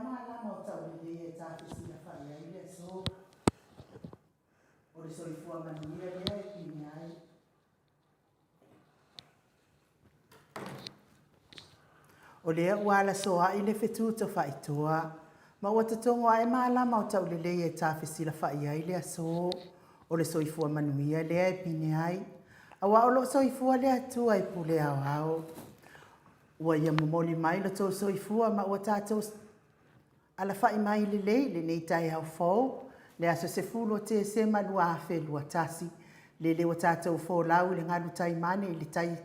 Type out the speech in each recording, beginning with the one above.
malama o taulelei e tafesilafa'i ai le aso. O le soifua manuia lea e pine ai. O lea ua alasoa'i le fetu tofa'itoa, ma ua totogo ae malama o taulelei e tafesilafa'i ai le aso. O le soifua manuia lea e pine ai, auā o lo'o soifua le Atua e pule aoao. Ua Ia momoli mai lo tou soifua ma ua tatou alafa'i mai lelei i lenei taeao fou, le aso 10 o Tesema 2021, lele ua tatou folau i le galu taimane i le tai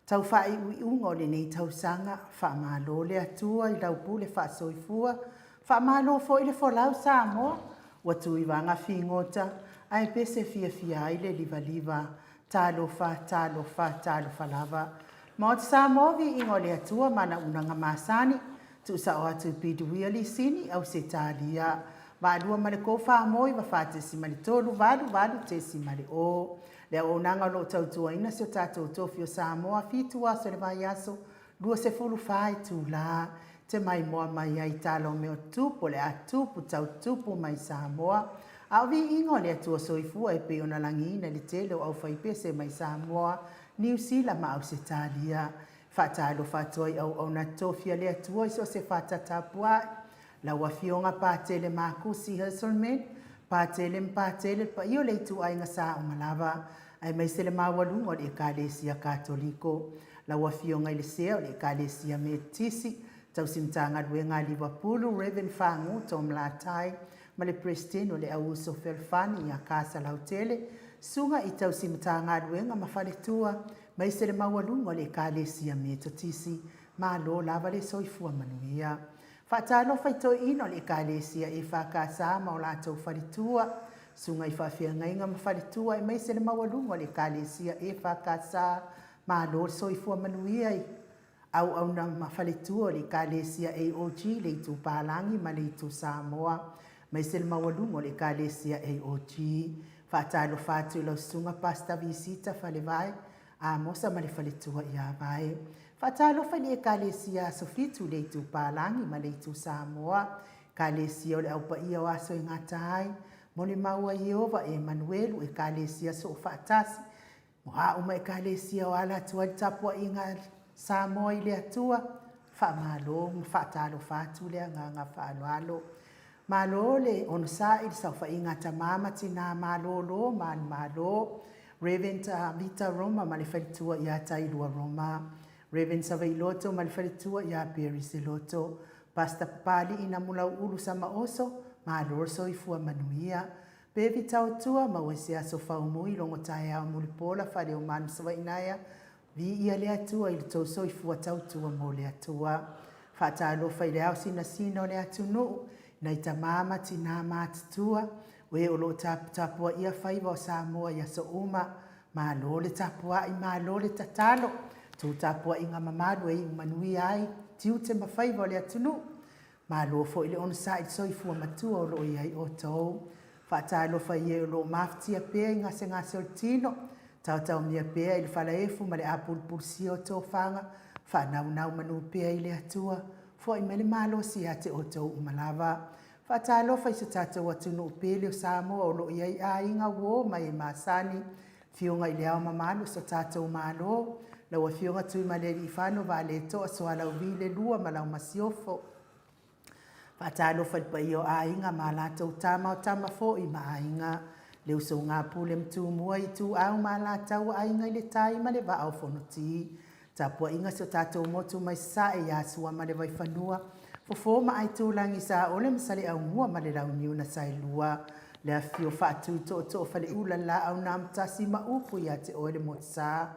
tau faaiuiuga o lenei tausaga. Faamalo le Atua i lau pule faasoifua, faamalo foi le folau Samoa, ua tuivaga figota ae pese fiafia ai le livaliva. Talofa, talofa, talofa lava. Maota Samoa, viiga o le Atua ma ana unaga masani, tuusao atu i Piduia Lisini, Ausetalia. Vaalua ma le 4 9 4.3 8 8.0. Le auaunaga o lo o tautuaina si o tatou tofi o Samoa, 7 aso o le vaiaso, 24 itula. Te maimoa mai ai tala o mea o tupu o le a tupu tau tupu mai Samoa. A o viiga o le Atua Soifua e pei ona lagiina i le tele o aufaipese mai Samoa, Niu Sila ma Ausetalia. Faatalofa atu ai auauna tofi a le Atua i so o se fata tapuai. Lau Afioga Patele Makusi Herselman, Patele ma Patele, le paia o le ituaiga sa uma lava, aemaise le maualuga o le Ekalesia Katoliko. Lau Afioga i le Sea o le Ekalesia Metotisi, Tausi Matagaluega a Liuapulu, Rev. Fagu Tom Latai, ma le Peresetene o le Au Uso Fealofani ia Casa Lautele, Susuga i Tausi Matagaluega ma Faletua, aemaise le maualuga o le Ekalesia Metotisi. Malo lava le soifua manuia. Faatalofa i toeaiina o le Ekalesia EFKS ma o latou faletua, susuga i faafeagaiga ma faletua aemaise le maualuga o le Ekalesia EFKS. Malo le soifua manuia i auauna ma faletua o le Ekalesia AOG, le Itu Palagi ma le Itu Samoa, aemaise le maualuga o le Ekalesia AOG. Faatalofa atu i lau susuga Pastor Visita Falevae, Amosa ma le faletua ia Vae. Faatalofa i le Ekalesia Aso Fitu i le Itu Palagi ma le Itu Samoa, Ekalesia o le Au Paia o Aso e Gata Ai, Molimau a Ieova Emanuelu, Ekalesia Soofaatasi, o a uma Ekalesia o ala atu ai le tapuaiga a Samoa i le Atua, faamalo ma faatalofa atu le agaga faaaloalo. Malo le onosai i le saofaiga a tama ma tina malolo manumalo, Rev. Vita Roma ma le faletua ia Tailua Roma, Rev. Savailoto ma le faletua ia Perry Seloto, Pastor Papali'i Namulau'ulu Samaoso, malo le soifua manuia. Bevi Tautua, maua i se aso faumui, logo taeao mulipola, Faleomanu Savainaea, Viia le Atua i le tou soifua tautua mo le Atua. Faatalofa i le ao sinasina o le atunuu, i nai tama ma tina matutua, o e o lo o taputapuaia faiva o Samoa i aso uma. Malo le tapuai, malo le tatalo. Tou tapuaiga mamalu e iu manuia ai tiute ma faiva o le atunuu. Malo foi le onosai i le soifua matua o lo o i ai outou. Faatalofa i e o lo o mafatia pea i gasegase o le tino, taotaomia pea i le falaefu ma le apulupulusia o tofaga, faanaunau manu pea i le Atua, foai mai le malosi ia te outou uma lava. Faatalofa i so tatou atunuu pele o Samoa o lo o i ai aiga, uo ma e masani, Afioga i Le Ao Mamalu o so tatou Malo, lau Afioga Tuimalealiifano Vaaletoa Sualauvi le Lua ma lau Masiofo. Faatalofa i le paia o aiga ma a latou tama, o tama foi ma aiga, le usoga a Pule ma Tumua, Ituau ma Alataua, Aiga i le Tai ma le Vaa o Fonoti. Tapuaiga si o tatou motu mai Sasae ia Sua ma le Vaifanua, Fofo ma Aitulagi, Saole ma Saleaaumua ma le Launiu na Saelua, le afifio Faatui Tootoo Faleula le Laau na Amotasi ma upu ia te oe le Motusa.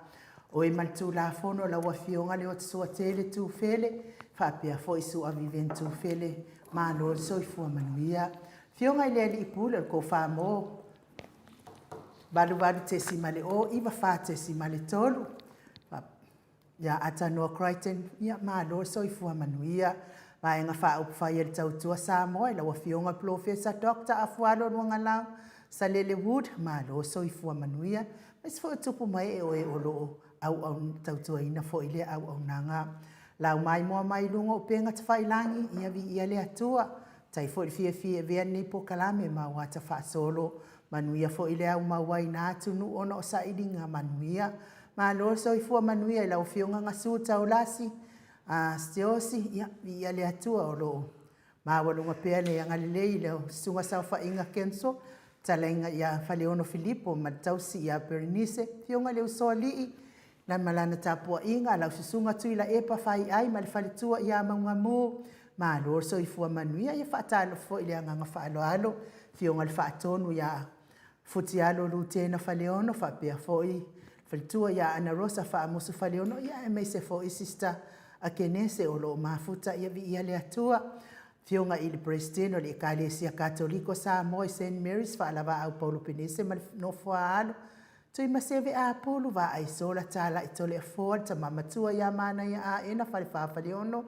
Oe ma le Tulafono lau Afioga Leotisuatele Tufele faapea foi Su'a Vivian Tufele, malo le soifua manuia. Afioga i le Alii Pule o le Kofamo 88.0 94.3 ia Atanoa Crichton, ia malo le soifua manuia. Vaega Faaupufai a le Tautua Samoa i lau Afioga Polofesa Doctor Afualo Luagalau Salele Wood, malo le soifua manuia. Aemaise foi o tupu ma ee o e o lo o auauna, tautuaina foi lea auaunaga. Laumaimoa mai luga o upega tafailagi, ia viia le Atua. Tai foi le fiafia e avea lenei polokalame ma ua ata faasolo. Manuia foi le au mauaina atunuu ona o sailiga manuia. Malo le soifua manuia i lau Afioga Gasu Taulasi Siaosi, ia viia le Atua o lo o maualuga pea le agalelei i lau Susuga Saofaiga Kenso, fetalaiga ia Faleono Filipo ma le tausi ia Perenise, afioga i le Usoalii ma lana tapuaiga, lau Susuga Tuilaepa Faiai ma le faletua ia Maugamu, malo le soifua manuia. Ia faatalofa foi i le agaga faaaloalo, afioga i le Faatonu ia Futialo Lutena Faleono faapea foi faletua ia Ana Rosa Faamusu Faleono, ia aemaise foi Sister Akenese o lo o mafuta, ia viia le Atua. Afioga i le Peresetene o le Ekalesia Katoliko Samoa i Saint Mary's, Faalavaau Paulo Penese ma le nofo a alo, Tuimaseve Apulu, Vaaisola Talai Toleafoa, le Tama Matua ia Manaia Aena Falefa Faleono,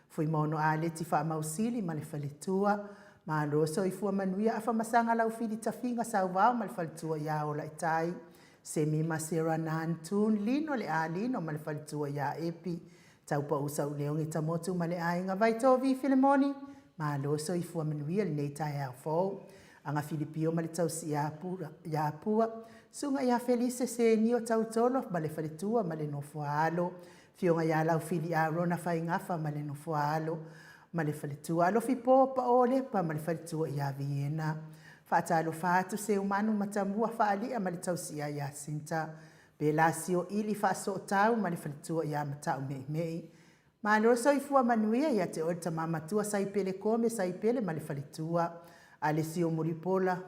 Fuimaono Aleti Faamausili ma le faletua. Malo soifua manuia Afamasaga Laufili Tafiga Sauvao ma le faletua ia Olaitai, Semi ma Sarah Nantoon Lino le A Lino ma le faletua ia Epi, Taupau Sauleogi Tamotu ma le aiga Vaitovi Filemoni, malo soifua manuia lenei taeao fou. Aga Filipio ma le tausi ia Pua, Susuga ia Felise Senio Tautolo ma le faletua ma le nofo a alo, Afioga ia Laufili Arona Faigafa ma le nofo a alo ma le faletua, Alofi Po Pao Lepa ma le faletua ia Viena. Faatalofa atu Seumanu Matamua Faalia ma le tausi ia Iasinta, Pelasio Ili Faasootau ma le faletua ia Mataumeimei. Malo le soifua manuia ia te oe le tama matua Saipele Kome Saipele ma le faletua, Alesio Mulipola,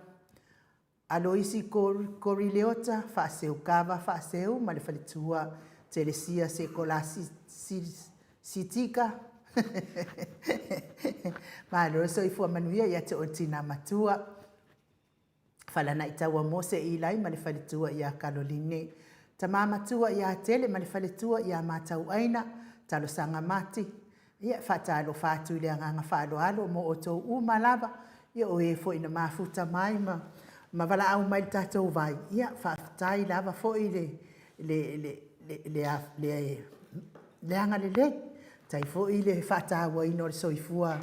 Aloisi Korileota, Faaseukava Faaseu ma le faletua, Telesia Sekolasi Sitika. Malo le soifua manuia ia te oe le tina matua. Falanaitaua Mose Ilai ma le faletua ia Kaloline. Tama matua ia Tele ma le faletua ia Matauaina, Talosaga Mati. Ia, e faatalofa atu i le agaga faaaloalo mo outou uma lava, ia o e foi na mafuta mai ma ma valaau mai i le tatou vai, ia faafetai lava foi le le le le le le agalelei. Faafetai foi le faatauaina o le soifua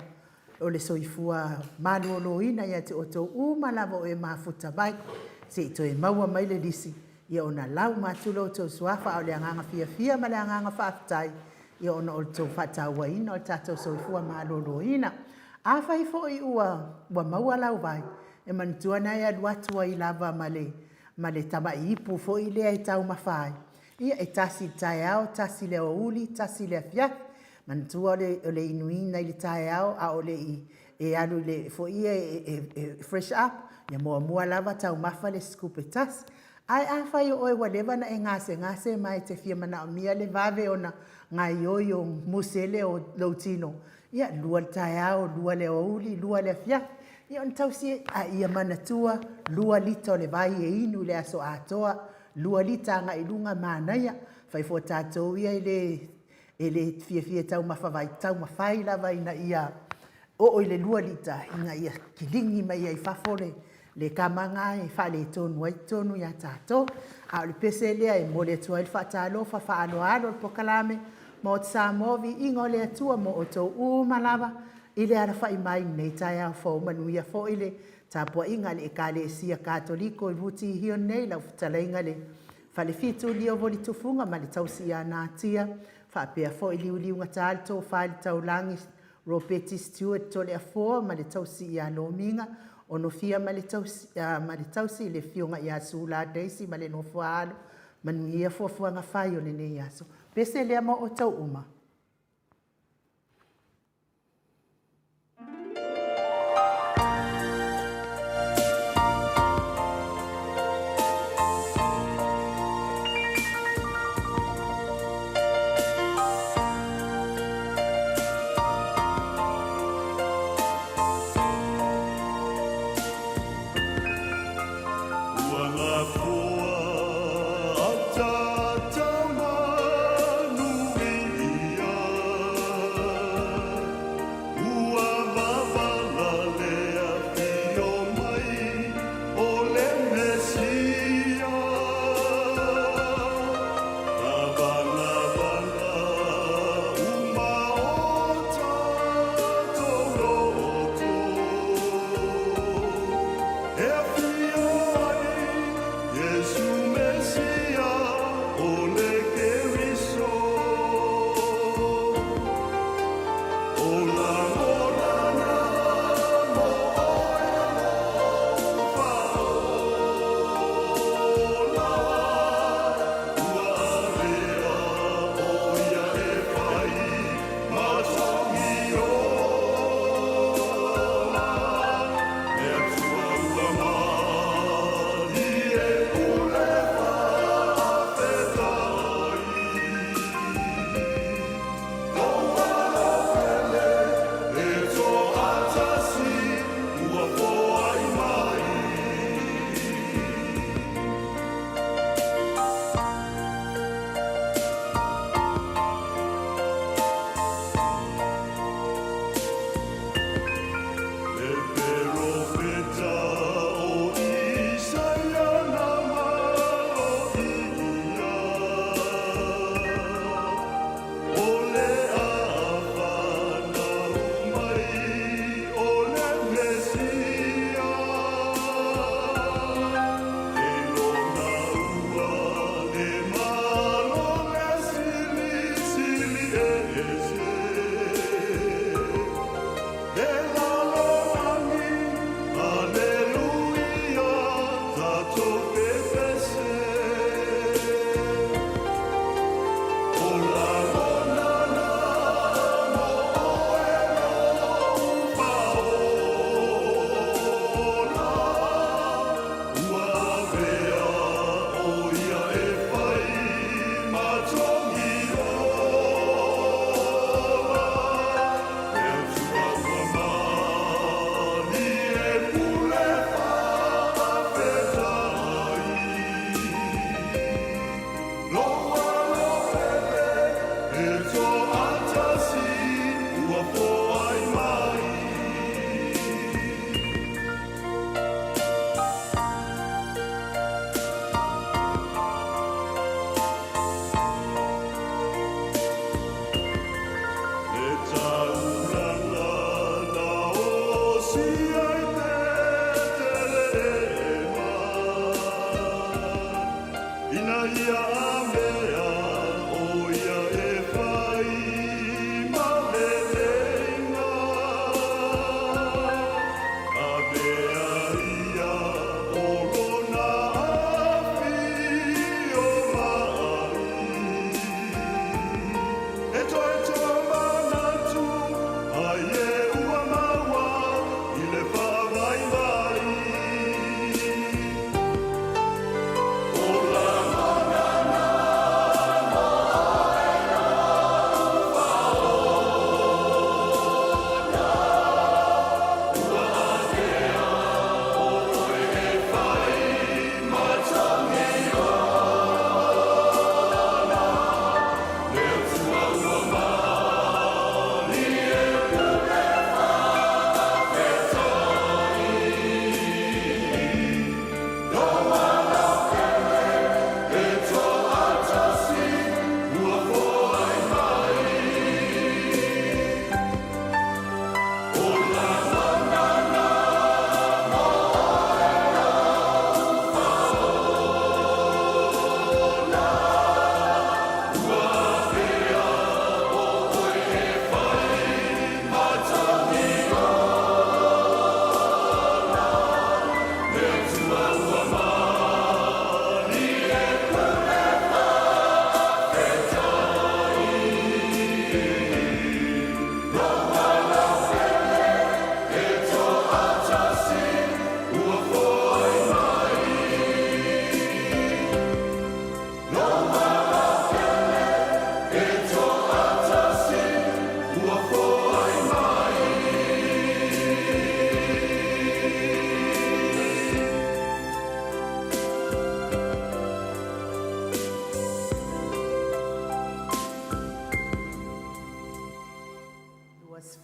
o le soifua maloloina ia te outou uma lava o e mafuta mai, se i toe maua mai le lisi, ia ona lauma atu lea o outou suafa. A o le agaga fiafia ma le agaga faafetai, ia ona o le tou faatauaina o le tatou soifua maloloina. Afai foi ua ua maua lau vai, e manatua na e alu atu ai lava ma le ma le tamai ipu foi lea e taumafa ai, ia e tasi i le taeao, tasi i le aoauli, tasi i le afiafi. Manatua o le inuina i le taeao a o le i e alu i le foi ia e fresh up, ia muamua lava taumafa le scoop e tasi. Ae afai o oe ua leva ona e gasegase ma e te fia manaomia le vave ona gaoioi o musele o lou tino, ia lua le taeao, lua le aoauli, lua le afiafi, ia ona tausi ai. A ia manatua, 2 lita o le vai e inu i le aso atoa, 2 lita agai i luga, manaia. Fai foi o tatou ia e le e le fiafia e taumafa vai, taumafai lava ina ia oo i le 2 lita ina ia kiligi mai ai i fafo le, le kamaga e faaletonu ai totonu ia tatou. A o le pese lea e momoli atu ai le faatalofa faaaloalo o le polokalame Maota Samoa, viiga o le Atua mo outou uma lava i le alafai mai i lenei taeao fou. Manuia foi le tapuaiga a le Ekalesia Katoliko i Rutihio nei, lau fetalaiga i le Falefitu Liovo Tufuga ma le tausi ia Natia, faapea foi Liuliugata le Tofa i le Taulagi Ropeti Stewart Toleafoa ma le tausi ia Lomiga, Onofia ma le tausi, ma le tausi le Afioga ia Sula Daisy ma le nofo a alo. Manuia fuafuaga fai o lenei aso. Pese lea mo outou uma. Ua gafoa a tata manuia.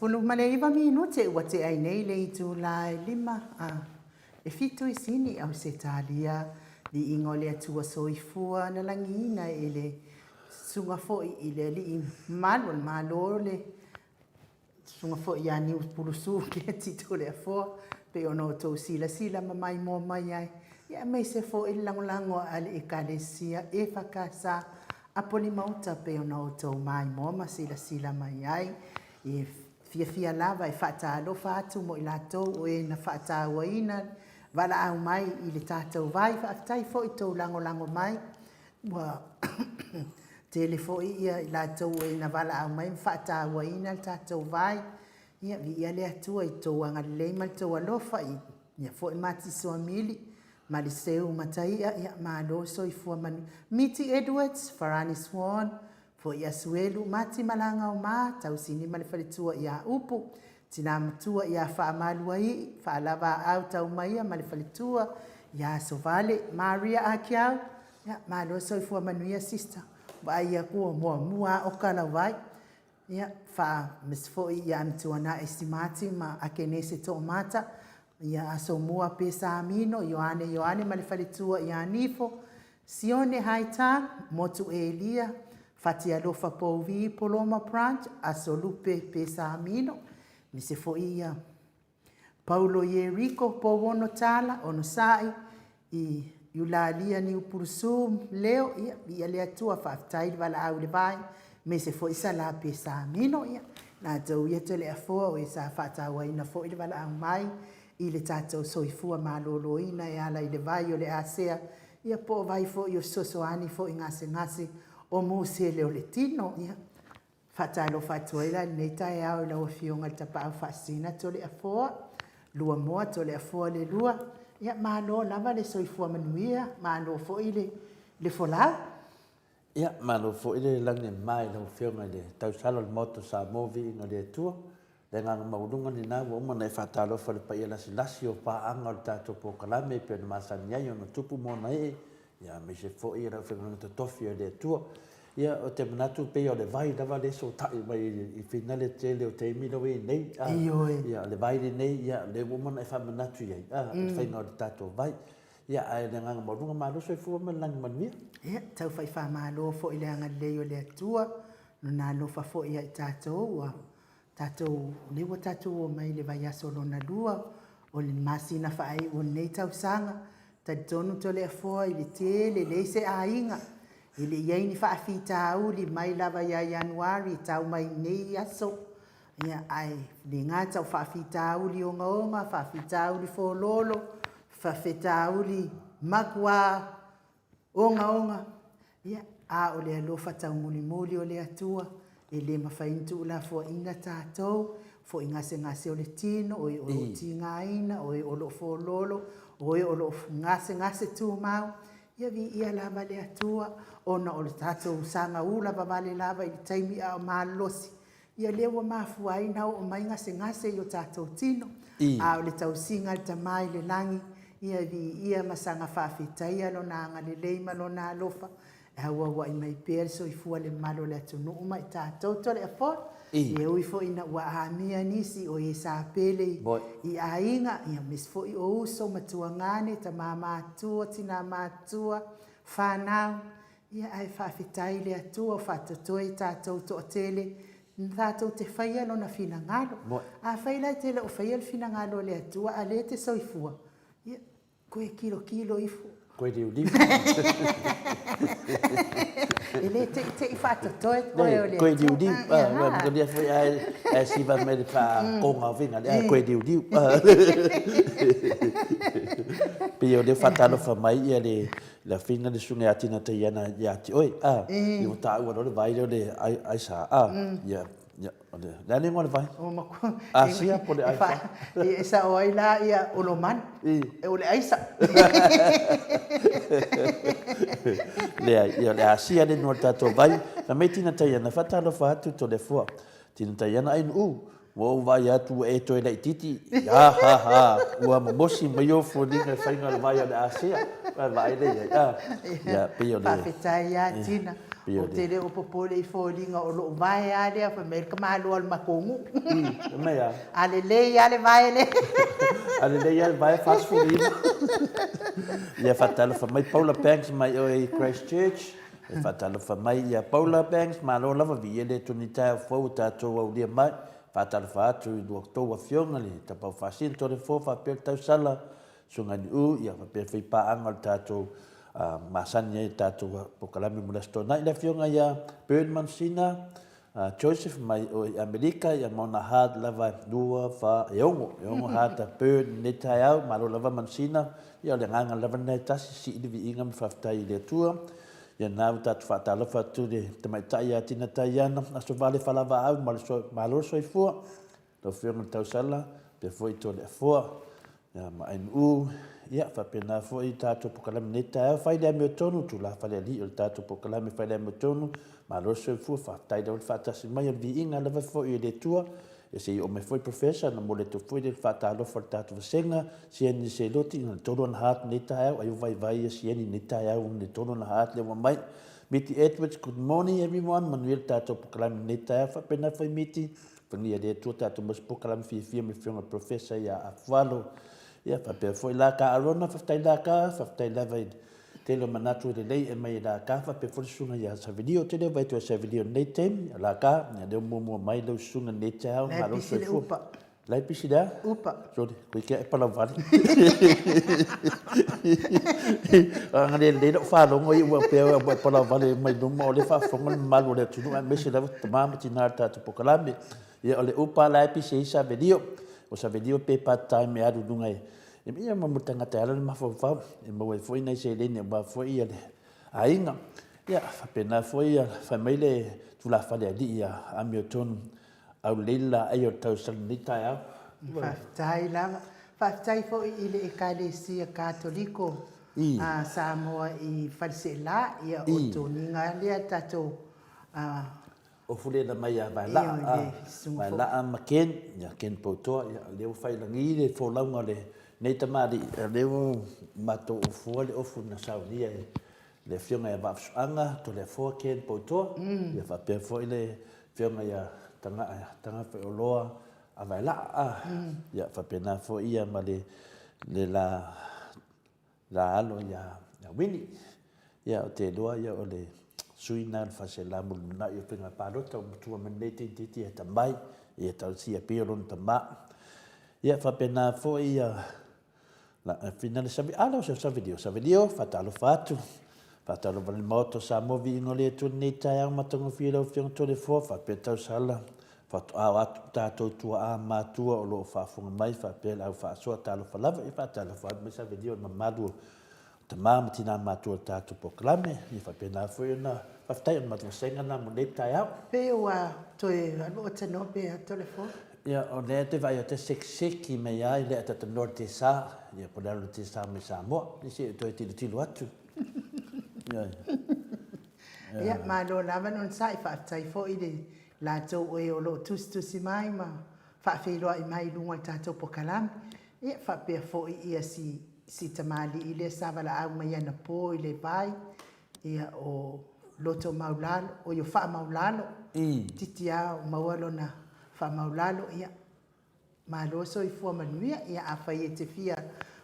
19 minute ua tea ai nei le itula e lima a e fitu i Sini, Ausetalia, Viiga o le Atua Soifua na lagiina e le Susuga foi i le Alii Mamalu o le Malo le Susuga foi ia Niu Pulusu Keti Toleafoa, pei ona outou silasila ma maimoa mai ai, ia aemaise foi le lagolago a le Ekalesia EFKS Apolima-uta pei ona outou maimoa ma silasila mai ai. E fiafia lava e faatalofa atu mo i latou o e na faatauaina valaau mai i le tatou vai. Faafetai foi i tou lagolago mai. Ua tele foi ia i latou e na valaau mai ma faatauaina le tatou vai. Ia, viia le Atua i tou agalelei ma le tou alofa i ia foi Mati Suamili ma le Seu Mataia, ia malo soifua manuia. Miti Edwards, Farani Swan, Foi Asuelu, Mati Malagaoma, Tausini ma le faletua ia Upu, Tina Matua ia Faamaluaii, Faalava Aau Taumaia ma le faletua ia Sovale, Maria Akiau, ia malo soifua manuia sister, vaai aku ua muamua a oka lau vai. Ia faa miss foi ia Amituanai Simati ma Akenese Toomata, ia Asomua Pesamino, Ioane Ioane ma le faletua ia Nifo, Sione Haitang, Motu Elia, Fatialofa Pouvi, Poloma Branch, Aso Lupe Pesamino, mise foi ia Paulo Ieriko, Pouono Tala, Onosai, i Iulalia Niupulusu, Leo, ia, viia le Atua, faafetai le valaau i le vai, mese foi Sala Pesamino, ia, latou ia Toleafoa o e sa faatauaina foi le valaau mai i le tatou soifua maloloina e ala i le vai o le Asea, ia po o vai foi o fesoasoani foi gasegase o musele o le tino. Ia, faatalofa atu ai la i lenei taeao i lau Afioga i le Tapaau Faasisina Toleafoa, Luamoa Toleafoa Leilua. Ia, malo lava le soifua manuia, malo foi le, le folau. Ia, malo foi le lagi e mama i lau Afioga i le tausala o le Maota o Samoa, viiga i le Atua. Le agaga maualuga lena ua uma ona e faatalofa i le paia lasilasi o paaga o le tatou polokalame e pei ona masani ai ona tupu ma ona ee, ia aemaise foi le aufaigaluega totofi a le Atua. Ia, ou te manatu pei o le vai lava lea e sootai mai i finale tele o taimi lea ua i ai nei. Ioe. Ia, o le vai lenei, ia, lea ua uma ona e faamanatu i ai, i le faiga o le tatou vai. Ia, ae o le agaga maualuga, malo soifua ma le lagi manuia. Ia, tau fai faamalo foi i le agalelei o le Atua, Lona alofa foi ia i tatou, ua tatou, o lea ua tatou omai i le vaiaso lona lua o le masina faaiu o lenei tausaga. Talitonu Toleafoa i le tele, leai se aiga e le i ai ni faafitauli mai lava ia Ianuari e tau mai i nei aso. Ia, ae le gata o faafitauli ogaoga, faafitauli fololo, fafetauli matua ogaoga, ia, a o le alofa taumulimuli o le Atua, e le mafai ona tuulafoaiina tatou, foi gasegase o le tino, o e o lo o tigaina, o e o lo o fololo, o e o lo o gasegase tumau, ia viia lava le Atua, ona o le tatou saga ula vavale lava i le taimi a o malolosi, Ia lea ua mafua ai na oo mai gasegase i o tatou tino, a o le tausiga a le Tama i le lagi, ia viia ma saga faafetaia Lona agalelei ma Lona alofa, e auauai mai pea le soifua le mamalu o le atunuu ma i tatou Toleafoa. E ui foi ina ua amia nisi o e sa pele i aiga, ia aemaise foi o uso, matuagane, tama matua, tina matua, fanau, Ia ae faafetai i le Atua o faatotoe i tatou toatele tatou te faia Lona finagalo. Afai la e te le o faia le finagalo o le Atua a lea e te soifua, ia koe kilokilo ifo. Koe liuliu. E le teitei faatotoe koe o le Atua. Koe liuliu. Ua lia foi ae siva mai le whaakonga o vinga, le koe liuliu. Pei o lea whaatalofa mai ia le Le afina le susuga ia Tina Taiana ia te oe, a, ia ua taua loa le vai lea o le aisa, a, ia, ia, o le, le a le igoa o le vai? O matua, Asia po o le aisa? E sao ai la ia Olomani, o le aisa. Leai, ia o le Asia le igoa o le tatou vai. Fai mai Tina Taiana, faatalofa atu Toleafoa. Tina Taiana, ai Nu'u, Ua ou vaai atu ua e toe laitiiti, ha ha ha, ua momosi mai ou foliga i faiga o le vai o le Asia, vaai lea i ai, a, ia, pei o le... Faafetai lava Tina. Pei o Ou te le o popole i foliga o lou vae a lea fai mai le tamaloa o le matou nuu. Fai mai a? A lelei a le vae lea. A lelei a le vae 49. Ia faatalofa mai Paula Banks mai oe i Christchurch. E faatalofa mai ia Paula Banks, malo lava viia le Atua ni taeao fou ua tatou aulia mai. Faatalofa atu i lua tou afioga le Tapaau Faasino Toleafoa faapea le Tausala Suganiu, ia faapea foi paaga o le tatou masani ai i le tatou polokalame mo le Aso Toonai. Le afioga ia Bern Mansina Joseph mai o i Amerika, ia ma ona hard lava e 2, 4, e 6, e 6 hard a Bern i lenei taeao. Malo lava Mansina, ia o le agaga lava lena e tasi, sii le viiga ma faafetai i le Atua. Ia na ua tatou faatalofa atu i le tamaitai ia Tina Taiana, Aso Vale Falavaau, malo le soifua. Lau Afioga i le Tausala, faapea foi Toleafoa, ia, ma Ainuu, ia, faapena foi tatou polokalame nei taeao, fai le amiotonu, tulafale alii o le tatou polokalame fai le amiotonu, malo le soifua, faafetai lava le faatasi mai, o le viiga lava foi e le Atua, ia se i oo mai foi Professor, na momoli atu foi le faatalofa a le tatou vasega, Sieni Seloti, na tolu ana heart nei taeao, ai o vaivai ia Sieni nei taeao, na tolu ana heart lea ua mai. Miti Edwards, good morning everyone, manuia le tatou polokalame nei taeao, faapena foi Miti, Fagia le Atua tatou mau se polokalame fiafia ma le Afioga i le Professor ia Afualo. Ia faapea foi la ka Arona, faafetai la ka, faafetai lava i le tele o manatu e lelei e mai e la ka, faapea foi le susuga ia Savilio, tele o vaito ia Savilio i lenei taimi, la ka, ia lea ua muamua mai lau susuga i lenei taeao, La e malo le pisi le soifua. upa. La e pisi le a? Upa. Sorry, koe kia e palauvale. Aga le lelei lau faalogo ia ua pea ua e palauvale mai luma o lea e faafofoga le mamalu o le atunuu aemaise lava tama ma tina o le tatou polokalame. Ia o le upa la e pisi ai Savelio. O Savelio pe part time e alu i luga e ia ma mo tagata e ala le mafaufau e maua ai foi nai seleni aua foi ia le aiga. Ia faapena foi ia fai mai le tulafale alii ia Amiotonu Aulelei le laei o le tausaga lenei taeao. Faafetai lava. Faafetai foi i le Ekalesia Katoliko a Samoa i Faleseela, ia o toniga lea tatou a Ofu lena mai ia Vaelaa, Vaelaa ma Ken, ia Ken Poutoa, ia lea ua failagi le folauga o lenei tamalii, o lea ua matou ofua le ofu na saunia e le Afioga ia Vaafusuaga Toleafoa Ken Poutoa, ia faapea foi le Afioga ia Tagafaeoloa Avaelaa, ia faapena foi ia ma le le la la alo ia Winnie. Ia o te iloa ia o le sui na o le Faleseela mo le lumanai o faiga palota ua matua mai lenei teineitiiti ia tamai, ia tausia pea lona tama. Ia faapena foi ia Finale Savi, a lea o Savilio, Savilio, faatalofa atu, faatalofa le Maota o Samoa, viiga o le Atua i lenei taeao matagofie i lau Afioga Toleafoa, faapea Tausala, faatoa atu tatou tuaa matua o lo o faafofoga mai, faapea le au faasoa, talofa lava, ia faatalofa atu mai Savilio i le mamalu o tama ma tina matua o le tatou polokalame, ia faapena foi ona faafetai o le matou vasega lena mo lenei taeao. Pei ua toe alu o tanoa pe a Toleafoa. Ia, o lea te vaai atu e sekiseki mai lava i le ataatanoa o le tesa, ia po o le alu o le tesa mai Samoa. Ia se i toe tilotilo atu. Ia. Ia, malo lava le onosai, faafetai foi i le latou o e o lo o tusitusi mai ma faafeiloai mai i luga o le tatou pokalame. Ia, faapea foi ia si, si tamalii lea sa valaau mai anapo i le vai, ia o Loto Maulalo, oi o Faamaulalo, titi a o maua lona Faamaulalo, ia malo soifua manuia. Ia afai e te fia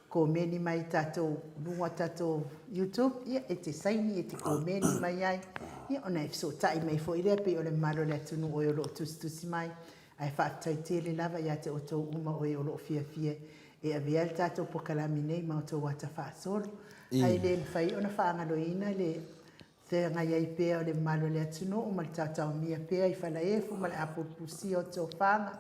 komeni mai i tatou luga o tatou YouTube, ia e te saini e te komeni mai ai, ia ona e fesootai mai foi lea pei o le mamalu o le atunuu o lo o tusitusi mai. Ae faafetai tele lava ia te outou uma o e o lo o fiafia e avea le tatou pokalame nei ma outou ata faasolo. Ae le mafai ona faagaloina le feagai ai pea o le mamalu o le atunuu ma le taotaomia pea i falaefu ma le apulupusia o tofaga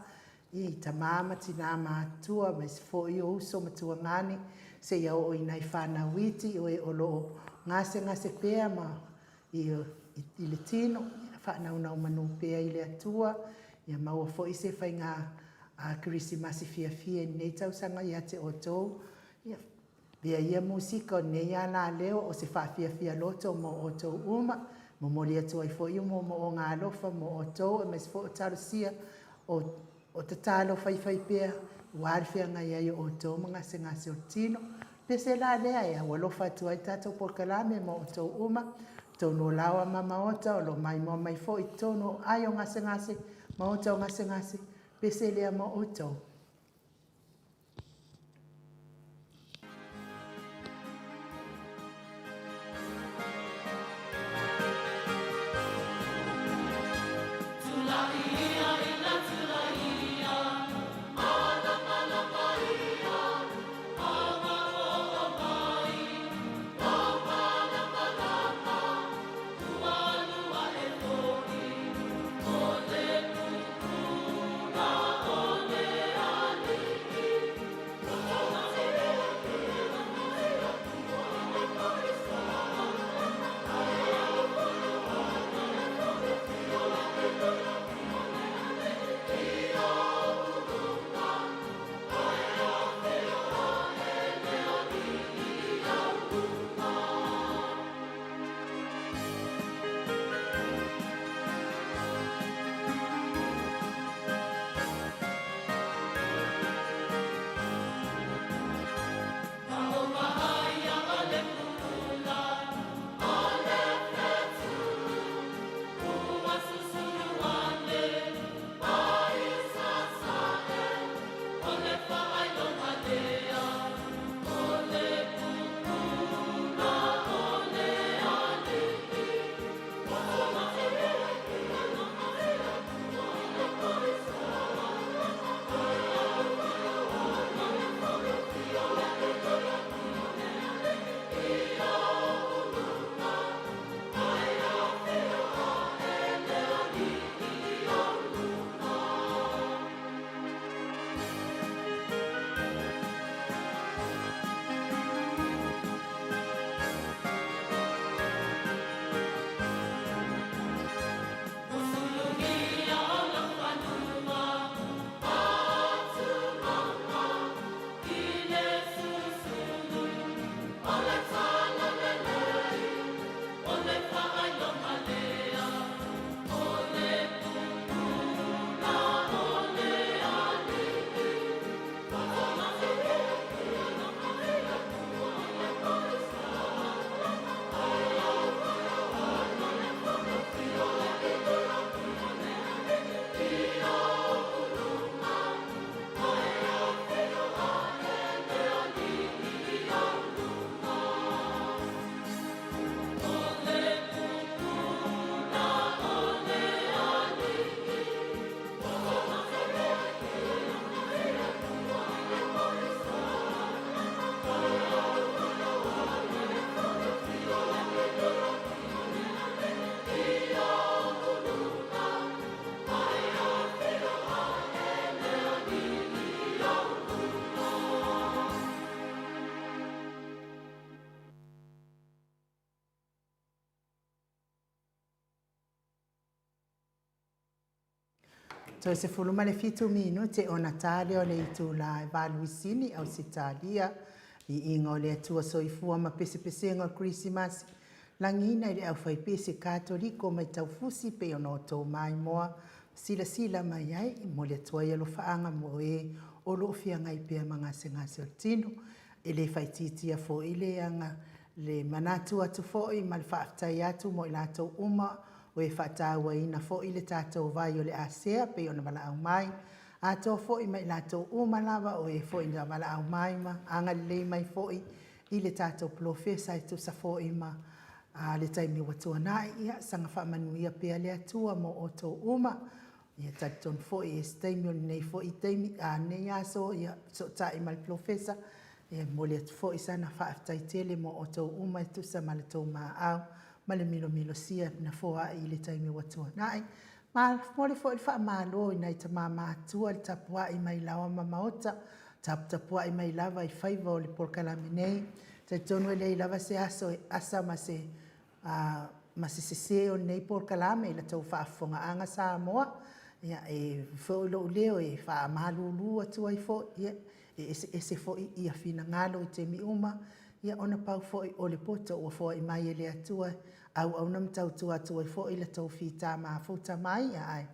i tama ma tina matutua aemaise foi o uso ma tuagane seia oo i nai fanau iti o e o lo o gasegase pea ma i le tino, ia faanaunau manu pea i le Atua, ia maua foi se faiga Kerisimasi fiafia i lenei tausaga ia te outou. Ia avea ia musika o lenei alaleo o se faafiafia loto mo outou uma. Momoli atu ai foi o moomooga alofa mo outou aemaise foi o talosia o O tatalo faifai pea aua le feagai ai o outou ma gasegase o le tino. Pese la lea e aualofa atu ai tatou polokalame mo outou uma. Totonu o Laoa ma Maota o lo o maimoa mai foi i totonu o Ai o Gasegase, Maota o Gasegase, pese lea mo outou. Toe 17 minute ona ta lea o le itula e valu i Sini, Ausetalia. Viiga o le Atua Soifua ma pesepesega o le Kerisimasi, lagiina i le aufaipese Katoliko mai Taufusi pei ona outou maimoa ma silasila mai ai, e momoli atu ai alofaaga mo e o lo o feagai pea ma gasegase o le tino. E le faaitiitia foi le aga le manatu atu foi ma le faafetai atu mo i latou uma o e faatauaina foi le tatou vai o le asea pei ona valaau mai, atoa foi ma i latou uma lava o e foi na valaau mai ma agalelei mai foi i le tatou polofesa e tusa foi ma le taimi ua tuanai. Ia, saga faamanuia pea le Atua mo outou uma. Ia talitonu foi e se taimi o lenei foi taimi, a lenei aso, ia fesootai ma le polofesa, e momoli atu foi sana faafetai tele mo outou uma e tusa ma le tou maau ma le milomilosia na foai i le taimi ua tuanai. Ma momoli foi le faamalo i nai tama matutua i le tapuai mai laoa ma maota, taputapuai mai lava i faiva o le polokalame nei. Talitonu e leai lava se aso e asa ma se ma se sese o lenei polokalame i la tou faafofogaaga Samoa. Ia, e foi lou leo e faamalulu atu ai foi, ia, e eseese foi ia finagalo i taimi uma, ia ona pau foi o le poto ua foai mai e le Atua e auauna ma tautua atu ai foi la tou fita mafuta mai, ae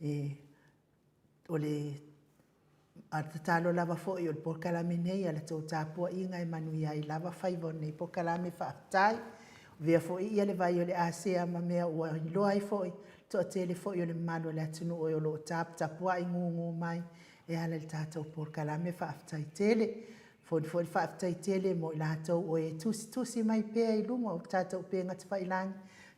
e, o le tatalo lava foi o le polokalame nei a la tou tapuaiga e manuia ai lava faiva o lenei polokalame. Faafetai. Avea foi ia le vai o le Asea ma mea ua iloa ai foi le toatele foi o le mamalu o le atunuu o lo o taputapuai gugu mai e ala i le tatou polokalame. Faafetai tele. Momoli foi le faafetai tele mo i latou o e tusitusi mai pea i luga o tatou upega tafailagi.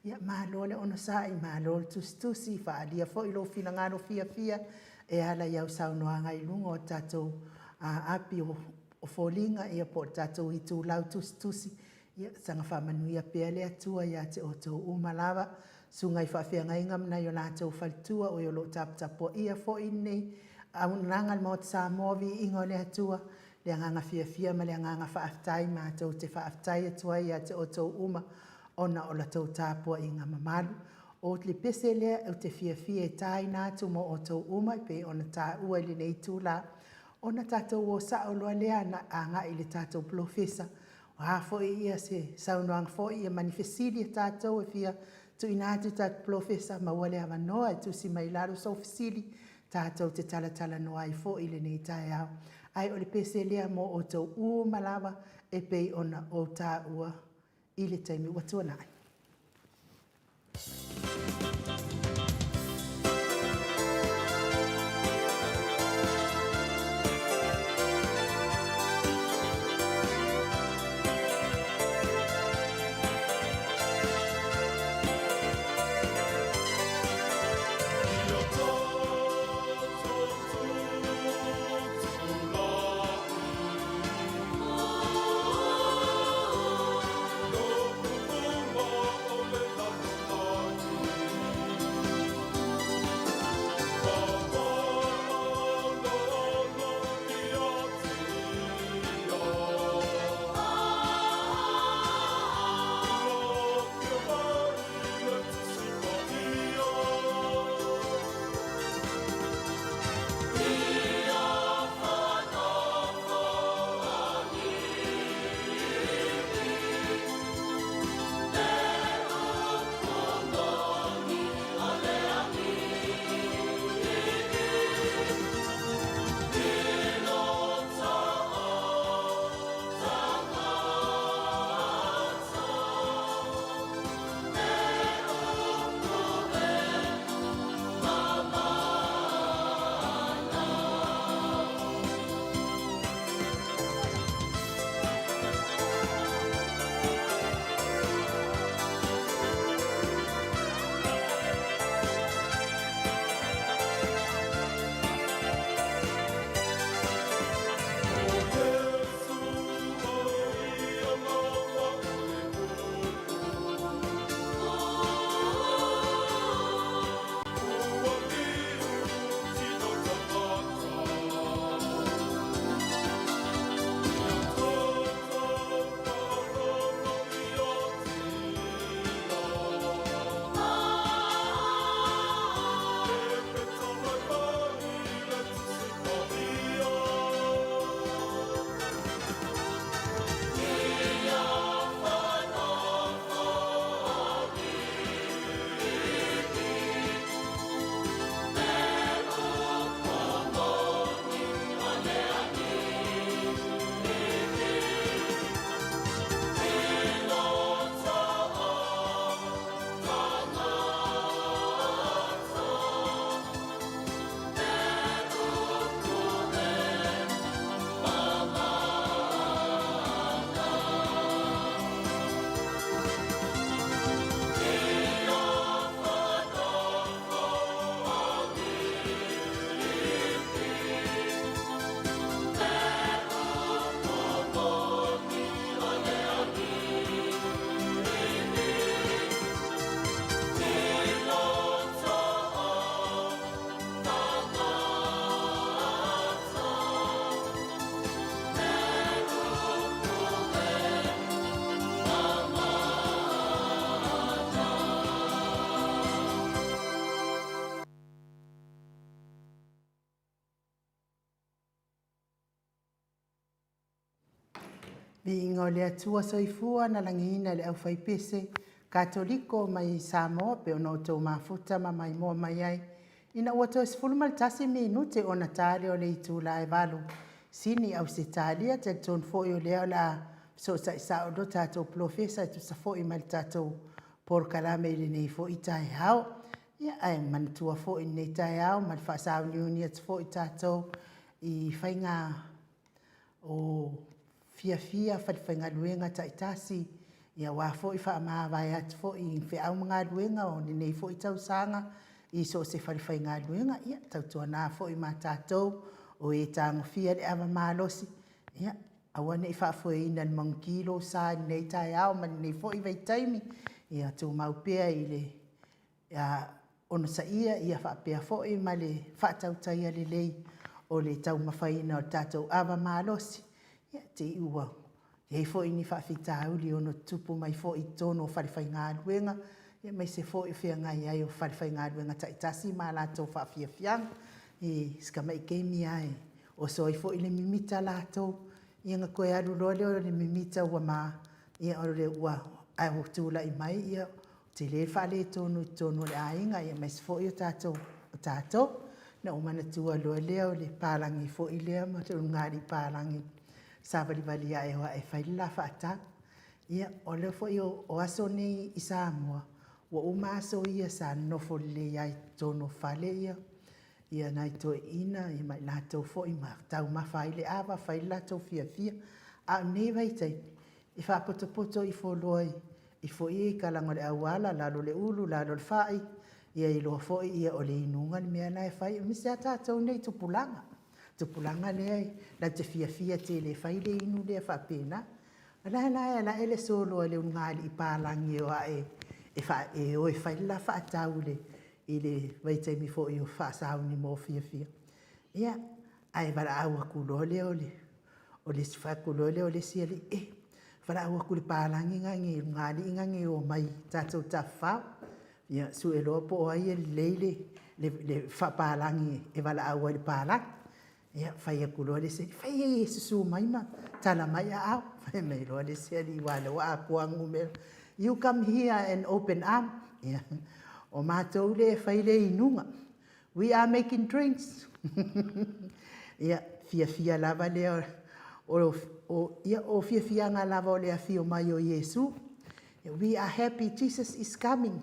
Ia malo le onosai, malo le tusitusi, faaalia foi lou finagalo fiafia e ala i au saunoaga i luga o tatou api o foliga ia po o le tatou itulau tusitusi. Ia saga faamanuia pea le Atua ia te outou uma lava, susuga i faafeagaiga ma nai o latou faletua, o e o lo o taputapuaia foi lenei auaunaga a le Maota Samoa, viiga o le Atua, le agaga fiafia ma le agaga faafetai. Matou te faafetai atu ai ia te outou uma ona o la outou tapuaiga mamalu. O le pese lea ou te fiafia e taina atu mo outou uma e pei ona taua i lenei itula, ona tatou o sao loa lea agai i le tatou polofesa. O a foi se saunoaga foi ma ni fesili a tatou e fia tuuina atu i le tatou polofesa, maua le avanoa e tusi mai i lalo sou fesili tatou te talatalanoa ai foi i lenei taeao. Ae o le pese lea mo outou uma lava e pei ona ou taua i le taimi ua tuanai. Viiga o le Atua Soifua na lagiina e le aufaipese Katoliko mai Samoa pei ona outou mafuta ma maimoa mai ai ina ua toe 11 minute ona ta lea o le itula e 8 sini Ausetalia. Talitonu foi o lea o le a Fesootai sao lo tatou polofesa e tusa foi ma le tatou polokalame i lenei foi taeao. Ia, ae manatua foi lenei taeao ma le faasauniuni atu foi tatou i faiga o fiafia falefaigaluega taitasi, ia aua foi faamavae atu foi i feau ma galuega o lenei foi tausaga i so o se falefaigaluega. Ia, tautuana foi ma tatou o e tagofia le ava malosi, ia, aua ne i faafoeina i le maguti lou sa i lenei taeao ma lenei foi vaitaimi, ia tumau pea i le onosaia ia faapea foi ma le faatautaia lelei o le taumafaina o le tatou ava malosi, ia, te i ua i ai foi ni faafitauli e ono tutupu mai foi i totonu o falefaigaluega, aemaise foi o feagai ai o falefaigaluega taitasi ma latou faafiafiaga. I si tamai taimi lava e oso ai foi le mimita latou, ia ona toe alu loa lea o le mimita ua ma, ae ua tulai mai ua tele le faaletonu i totonu o le aiga aemaise foi o tatou. Ona ou manatua loa lea o le palagi foi lea ma le ulugalii palagi savalivali ae e fai le la faatau. Ia, o lea foi o aso nei i Samoa, ua uma aso ia sa nonofo lelei ai i totonu o fale nai toeaiina ma i latou foi ma taumafa ai le ava fai le latou fiafia. A o lenei vaitaimi, e faapotopoto ifo loa i talaga o le auala, lalo o le ulu, lalo o le fai, ia iloa foi o le inuga le mea la e fai, aemaise lava tatou nei tupulaga, tupulaga lea latou te fiafia tele e fai le inu lea faapena. O la e la e ala ae le solo a le ulugalii palagi e o ae e o e fai le la faatau i le vaitaimi foi o faasauni mo le fiafia, ia, ae valaau atu loa lea o le isi alii, E! Valaau atu i le palagi le ulugalii nei e omai tatou tafafao. Ia sue loa po o ai e lelei le faapalagi e valaau ai i le palagi. Ia, fai atu loa le isi alii, fai ia e susu mai ma tala mai aao. Fai mai loa le isi alii aua o lea ua atoa numera, you come here and open arm. Ia, o matou lea e fai le inuga. We are making drinks. Ia, fiafia lava lea o fiafiaga lava o le afio mai o Iesu. We are happy Jesus is coming.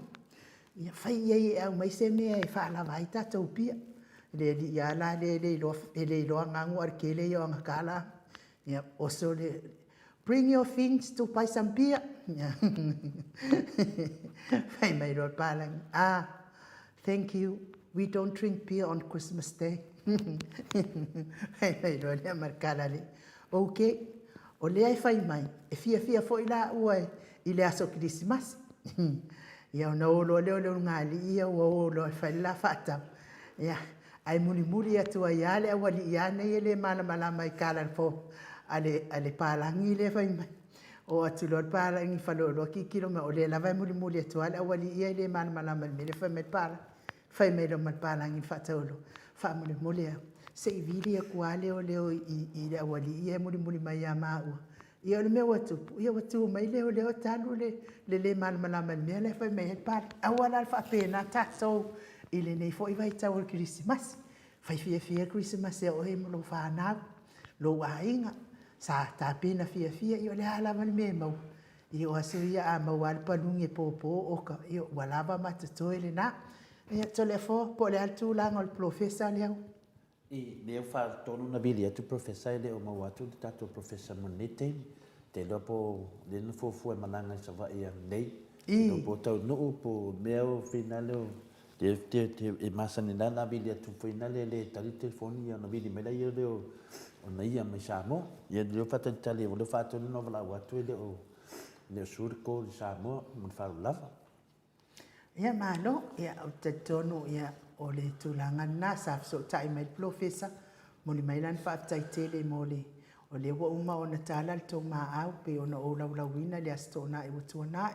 Ia fai i ai e aumai se mea e faalava ai tatou pia. Le alii lava la lea e le iloa ganu a o le tele ia o ana tala. Ia, oso le, bring your fins to buy some beer. Fai mai loa le palagi, ah, thank you, we don't drink beer on Christmas Day. Fai mai loa lea ma le tala le, okay, o lea e fai mai, e fiafia foi laua i le aso Kerisimasi. Ia ona o loa lea o le ulugalii ia ua o loa e fai le la faatau. Ia, ae mulimuli atu ai lava le aualii lava nei e le malamalama i kalafo a le palagi lea fai mai. Oo atu loa le palagi i faleoloa tilotilo mai, o lea lava e mulimuli atu lava le aualii ia e le malamalama i le mea lea e fai mai ai le palagi. Fai mai loa ma le palagi i le faatauoloa, faamolemole lava, se i vili atu lava leoleo i le aualii ia e mulimuli mai ia maua. Ia o le mea ua tupu, ia ua tu mai leoleo talu le le malamalama i le mea la e fai mai ai le palagi. Aua la le faapena tatou i lenei foi vaitau o le Kerisimasi. Fai fiafia le Kerisimasi a oe ma lou fanau, lou aiga, sa tapena fiafia, ia o le a lava le mea e maua. Ia o aso ia a maua lava le paluni e popo, oka, ia ua lava ma totoe lena. Ia Toleafoa, po o le a le tulaga o le polofesa lea? I mea ua faaletonu na vili atu Professor e le o maua atu le tatou Professor mo lenei taimi. Ou te iloa po o lea na fuafua e malaga i Savaii ananei. I. Po o taunuu po o mea o finale o e masani la ona vili atu foi lea e le tali le telefoni ona vili mai lea o ona ia mai Samoa. Ia lea ua faatalitali o lea ua faatonu ona valaau atu e le o sue le call i Samoa ma le faaaloalo lava. Ia malo, ia ou te talitonu ia o le tulaga lena sa fesootai mai le polofesa, momoli mai lana faafetai tele mo le o lea ua uma ona tala le tou maau pei ona ou laulauina le Aso Toonai ua tuanai.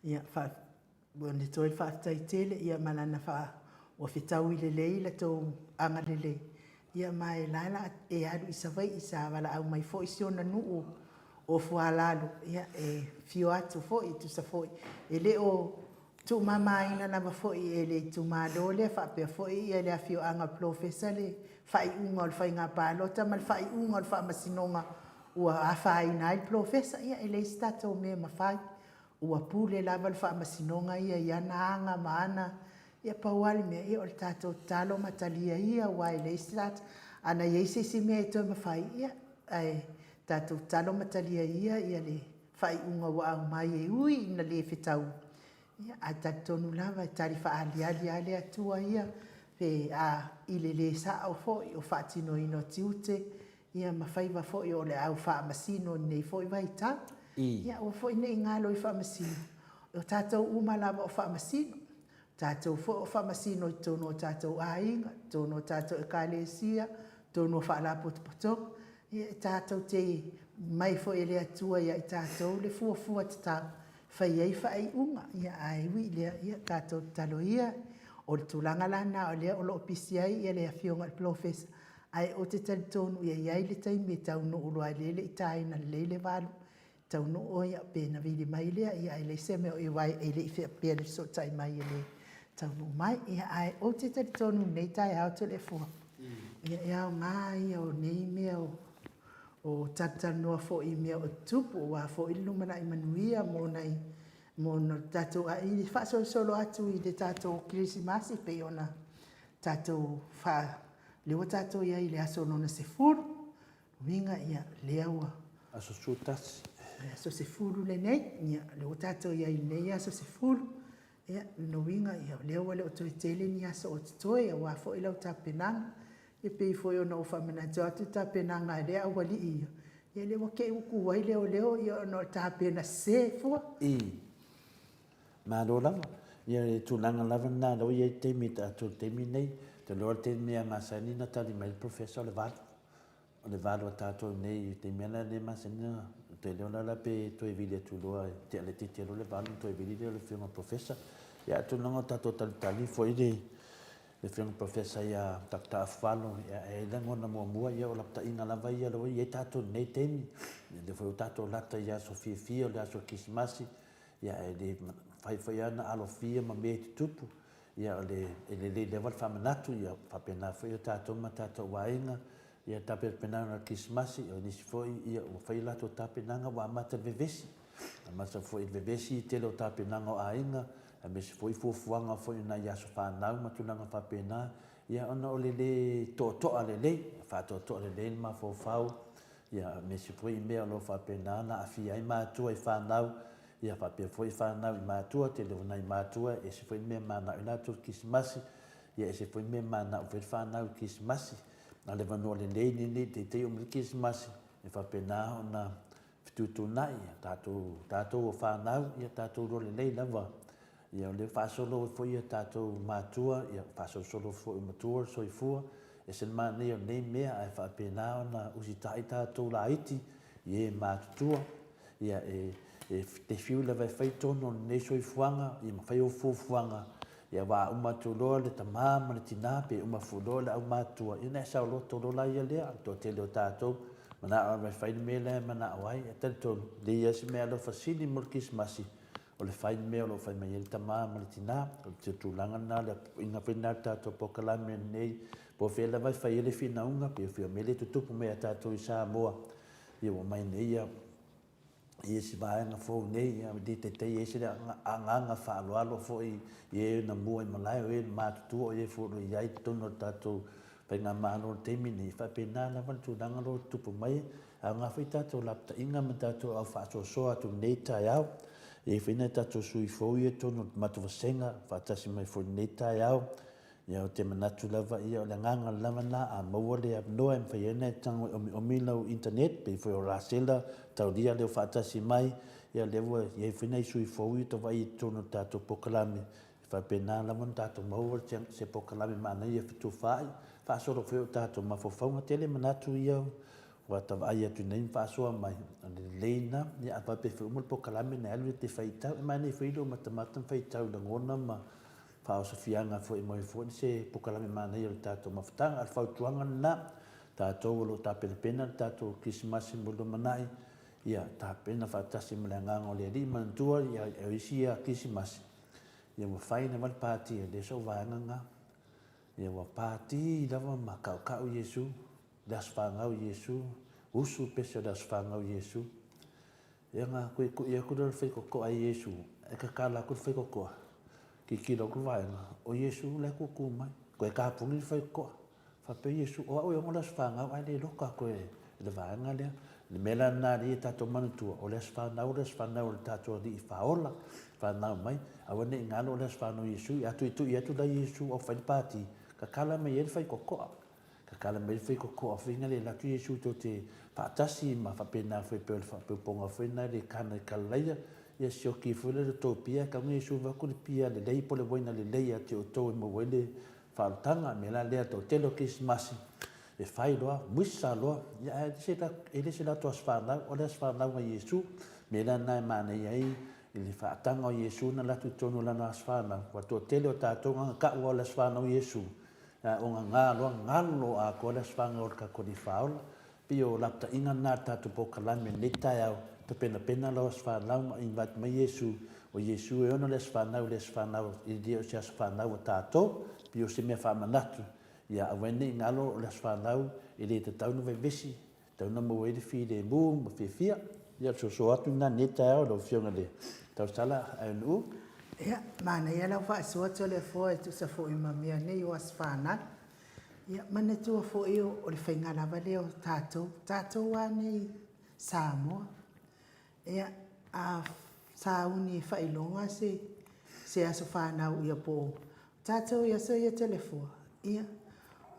Ia momoli atu ai le faafetai tele ia ma lana faa ua fetaui lelei la tou agalelei ia ma e la la e alu i Savaii sa valaau mai foi si ona nuu o Fualalo, ia, e afio atu foi e tusa foi, e le o tuumamaina lava foi e le itumalo lea faapea foi le afioaga o Polofesa le faaiuga o le faiga palota ma le faaiuga o le faamasinoga. ua afaina ai le polofesa, ia e leai se tatou mea e mafai. Ua pule lava le Faamasinoga ia i ana aga ma ana, ia pau lava le mea, ia o le tatou tatalo ma talia ia, aua e leai se tatou, ana i ai se isi mea e toe mafai, ia, ae tatou tatalo ma talia ia ia le faaiuga ua aumai e ui ina le fetaui, ia, ae talitonu lava e tali faaaliali lava le Atua ia pe a i le le sao foi o faatinoina o tiute ia ma faiva foi o le au faamasino i lenei foi vaitau. Ia aua foi ne i galo i faamasino, o tatou uma lava o faamasino. O tatou foi o faamasino i totonu o tatou aiga, totonu o tatou Ekalesia, totonu o faalapotopotoga. Ia e tatou te mai foi e le Atua ia i tatou le fuafua tatau e fai ai faaiuga. Ia ae ui i lea, ia tatou tatalo ia, o le tulaga la lena o lea o lo o pisi ai le Afioga i le Polofesa, Ae ou te talitonu e i ai le taimi e taunuu loa e le i taina lelei le 8, taunuu ia pe na vili mai lea, ia ae leai se mea o i ai aua e le i faapea na fesootai mai e le taunuu mai. Ia ae ou te talitonu i lenei taeao Toleafoa, ia e aoga ia o nei mea o talatalanoa foi i mea o tutupu aua foi le lumanai manuia mo nai mo tatou aiga, faasolosolo atu i le tatou Kerisimasi pei ona tatou faa lea ua tatou i ai i le aso lona 10, uiga ia lea ua Aso 11. Aso 10 lenei, ia lea ua tatou i ai i lenei aso 10, ia lona uiga ia lea ua le o toe tele ni aso o totoe aua foi lau tapenaga. E pei foi ona ou faamanatu atu tapenaga a lea aualii ia, ia lea ua te i ua tu ai leoleo ia ona o le tapena sese fua. I. Malo lava. Ia le tulaga lava lena lea ua i ai le taimi tatou i le taimi lenei. Ou te iloa o le taimi lava e masani ona tali mai ai le Professor o le 8. O le 8 a tatou nei i le taimi lava lea e masani ona, ou te iloa la pe toe vili atu loa e tea laitiiti loa le 8 ona toe vili lea o le afioga i le Professor. Ia atonu o tatou talitali foi le afioga i le Professor ia Doctor Afualo, ia e i ai lagona muamua, ia o lapataiga lava ia o lea ua i ai tatou i lenei taimi. Ia lea foi ua tatou lata i aso fiafia o le aso Kerisimasi, Ia, e le mafai foi lava ona alofia ma mea e tutupu. Ia, o le, e lelei lava le faamanatu, ia faapena foi o tatou ma tatou aiga, ia tapenapenaga o le Kerisimasi, o nisi foi, ia, ua fai a latou tapenaga ua amata i le vevesi. Amata foi i le vevesi i le tele o tapenaga o aiga, aemaise foi fuafuaga foi o nai aso fanau ma tulaga faapena, ia, ona o le lē toatoa lelei, faatoatoa lelei le mafaufau, Ia, aemaise foi i mea o lo o faapena ona aafia ai matua i fanau, ia faapea foi fanau i matua, tele o nai matua e ese foi le mea e manao ai latou i le Kerisimasi, ia ese foi le mea e manao foi le fanau i le Kerisimasi. A o le avanoa lelei lenei i teitei uma le Kerisimasi e faapena ona fetuutuunai, ia tatou, tatou o fanau, ia tatou iloa lelei lava Ia o lea faasolo foi ia tatou matua, ia faasolosolo foi matua le soifua, ese le manaia o lenei mea ae faapena ona usitai tatou laiti i e matutua, ia e e te fiu lava e fai tonu o lenei soifuaga, ia ma fai ou fuafuaga, ia aua a uma atu loa le tama ma le tina pe uma foi loa le aumatutua, ia ona e saoloto loa laia lea, o le toatele o tatou, manao lava e fai le mea la e manao ai, ae talitonu, e leai lava se mea alofa sili mo le Kerisimasi, O le fai mea o lo o fai mai ai le tama ma le tina, o le tulaga lena, o le uiga foi lena o le tatou polokalame lenei, po o fea lava e fai ai le finauga, pe o fea mea lea e tutupu mai ia tatou i Samoa, ia ua omai nei ia i isi vaega fou nei, ia le taitai ai se agaga faaaloalo foi i e na mua i malae, o e na matutua, o e foi o lo o i ai i totonu o le tatou faigamalo i le taimi lenei, e faapena lava le tulaga o lo o tutupu mai. Aoga foi tatou lapataiga ma tatou au faasoasoa atu i lenei taeao. E i ai foi nai tatou sui fou ia i totonu o le matou vasega faatasi mai foi i lenei taeao. Ia ou te manatu lava ia o le agaga lava lena a maua le avanoa e mafai ai ona e tago e omiomi lau internet pei foi o Rasela Taulia lea ua faatasi mai, ia lea ua i ai foi nai sui fou ia ua vaai i totonu o le tatou polokalame. E faapena lava ona tatou maua se polokalame manaia e fetufaai, faasolo foi o tatou mafaufauga. Tele manatu ia Ua ta vaai atu nei ma faasoa mai, o le lelei lena, ia a faapea foi uma le polokalame na e alu e te faitau, e manaia foi lou matamata ma faitau i lagona ma faaosofiaga foi mai foi se polokalame manaia o le tatou mafutaga. A o le fautuaga lena, tatou o lo o tapenapena le tatou Kerisimasi mo le lumanai, ia tapena faatasi ma le Agaga o le Alii. Manatua, ia o isi ia Kerisimasi, ia ua fai lava le pati a le sou vaega lena, ia ua pati lava ma kaukau Iesu, Le aso fanau Iesu, Usu pese o le aso fanau Iesu. Ia na kuikui atu lea o le faitotoa i Iesu, e tatala atu le faitotoa, tilotilo atu le vaega, o Iesu la e tutu mai, toe tapuni le faitotoa. Faapea Iesu, o au e ono le aso fanau ae le loka atu e le vaega lea. O le mea la lena lea ia tatou manatua, o le aso fanau o le aso fanau o le tatou Alii Faaola, fanau mai, aua ne i galo o le aso fanau o Iesu. A tuitui atu la Iesu au fai le pati, tatala mai ai le faitotoa. Tatala mai le faitotoa foi na le alu atu Iesu tou te faatasi ma faapena foi pei o le faapeupoga foi na le Kana i Kalalaia, ia sioki foi le tou pia, tau na Iesu avatu le pia lelei po le uaina lelei ia te outou e maua ai le faaolataga. O le mea la lea toatele o Kerisimasi e fai loa, muisa loa, ia ae e le se latou aso fanau, o le aso fanau a Iesu. O le mea la lena e manaia ai i le faataga o Iesu na alu atu i totonu o lana aso fanau, aua toatele o tatou na ona tau lava o le aso fanau o Iesu, Ae o gaga loa galo atoa le aso fanau o le tatou Alii Faaola. Pei o lapataiga lena a le tatou polokalame i lenei taeao, tapenapena lau aso fanau ma invite mai Iesu, o Iesu e ono le aso fanau i le aso fanau e le o se aso fanau a tatou. Pei o se mea faamanatu, ia aua ai ne i galo o le aso fanau e le tatau ona vevesi, Tau na maua ai le filemu ma fiafia. Ia, o le soso atu lena i lenei taeao i lau Afioga i le Tausala Aeonuu. Ia, manaia lau faasoa Toleafoa e tusa foi ma mea nei o aso fanau. Ia, manatua foi o le faiga lava lea o tatou, tatou lava nei Samoa. Ia, a sauni e faailoga se, se aso fanau ia po o tatou i aso ia Toleafoa, ia,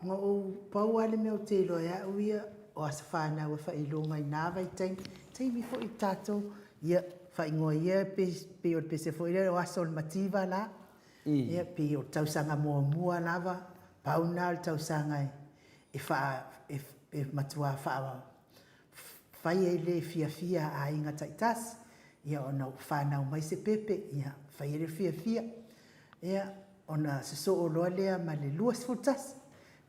na ou pau lava le mea ou te iloa e au ia, o aso fanau e faailoga i na vaitaimi, taimi foi tatou, ia, faaigoa ia pei o le pese foi lea o aso o le mativa la. Ia, pei o le tausaga muamua lava, pau lena o le tausaga e, faa, e matua faa, fai ai le fiafia a aiga taitasi, ia ona ua fanau mai se pepe, ia fai ai le fiafia. Ia ona sosoo loa lea ma le 21.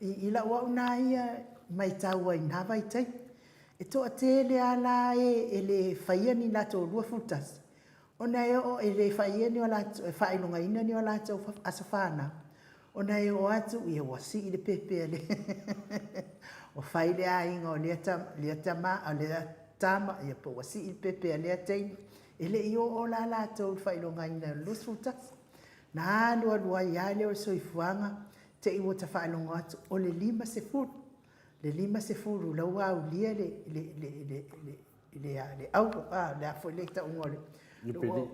I, i lau au na ia maitau ai i na vaitaimi. E toatele lava la e, e le faia ni latou 21, ona e oo, e le faia ni o latou, e faailogaina ni o latou aso fanau, ona e oo atu, ia ua sii le pepe a le ua fai le aiga o lea lea tama, o lea tama, ia po ua sii le pepe a lea teine. E le i oo la latou i le faailogaina o le 21. Na alu alu ai lava lea o le soifuaga, te i ua ta faalogo atu o le 50, le 50 la ua aulia le, le, le, le, le le a le auro a le a foi le tauga o le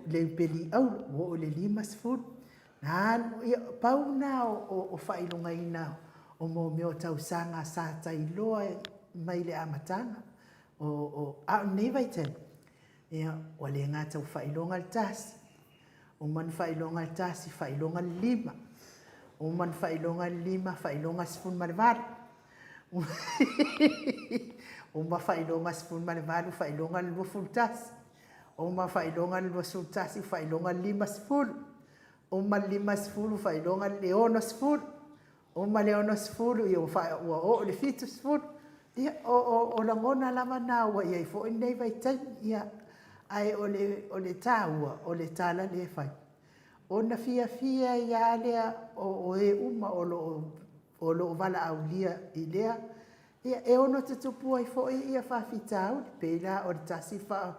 le iupeli auro ua oo i le 50 na alu ia pau na o faailogaina o mo mea o tausaga sa tailoa mai le amataga o o a o lenei vaitaimi ia ua le gata ua faailoga le tasi uma ona faailoga le tasi faailoga le lima uma ona faailoga le lima faailoga 18 Uma faailoga 18, faailoga le 21. Uma faailoga le 21, faailoga le 50. Uma le 50, faailoga le 60. Uma le 60, ia ua oo i le 70. Ia, o, o, o lagona lava na ua i ai foi lenei vaitaimi. Ia, ae o le, o le taua, o le tala lea e fai, ona fiafia ai lava lea o, o e uma o lo o o lo o valaaulia i lea, ia, e ono tutupu ai foi ia faafitauli, pei la o le tasi faa,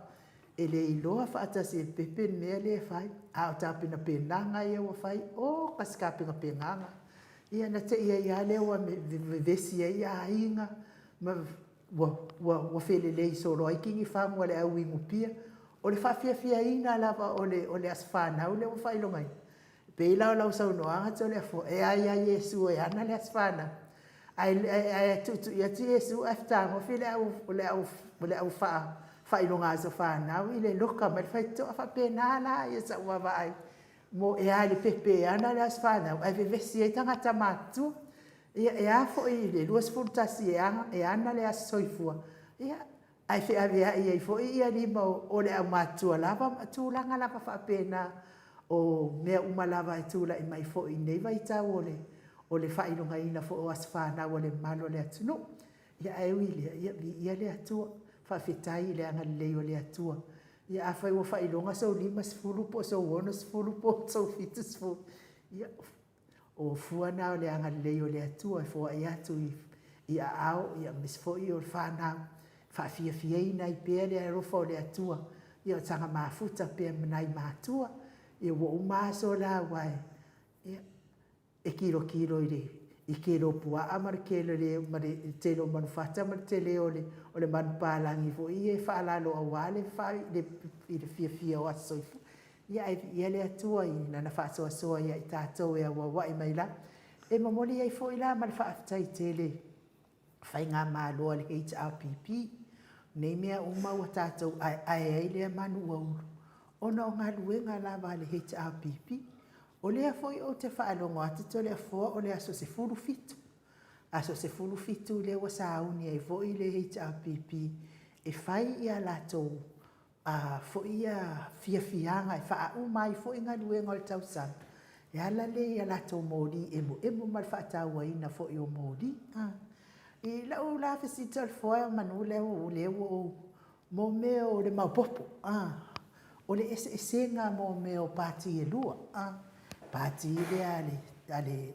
e le iloa faatasi e le pepe le mea lea e fai, a o tapenapenaga ia ua fai, oka se tapenapenaga. Ia na te i ai lava lea ua vevesi ai aiga, ma ua, ua, ua felelei solo ai kinifagu a le au inupia. O le faafiafiaina lava o le, o le aso fanau lea ua faailogaina, E pei la o lau saunoaga Toleafoa, e ai lava Iesu e ana le aso fanau. Ae, ae tuitui atu Iesu ae fetagofi le au, le au, le au faa, faailoga aso fanau i le loka mai le faitotoa. Faapena la ia sau vaavaai mo e a i le pepe e ana le aso fanau ae vevesi ai tagata matutua. Ia, e a foi i le 21 e ana, e ana le aso soifua, ia, ae feaveai ai foi ia lima o le aumatutua lava ma tulaga lava faapena o mea uma lava e tulai mai foi i lenei vaitau o le o le faailogaina foi o aso fanau a le mamalu o le atunuu. Ia ae ui i lea, ia viia le Atua, faafetai i le agalelei o le Atua. Ia afai ua faailoga sou 50 po o sou 60 po o sou 70, ia O fua na o le agalelei o le Atua e foai atu i aao aemaise foi o le fanau. faafiafiaina ai pea le alofa o le Atua, ia o taga mafuta pea ma nai matua, ia ua uma aso la aua e, ia, e kilokilo i le i kele o puaa ma le kele le ma le tele o manufata ma le tele o le o le manupapalagi foi ia e faalalo aua le fa le i le fiafia o aso soifua. Ia ae viia le Atua i Lana faasoasoa ia i tatou e auauai mai lava. E momoli ai foi la ma le faafetai tele i Faigamalo a le HRPP, nei mea uma ua tatou aeae ai lea manu ua ulu, ona o galuega lava a le HRPP. O lea foi ou te faalogo atu Toleafoa o le aso 17, aso 17 lea ua sauni ai foi le HRPP e fai a latou a foi ia fiafiaga e faauma ai foi galuega o le tausaga e ala lea i a latou moli emoemo ma le faatauaina foi o moli. I lau la fesili Toleafoa manu lea ua ou mo mea o le maopoopo, o le eseesega mo mea o pati e lua, pati lea a le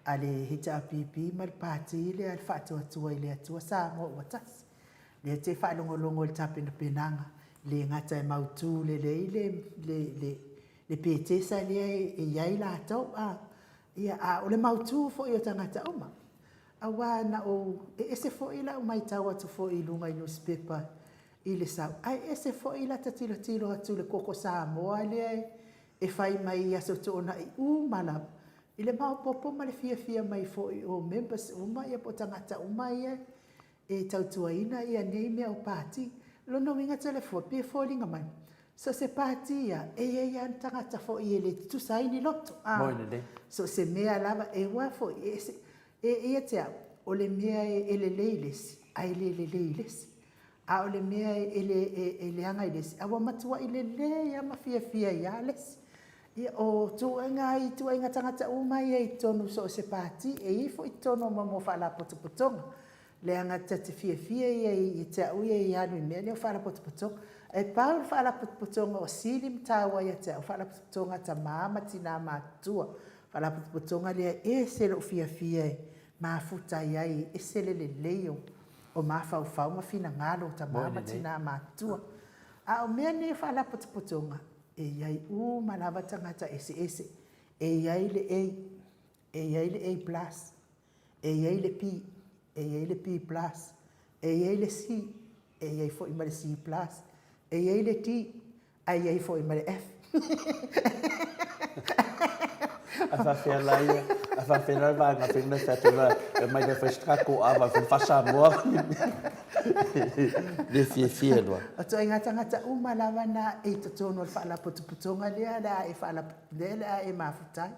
a le HRPP ma le pati lea a le Faatuatua i le Atua Samoa ua Tasi. Lea e te faalogologo i le tapenapenaga, e le gata e mautu lelei le le le petesa lea e i ai latou, a o le mautu foi o tagata uma. Aua na ou, e ese foi lau matau atu foi i luga i nusipepa i le sau, ae ese foi lata tilotilo atu i le koko Samoa lea e fai mai i Aso Toonai uma lava, i le maopoopo ma le fiafia mai foi o members uma ia po o tagata uma ia e tautuaina ia nei mea o pati. O lona uiga Toleafoa, pei e foliga mai, so o se pati lava, e i ai lava ni tagata foi e le tutusa ai ni loto. So o se mea lava, e aua foi, e ese, e ia te au, o le mea e lelei i le isi, ae le lelei i le isi. A o le mea e, e, e leaga i le isi, a ua matuai lelei lava ma fiafia ai lava le isi. Ia, o ituaiga ituaiga tagata uma ia i totonu o so o se pati, e i ai foi totonu o mea o faalapotopotoga. Leaga ta te fiafia ia ia te au ia i alu i mea nei o faalapotopotoga. Ae pau le faalapotopotoga o sili ma taua ia te au, o faalapotopotoga a tama ma tina matutua. O faalapotopotoga lea e ese lou fiafia e mafuta ai ai, e ese le lelei o mafaufau ma finagalo o tama ma tina matutua. A o mea nei o faalapotopotoga, e i ai uma lava tagata eseese. E i ai le A, e i ai le A plus, e i ai le B, e i ai le B plus, e i ai le C, e i ai foi ma le C plus, e i ai le D, ae i ai foi ma le F. A faapefea la ia, a faapefea la le vaega fai mai fai atu la, e mai le fai se tatou ava fai faa-Samoa. Le fiafia loa. O ituaiga tagata uma lava na e i totonu o le faalapotopotoga lea o le a e lea o le a e mafuta ai.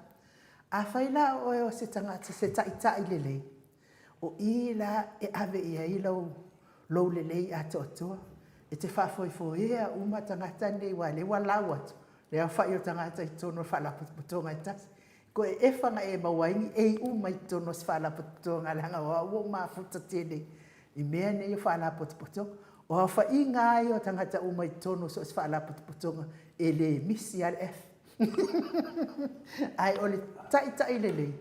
Afai la o oe o se tagata, se taitai lelei, o i la e ave i ai lou, lou lelei atoatoa, e te faafoefoea uma tagata nei aua o lea ua lau atu le aofai o tagata i totonu o le faalapotopotoga e tasi. Ko e efa na e maua ai ni ei uma i totonu o se faalapotopotoga leaga o au ua ou mafuta tele i mea nei o faalapotopotoga. O aofaiga lava ia o tagata uma i totonu o so o se faalapotopotoga, e le misi lava le F. Ae o le taitai lelei,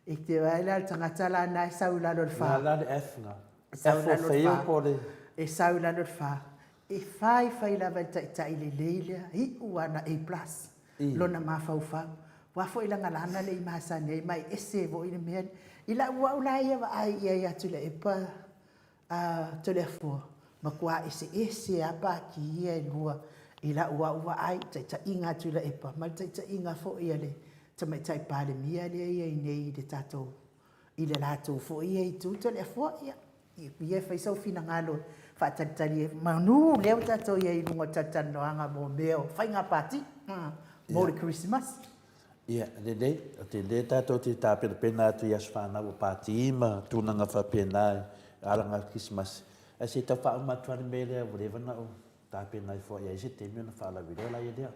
e te vaai la i le tagata la na e sau i lalo o le fa. La le F na. E sau i lalo o le fa. E sau i lalo o le fa. E fai fai lava e le taitai lelei lea, iu ana A plus, lona mafaufau. Aua foi leaga lana le i masani ai ma e ese foi le mea lea. I lau au la ia vaai i ai ia Tuilaepa, a Toleafoa, matua eseese lava pati ia e lua i lau au vaai, taitaiga a Tuilaepa ma le taitaiga foi a le Tamaitai Palemia lea e i ai nei i le tatou, i le latou foi ia itu Toleafoa. Ia, ia e fai sou finagalo e faatalitali ai, manu lea ua tatou i ai i luga o le talatalanoaga mo mea o faiga pati mo le Kerisimasi. Ia, lelei, o lea tatou te tapenapena atu i aso fanau o pati ma tulaga faapena e ala i Kerisimasi, ae se i tau faauma atu lava le mea lea ua leva ona ou tapena ifo i ai se taimi ona faalauiloa laia lea.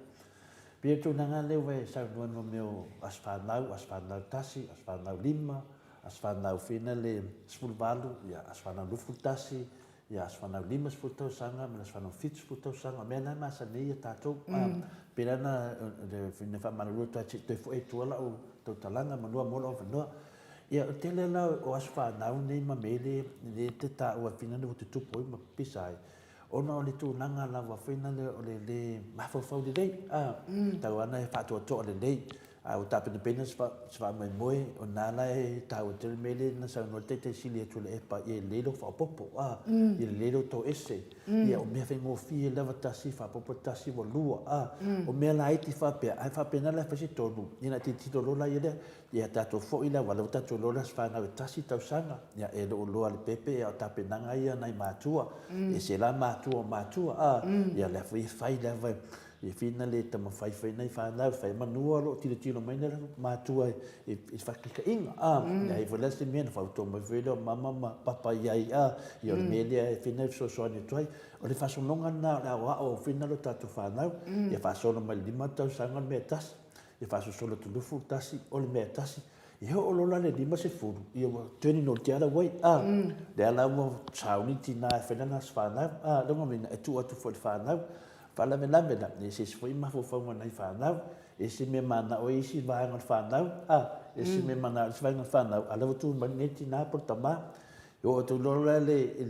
Pei o le tulaga lea ua e saunoa i mea o aso fanau, aso fanau tasi, aso fanau lima, aso fanau foi lea 18, ia aso fanau 21, ia aso fanau 50 tausaga ma le aso fanau 70 tausaga, o mea na e masani ai tatou. Pei la na faamalulu atu ai se i toe foi i tua lau tautalaga manu mo lou avanoa. Ia, o le tele la o aso fanau nei ma mea le, le te taua e whina ua tutupu ai ma pisa ai, ona o le tulaga lava foi lale o le lē mafaufau lelei, a, tau lava ina e faatoatoa lelei, a ua tapenapena se faamoemoe, o lena la e taua tele le mea lea na saunoa ai le Taitai Sili a Tuilaepa, ia lelei lou faaopoopo, a, ia lelei lou toese, ia o mea faigofie lava tasi faaopoopo tasi ua lua, a, o mea laiti faapea, ae faapena la e fai se tonu, ia ona e tilotilo loa la lea, Ia tatou foi le auala ua tatou iloa le aso fanau e tasi tausaga, ia e le o iloa le pepe a o tapenaga ia a nai matua, ese la matua o matua a, ia lea foi e fai lava e fina le taumafai foi nai fanau e fai manua o lo o tilotilo mai nai matua i faataitaiga a, leai foi la se mea na fautua mai foi lea o mama ma papa i ai a, ia o le mea lea e fina e fesoasoani atu ai. O le faasologa lena o le aoao o fina lo tatou fanau, ia faasolo mai le 5 tausaga le mea e tasi. E faasolosolo atu 21, o le mea e tasi, e oo loa la i le 50, ia ua turning loa i le the other way, a. Lea la ua sauni le tina e fai lana aso fanau, a, lona uiga, e tuu atu foi i le fanau. Faalavelave la, e ese foi mafaufauga o nai fanau, ese mea manao ai isi vaega o le fanau, a, ese mea manao ai isi vaega o le fanau, a o lea ua tu mai lenei tina po o le tama. E oo atu loa la i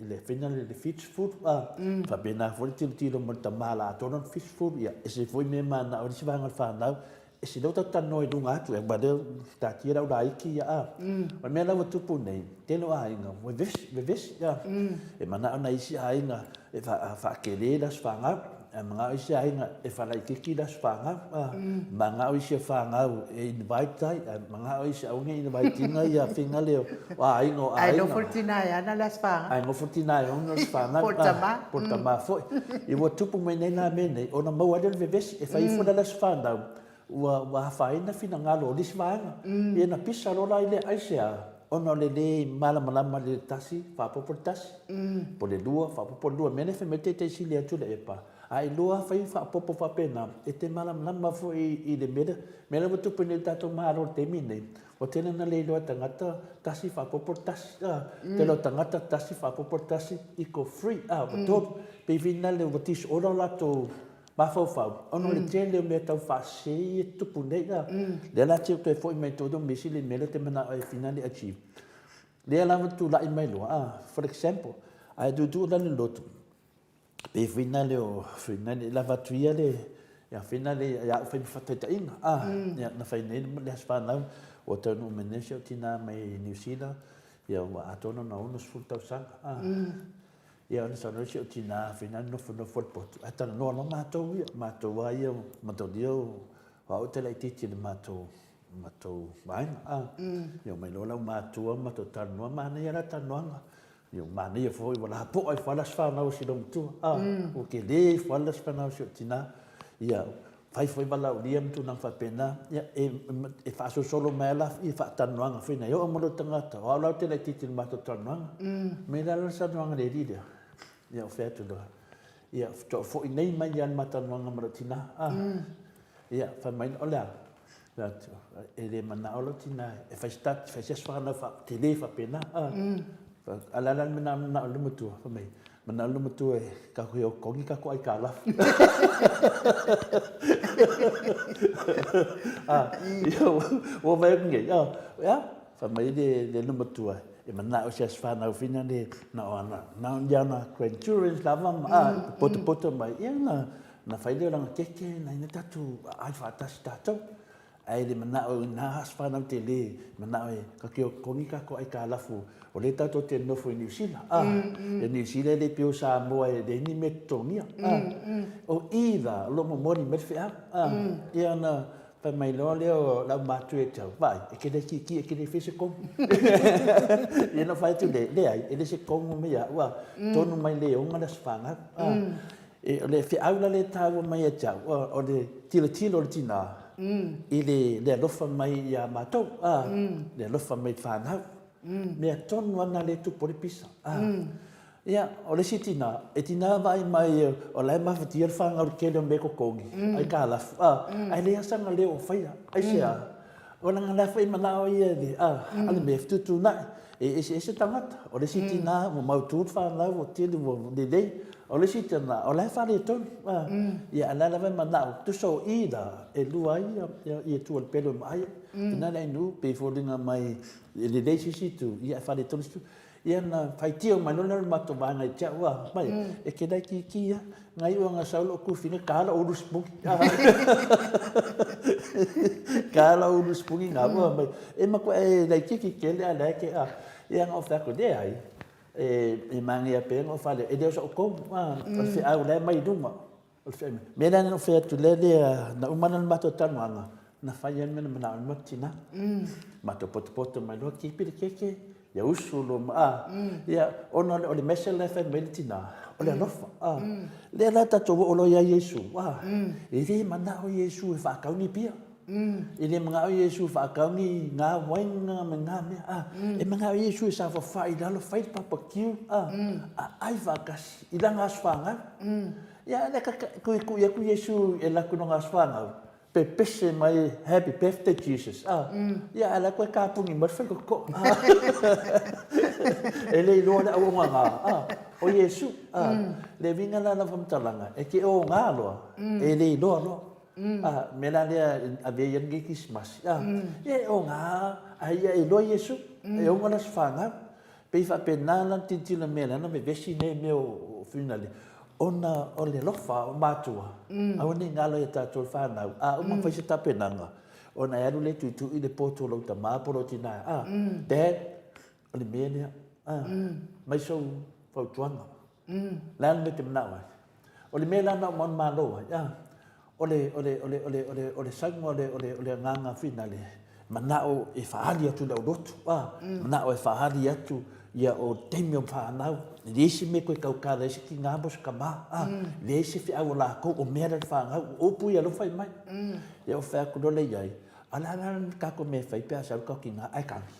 le faiga lea i le 70, a, faapena foi le tilotilo mai le tama o le a atoa lona 70, ia, ese foi mea e mananao ai le isi vaega o le fanau, ese lea ua tatou talanoa i luga atu, aua o lea ua taatia le au laiti ia, a. O le mea la ua tupu nei, tele o aiga ua vevesi, vevesi, a. E manao nai isi aiga e faatele le aso fanau, ae manao isi aiga e faalaitiiti le aso fanau, a. Manao isi fanau e invite ai, ae manao isi aua ne i invite ina ia faiga lea o aiga o aiga. Ae nofo le tina e ana le aso fanau. Ae nofo le tina e ona le aso fanau. Po o le tama. Po o le tama foi. Ia ua tupu mai nei la mea nei, ona maua ai lea o le vevesi, e fai ifo la le aso fanau, ua afaina finagalo o nisi vaega. Ia na pisa loa la i lea aisea, ona o le le malamalama i le tasi faaopoopo le tasi, po o le lua faaopoopo le lua. O le mea lea e fai mai ai le Taitai Sili a Tuilaepa, a e lua lava fai faaopoopo faapena, e te malamalama foi i le mea lea. O le mea lea ua tupu nei i le tatou Malo i le taimi lenei, ua tele ina le iloa e tagata, tasi faaopoopo le tasi, a. Tele o tagata, tasi faaopoopo le tasi equal three, a, ua tolu. Pei foi lea ua disorder o latou mafaufau, ona o le tele o mea tau faasese ia e tutupu nei. Lea la te toe foi mai totonu o mea sili mea lea e te manao e finally achieve. Lea lava tulai mai loa, for example, a e tuutuu la le lotu, pei foi lea o, foi lea lava atu ia le, ia foi lea ia au fai ma faataitaiga, ia na fai nei le aso fanau, ua taunuu mai nei si au tina mai Niu Sila, ia ua atoa lona 60 tausaga. Ia ona sau loa si ou tina fai na nofonofo i le potu, ae talanoa loa matou ia, matou lava ia mataulia o au ou te laitiiti i le matou matou vaega a. Ia omai loa lau matua ma matou talanoa, manaia la talanoaga. Ia manaia foi ua lapoa ifo lava le aso fanau a si loomatua a, ua tele ifo lava le aso fanau a si ou tina. Ia fai foi valaaulia ma tulaga faapena, ia, e, e faasolosolo mai lava ia faatalanoaga foi na, e oo mai loa tagata, o au la ou te laitiiti i le matou talanoaga. Mai la le saunoaga a le alii lea, ia ou fai atu loa, ia, faatoa foi nei mai lava le ma talanoaga ma lou tina, a. Ia, fai mai, o le a? Fai atu, e le manao lou tina e fai se fai se aso fanau tele faapena, a. A o le a la le mea na manao ai le matua? Fai mai, Manao le matua e tatou e otogi tatou aitalafu. Ah, ia, ua vaai atu nei, ah, ea, fai mai le, le matua, e manao se aso fanau whina le, na o ana, na o ana grandchildren lava, ma, ah, potopoto mai, ia, na, na fai lea o lana keke, na ina tatou ai faatasi tatou. Ae le manao i nā aso whanau te le manao e ka kio kongi ka ko aikalafu o le tatou te nofo i Niu Sila. Ah, e Niu Sila e le pio Samoa e le ni me totogia. Ah, o either lo momoli mai le feau. Ah, ia na fai mai loa lea o lau matua e tau, vaai, e ke le kiki, e ke le fai se kongu. Ia na fai atu le, leai, e le se kongu me ia, ua, tonu mai le onga le aso whanau. Ah, E, o le feau la le taua mai ia te au, o le tilotilo o le tinā i le, le alofa mai iā matou, ā, le alofa mai i le whānau. Mea tonu ana le tupu o le pisa, ā. Ia, o le isi tinā, e tinā vaai mai o la e mafatia le whānau le tele o mea totogi, ai ka lafu, ā, ae leai sana leo o whaia, aisea, o langa la foi manao ia le, ā, a le mea e fetuutuunai, e eseese tagata, o le isi tinā ua mautu le whānau, ua tele, ua lelei. O le isi tana, o la e faaletonu, a, ia, a la lava e manao, tusa o i la, e lua ai ia, ia tua o le pelu e maai ai. Ina le ainu, pei foliga mai, e lelei se isi itu, ia ae faaletonu se isi itu. Ia na faitio mai loa lea o le matou vaega i te au a, mai, e te laitiiti ia, na iu ina sau lou tufiga, ta lou ulu sipugi. Ta lou ulu sipugi na ua mai, e matuai e laitiiti tele a o la e te, a. Ia na ou fai atu, leai, e manaia pea ona ou fale, e le o sou tonu, a, o le feau o la e mai luga. O le feau, mea lea na ou fai atu lea lea, na uma lea ona matou talanoaga, na fai lava le mea na manao ai le matou tina. Matou potopoto mai loa, kipi le keke, ia usu loa ma, a, ia, ona o le message la e fai mai le tina, o le alofa, a. Lea la tatou oo loa ia Iesu, a, e le manao Iesu e faatau ni pia. E le manao Iesu e faatau ni ngā uaina ma ngā mea, a, e manao Iesu e saofafai i lalo, fai le papakiu, a, a ai faatasi i lana aso fanau. Ia, lea ka tuitui atu Iesu e alu atu i lona aso fanau, pepese mai Happy birthday Jesus, a, ia, a o la e toe tapuni mai le faitotoa, a. E le iloa le auaunaga, a, o Iesu, a. Le uiga la o lau faamatalaga, e te oga loa, e le iloa loa. A, mea la lea e ave ai lenei Kerisimasi, a, ia e oga a ia e iloa Iesu, e oga le aso fanau. Pei faapena la le tilotilo mea lea na vevesi nei mea o funeral, ona o le alofa o matua, aua ne i galo ia tatou le fanau, a uma ona fai se tapenaga, ona e alu lea e tuitui le poto o lou tama po o lou tina, a, Dad, o le mea lea, a, mai sou fautuaga. Le a le mea e te manao ai? O le mea la na ou manumalo ai, a, o le, o le, o le, o le, o le, o le sauga o le, o le, o le agaga finale, manao e faaali atu i le aulotu, a, manao e faaali atu ia o taimi o fanau, e leai se mea e toe tautala ai se tina ma se tama, a, leai se feau a latou, o mea la le fanau, o upu ia o lea ua fai mai. Ia ou fai atu loa lea i ai, a o le a la le tatou mea e fai pe a sau le tatou tina ae kagi?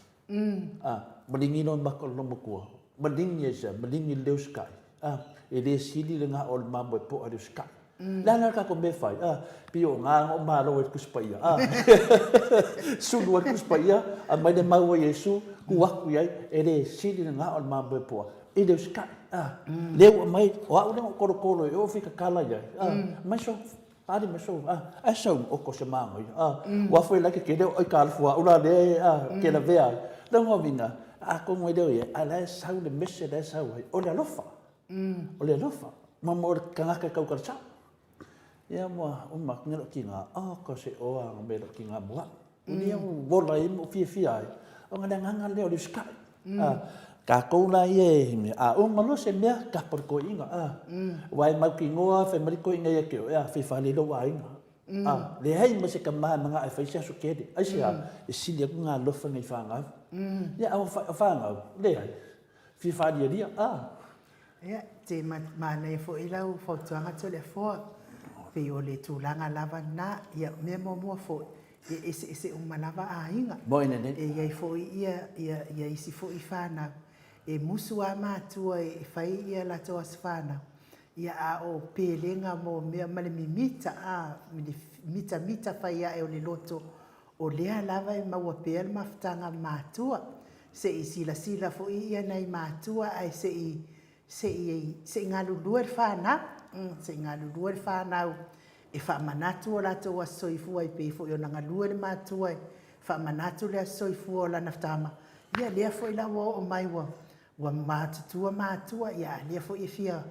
A, maligi loa maka o le loomatua. Maligi ai sea, maligi le usikai. A, e le sili le gao o le mamoe poa i le usikai. Le a la le tatou mea e fai? A, pei o gā na ou malo ai i le Tusi Paia. A, sulu ai le Tusi Paia, aumai le mau a Iesu, tuu atu i ai, e le sili le gao o le mamoe poa i le usikai. A, lea ua aumai, o au lea na ou tolotolo i o fia tatala i ai. A, aumai sou Ali ma sou, ah, ai sau oko se māngai, ah, ua foi lai ke kele o aitalafu a ula le, ah, ke lavea ai. Le uiga, atonu e leo ia, a la e sau le mese la e sau ai, o le alofa, o le alofa, ma mo le tagata e tautala sao. Ia ua uma atu nei lou tiga, oh, ko se oa me lou tiga mua. Ua ola ai ma ou fiafia ai, ona le agaga lea o le usikai. Tatou la ia e, a uma loa se mea, tapa le toeaina, aua e mautinoa fai mai le toeaina ia te oe, a, fai fale i lou aiga. Leai ma se tama e manao e fai se aso tele. Aisea? E sili atu ona alofa nei fanau. Ia, a o fanau, leai, fia faalialia, a. Ia, te manaia foi lau fautuaga Toleafoa, pei o le tulaga lava lena. Ia, o mea muamua foi, e eseese uma lava aiga. Moi nei. E i ai foi ia, ia, ia isi foi fanau, e musu lava matua e fai ia latou aso fanau, ia a o pelega mo mea ma le mimita, a, le mitamita fai ae o le loto, o lea lava e maua pea le mafutaga a matua. Se i silasila foi ia nai matua ae se i se i se i galulue le fanau, se i galulue le fanau e faamanatu o latou aso soifua e pei foi ona galue le matua e faamanatu le aso soifua o lana tama. Ia lea foi la ua oo mai ua ua matutua matua, ia a lea foi e fia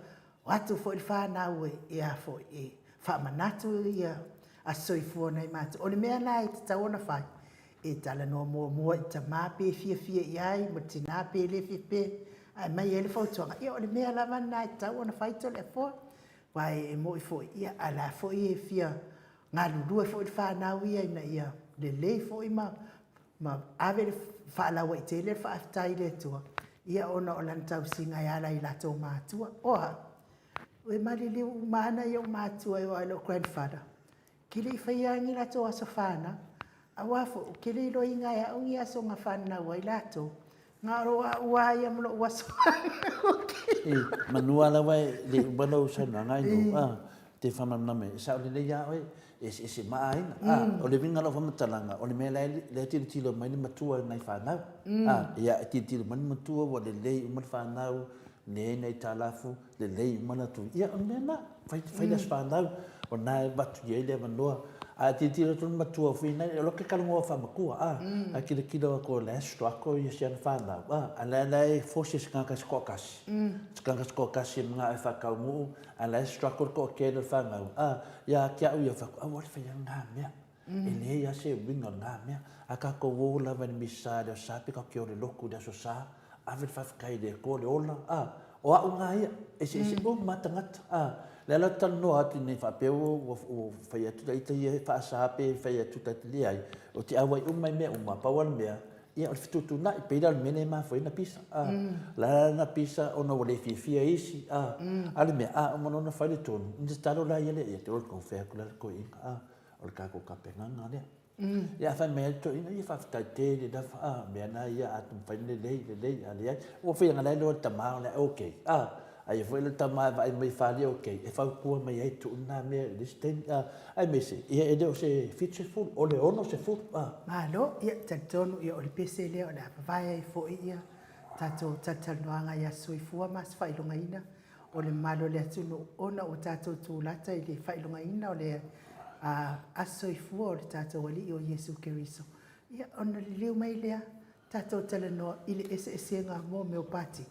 o atu foi le fanau e e a foi e faamanatu ia aso soifua o nai matua. O le mea la e tatau ona fai, e talanoa muamua i tama pe fiafia i ai ma tina pe le fiafia ae aumai ai le fautuaga, ia o le mea lava lena e tatau ona fai Toleafoa. Aua e moni foi, ia a o la foi e fia galulue foi le fanau ia ina ia lelei foi ma ma ave le faalauaitele le faafetai i le Atua, ia ona o lana tausiga e ala i latou matua. O au, e maliliu uma lava nai ou matua e oo lava i lou grandfather, ke le i faia lava ni latou aso fanau. Aua foi, ou te le iloaina e au ni aso na fanau ai latou, na o au lava ia ma lou aso fanau. E, manua lava e le i uma lau saunoaga i lou, a, te faamalamalama e sao lelei ia oe, e eseese ma aiga. A, o le uiga o lau faamatalaga, o le mea la e tilotilo mai le matua i nai fanau. A, ia, e tilotilo mai le matua ua lelei uma le fanau, Leai ni aitalafu, lelei uma latou, ia o le mea lena, fai, fai le aso fanau, o lena e avatu i ai le avanoa. A e tilotilo atu le matua foi lena, e loke talanoa faamatua, a, ae tilotilo atu o la e struggle ia si ana fanau, a, a la, la e force e se tagata se toatasi, se tagata se toatasi e manao e faataunuu, a la e struggle le toatele o le fanau, a, ia te au ia, fai atu, aua le faia lena mea. E leai lava se uiga o lena mea. A tatou o lava i le Misa i le Aso Sa pe tatou te o i le lotu i le Aso Sa, ave le faafetai i le Atua le ola, a, o au lena ia, eseese uma lava tagata, a. O lea la ou te talanoa atu nei faapea ua, ua, ua fai atu ita ia e faasa pe fai atu ta ita, leai, ou te auai uma i mea uma, pau lava le mea, ia o le fetuutuunai, pei la o le mea lea e mafua ai ona pisa, a. O le a la ona pisa ona ua le fiafia isi, a. A o le mea, a uma loa ona fai le tonu, ona tatalo laia lea, ia te oe le tonu fai atu la le toeaina, a. O le tatou tapenaga lea. Ia a fai mai lava le toeaina, ia faafetai tele lava, a, o mea na ia a taumafai ona lelei, lelei, a leai, ua fai ina la e iloa e le tama o le a okay, a, aia foi le tama e vaai mai falia okay, e fautua mai ai, tuu lena mea i le isi taimi, a, aemaise, ia e le o se 70, o le 60, a. Malo, ia talitonu ia o le pese lea o le a vavae ai foi ia tatou talatalanoaga ia Soifua ma se faailogaina o le mamalu o le atunuu ona ua tatou tulata i le faailogaina o le Aso Soifua o le tatou Alii o Iesu Keriso, ia ona liliu mai lea tatou talanoa i le eseesega mo mea o pati.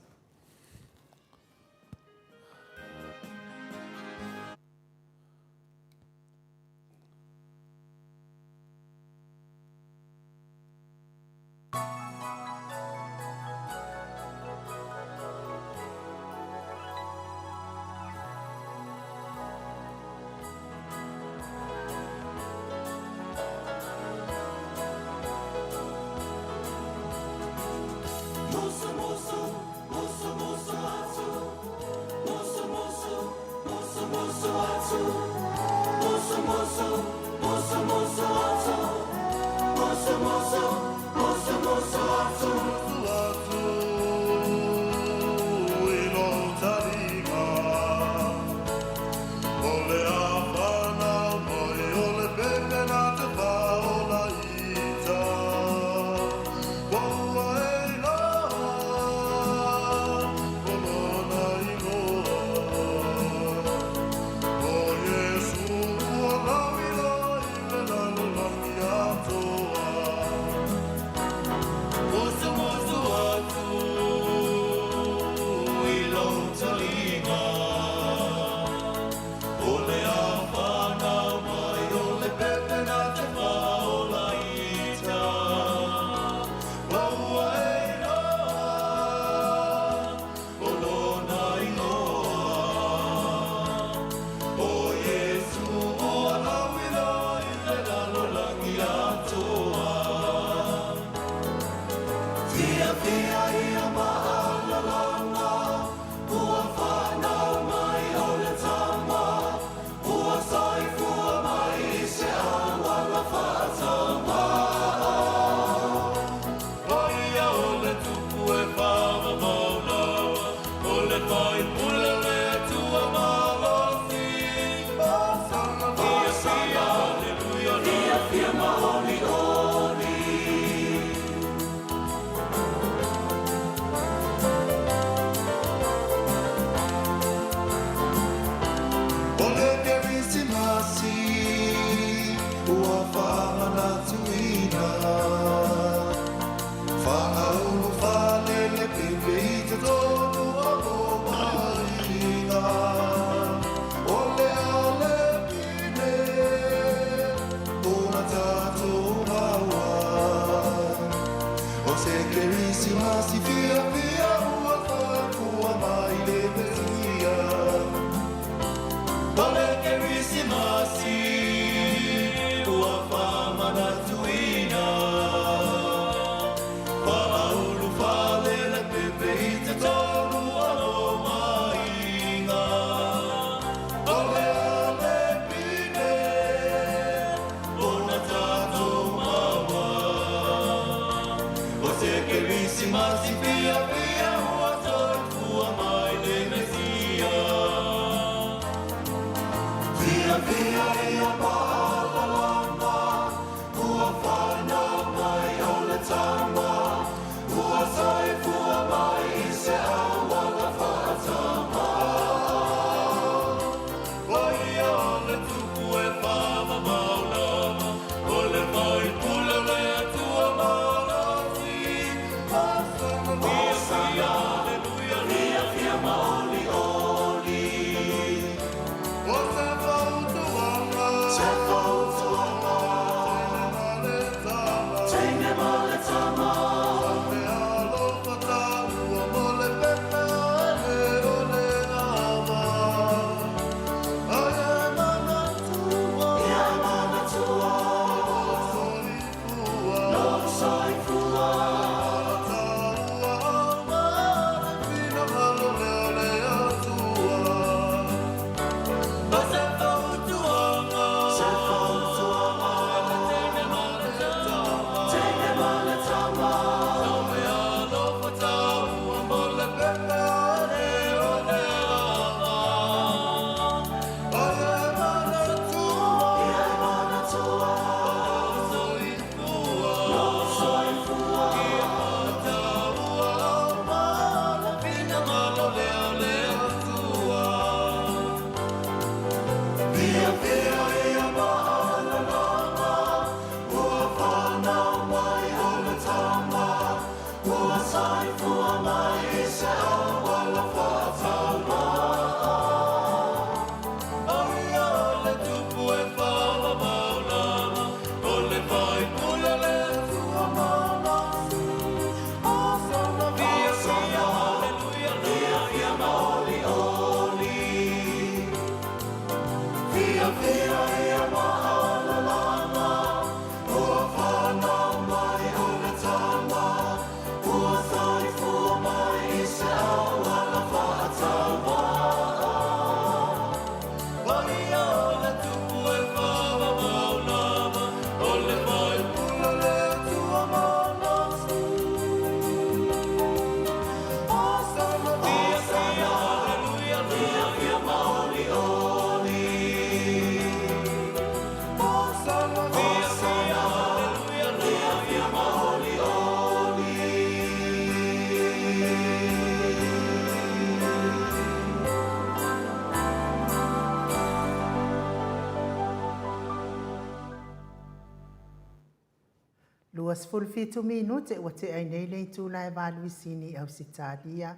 27 minute ua tea ai nei le itula e valu i Sini, Ausetalia.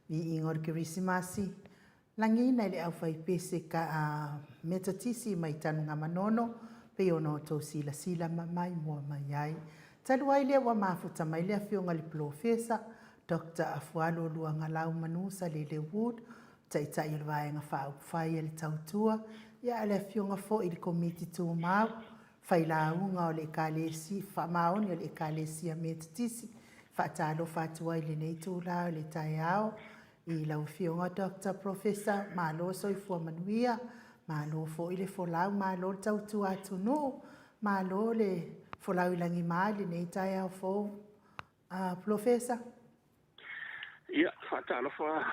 Viiga o le Kerisimasi, lagiina i le aufaipese ka a Metotisi mai Tanugamanono, pei ona outou silasila ma maimoa mai ai. Talu ai lea ua mafuta mai le Afioga i le Polofesa Doctor Afualo Luagalau Manusalele Wood, Taitai o le Vaega Faaupufai a le Tautua, ia a le Afioga foi i le Komiti Tumau, Failauga o le Ekalesia, Faamaoni o le Ekalesia Metotisi. Faatalofa atu ai i lenei itula o le taeao i lau Afioga Doctor Professor, malo soifua manuia, malo foi le folau, malo le tautua atunuu, malo le folau i lagima i lenei taeao fou. Polofesa. Ia, faatalofa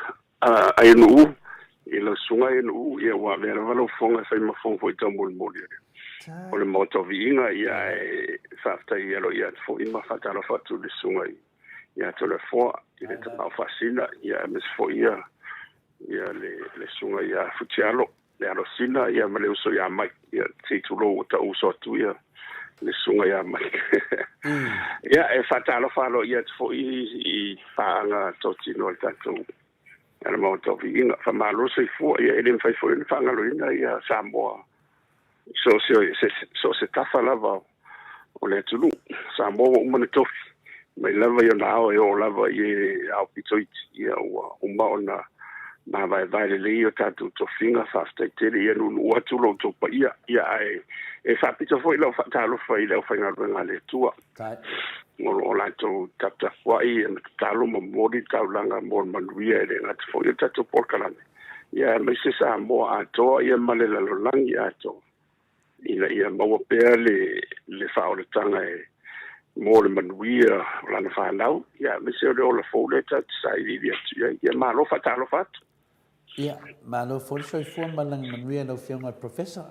Aionu'u i lau susuga Aionu'u, ia ua avea lava lau fofoga e fai ma fofoga foi taumolimoli o le Maota o Viiga, ia ae faafetai aloaia atu foi ma faatalofa atu i le susuga ia Toleafoa i le Tamao Faasina, ia aemaise foi ia ia le le susuga ia Futialo, le Alosina, ia ma le uso ia Mike, ia se i tulou ua tau uso atu ia le susuga ia Mike. Ia, e faatalofa aloaia atu foi i paaga totino a le tatou a le Maota o Viiga. Faamalo soifua, ia e le mafai foi ona faagaloina ia Samoa i so o se, so o se tafa lava o le atunuu. Samoa ua uma ona tofi mai lava i ona ao e oo lava i e ao pito iti, ia ua uma ona mavaevae lelei o tatou tofiga. Faafetai tele, ia nuunuu atu lo outou paia, ia ae e faapito foi lau faatalofa i le aufaigaluega a le Atua o lo o latou taputapuai ma tatalo ma momoli le taulaga mo le manuia e le gata foi o le tatou polokalame, ia aemaise Samoa atoa ia ma le lalolagi atoa, ina ia maua pea le, le faaolataga e mo le manuia o lana fanau, ia aemaise o le ola fou lea tatou te sailiili atu i ai. Ia malo faatalofa atu. Ia, malo foi le soifua ma le lagi manuia i lau Afioga i le Professor.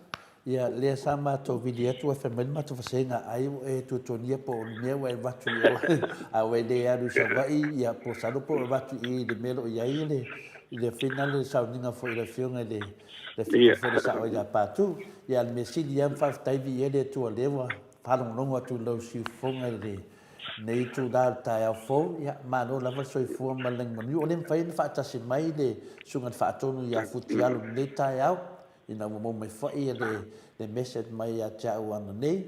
Ia, lea sa matou vili atu ae fai mai le matou vasega, ai ua e tuatuagia po o le mea ua e avatu i o, a ua e le alu i Savaii, ia, po masalo po o avatu i i le mea o lo o i ai le, i le fina le sauniga foi i le Afioga i le le afioga foi le sao ia Patu. Ia, le mea sili lava ma faafetai viia le Atua lea ua faalogologo atu i lau siufofoga i lenei itula o le taeao fou. Ia, malo lava le soifua ma le lagi manuia. Ua le mafai ona faatasi mai le Susuga i le Faatonu ia Futialo i lenei taeao, ina ua maua mai foi le, le message mai ia te au ananei.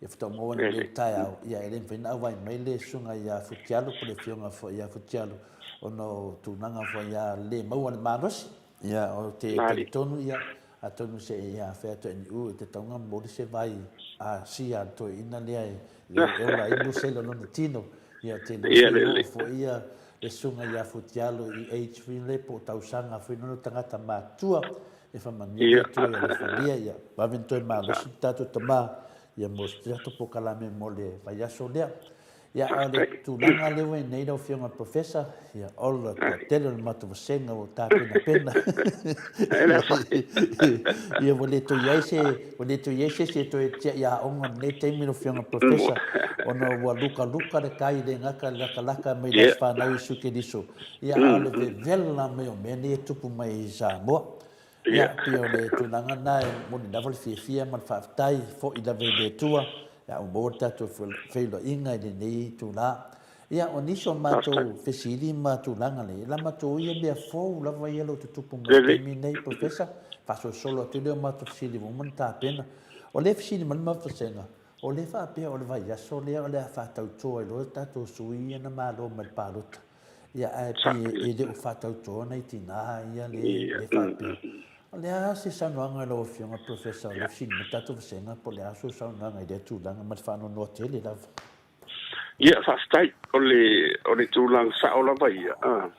Ia faatoa maua nei i le taeao, ia e le mafai ona auai mai le susuga ia Futialo po o le afioga foi ia Futialo ona o tulaga foi ia le maua le malosi. Ia ou te talitonu ia atonu se i afea atu e Niu e te tauga momoli se vai a sia a le toeaina lea e e ola ai musele o lona tino. Ia te iloa pe oo foi ia le susuga ia Futialo i age foi lea po o tausaga foi lea o tagata matutua e faamanuia le Atua ia alofagia ia vave ona toe malosi le tatou tama ia mo se tatou polokalame mo le vaiaso lea. Ia, a o le tulaga lea ua i nei lau Afioga i le Professor, ia, ola toatele o le matou vasega ua tapenapena. Ia, ua le toe i ai se, ua le toe i ai se isi e toe tiai aoga i lenei taimi lau Afioga i le Professor, ona ua lukaluka le tai le gata i le latalata mai le Aso Fanau Iesu Keriso. Ia, a o le vevela mai o mea nei e tupu mai i Samoa. Ia, pei o le tulaga lena e momoli lava le fiafia ma le faafetai foi lava i le Atua, ia ua maua le tatou feiloaiga i lenei itula. Ia, o nisi o matou fesili ma tulaga nei, e lama atu ia mea fou lava ia o lo o tutupu mai i le taimi nei, Professor, faasolosolo atu lea o matou fesili ua uma ona tapena. O lea e fesili mai le matou vasega, o lea e faapea o le vaiaso lea o le a faatauto ai loa le tatou sui ia na malo mai le palota. Ia, ae pei e le o faatautoa nai tina ia le faapea. O le a se saunoaga i lau Afioga Professor o le fesili mai le tatou vasega po o le a sou saunoaga i lea tulaga ma le faanoanoa tele lava? Ia, faafetai. O le, o le tulaga sao lava ia, a,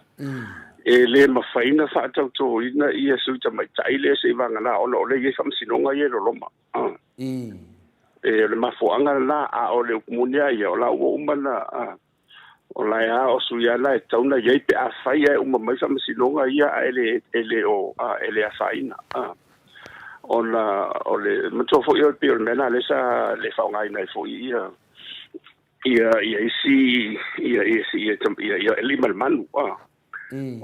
e le mafai ona faatautoina ia sui tamaitai lea seivagana ona o lea e i ai faamasinoga ia i Loloma. A. E, o le mafuaaga lena, a o le upu moni lava ia, o la ua uma ona, a, o la e a, o sui lava la e tatau ona i ai pe afai ae uma mai faamasinoga ia ae le, e le o, a, e le afaina. A. Ona o le, manatua foi e pei o le mea lena lea sa le faaaogaina ai foi ia, ia, ia isi, ia, ia, ia, ia, ia Eli ma le manu, a.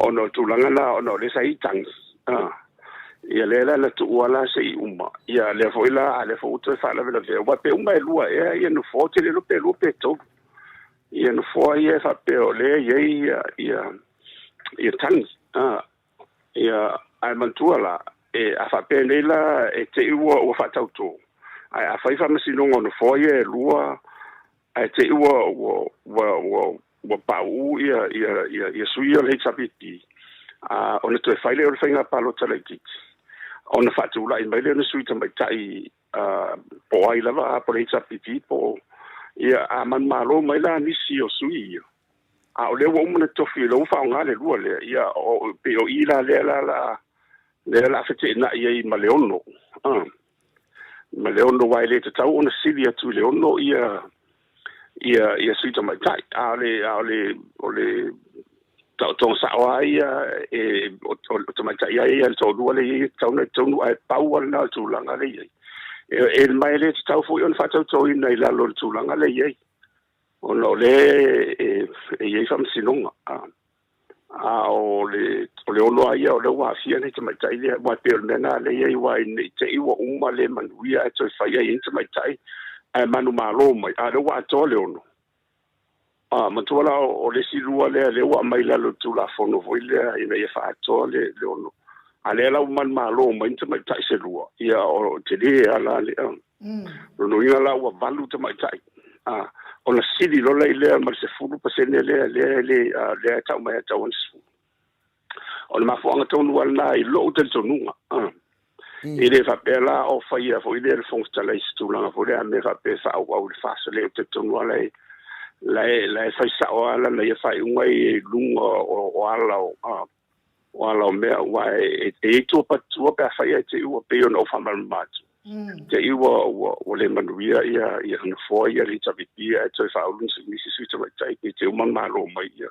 Ona o le tulaga lena, ona o lea sa i ai tagi, a. Ia lea la na tuua la se i uma, ia lea foi la, a lea foi ua toe faalavelavea, aua pe uma e lua ea ia nofoa, ou te le iloa pe lua pe tolu ia nofoa ia e faapea o lea e i ai ia, ia, ia tagi, a. Ia, ae manatua la, e, a faapea nei la e te i ua, ua faatauto, ae a fai faamasinoga o nofoa ia e lua, ae te i ua, ua, ua, ua, ua pauu ia, ia, ia, ia sui ia o le HRPP, a, ona toe fai lea o le faiga palota laitiiti, ona faatulai mai lea o ni sui tamaitai, a, po o ai lava, po o le HRPP, po o, ia, a manumalo mai la nisi o sui ia, A o lea ua uma ona tofi, o lea ua faaaoga le lua lea, ia, o, pei o i la lea la la, lea la feteenai ai ma le ono, a, ma le ono, aua e le tatau ona sili atu i le ono ia, ia, ia sui tamaitai. A o le, a o le, o le taotoga sao lava ia, e, o, o, o tamaitai lava ia le toalua lea e i ai, e tatau ona i totonu, ae pau lava lena o le tulaga lea e i ai. E, e, ma e le tatau foi ona faatautoina i lalo o le tulaga lea e i ai. Ona o lea e i ai faamasinoga, a o le ono lava ia o lea ua aafia le tamaitai lea, aua e pei o le mea lena lea e i ai, aua ne i te i ua uma le manuia ae toe fai ai i ai ni tamaitai ae manumalo mai, a o lea ua atoa le ono. A, manatua la o le isi lua lea, lea ua aumai i lalo o le Tulafono foi lea ina ia faaatoa le ono, a lea la ua manumalo mai ni tamaitai se lua, ia o tele lava la le Lona uiga la ua valu tamaitai, a, ona sili loa la i lea ma le 10% lea, lea e le, a, lea e tau mai e tatau ona 10. O le mafuaaga tonu lava lena i lou talitonuga, a. E le faapea la o faia foi lea le Fofoga Fetalai i se tulaga foi lea a mea faapea e faaauau i le FAST, le ou te talitonu lava la e, la e, la e fai sao lava lana ia faaiuga i luga o, o ala o, a, o ala o mea, aua e i ai tua patutua pe afai ae te i ua pei ona ou faamalamalama atu. Te i ua, ua, ua le manuia ia, ia nofoa ia le HRPP ae toe faaulu nisi sui tamaitai pe te uma malo mai ia,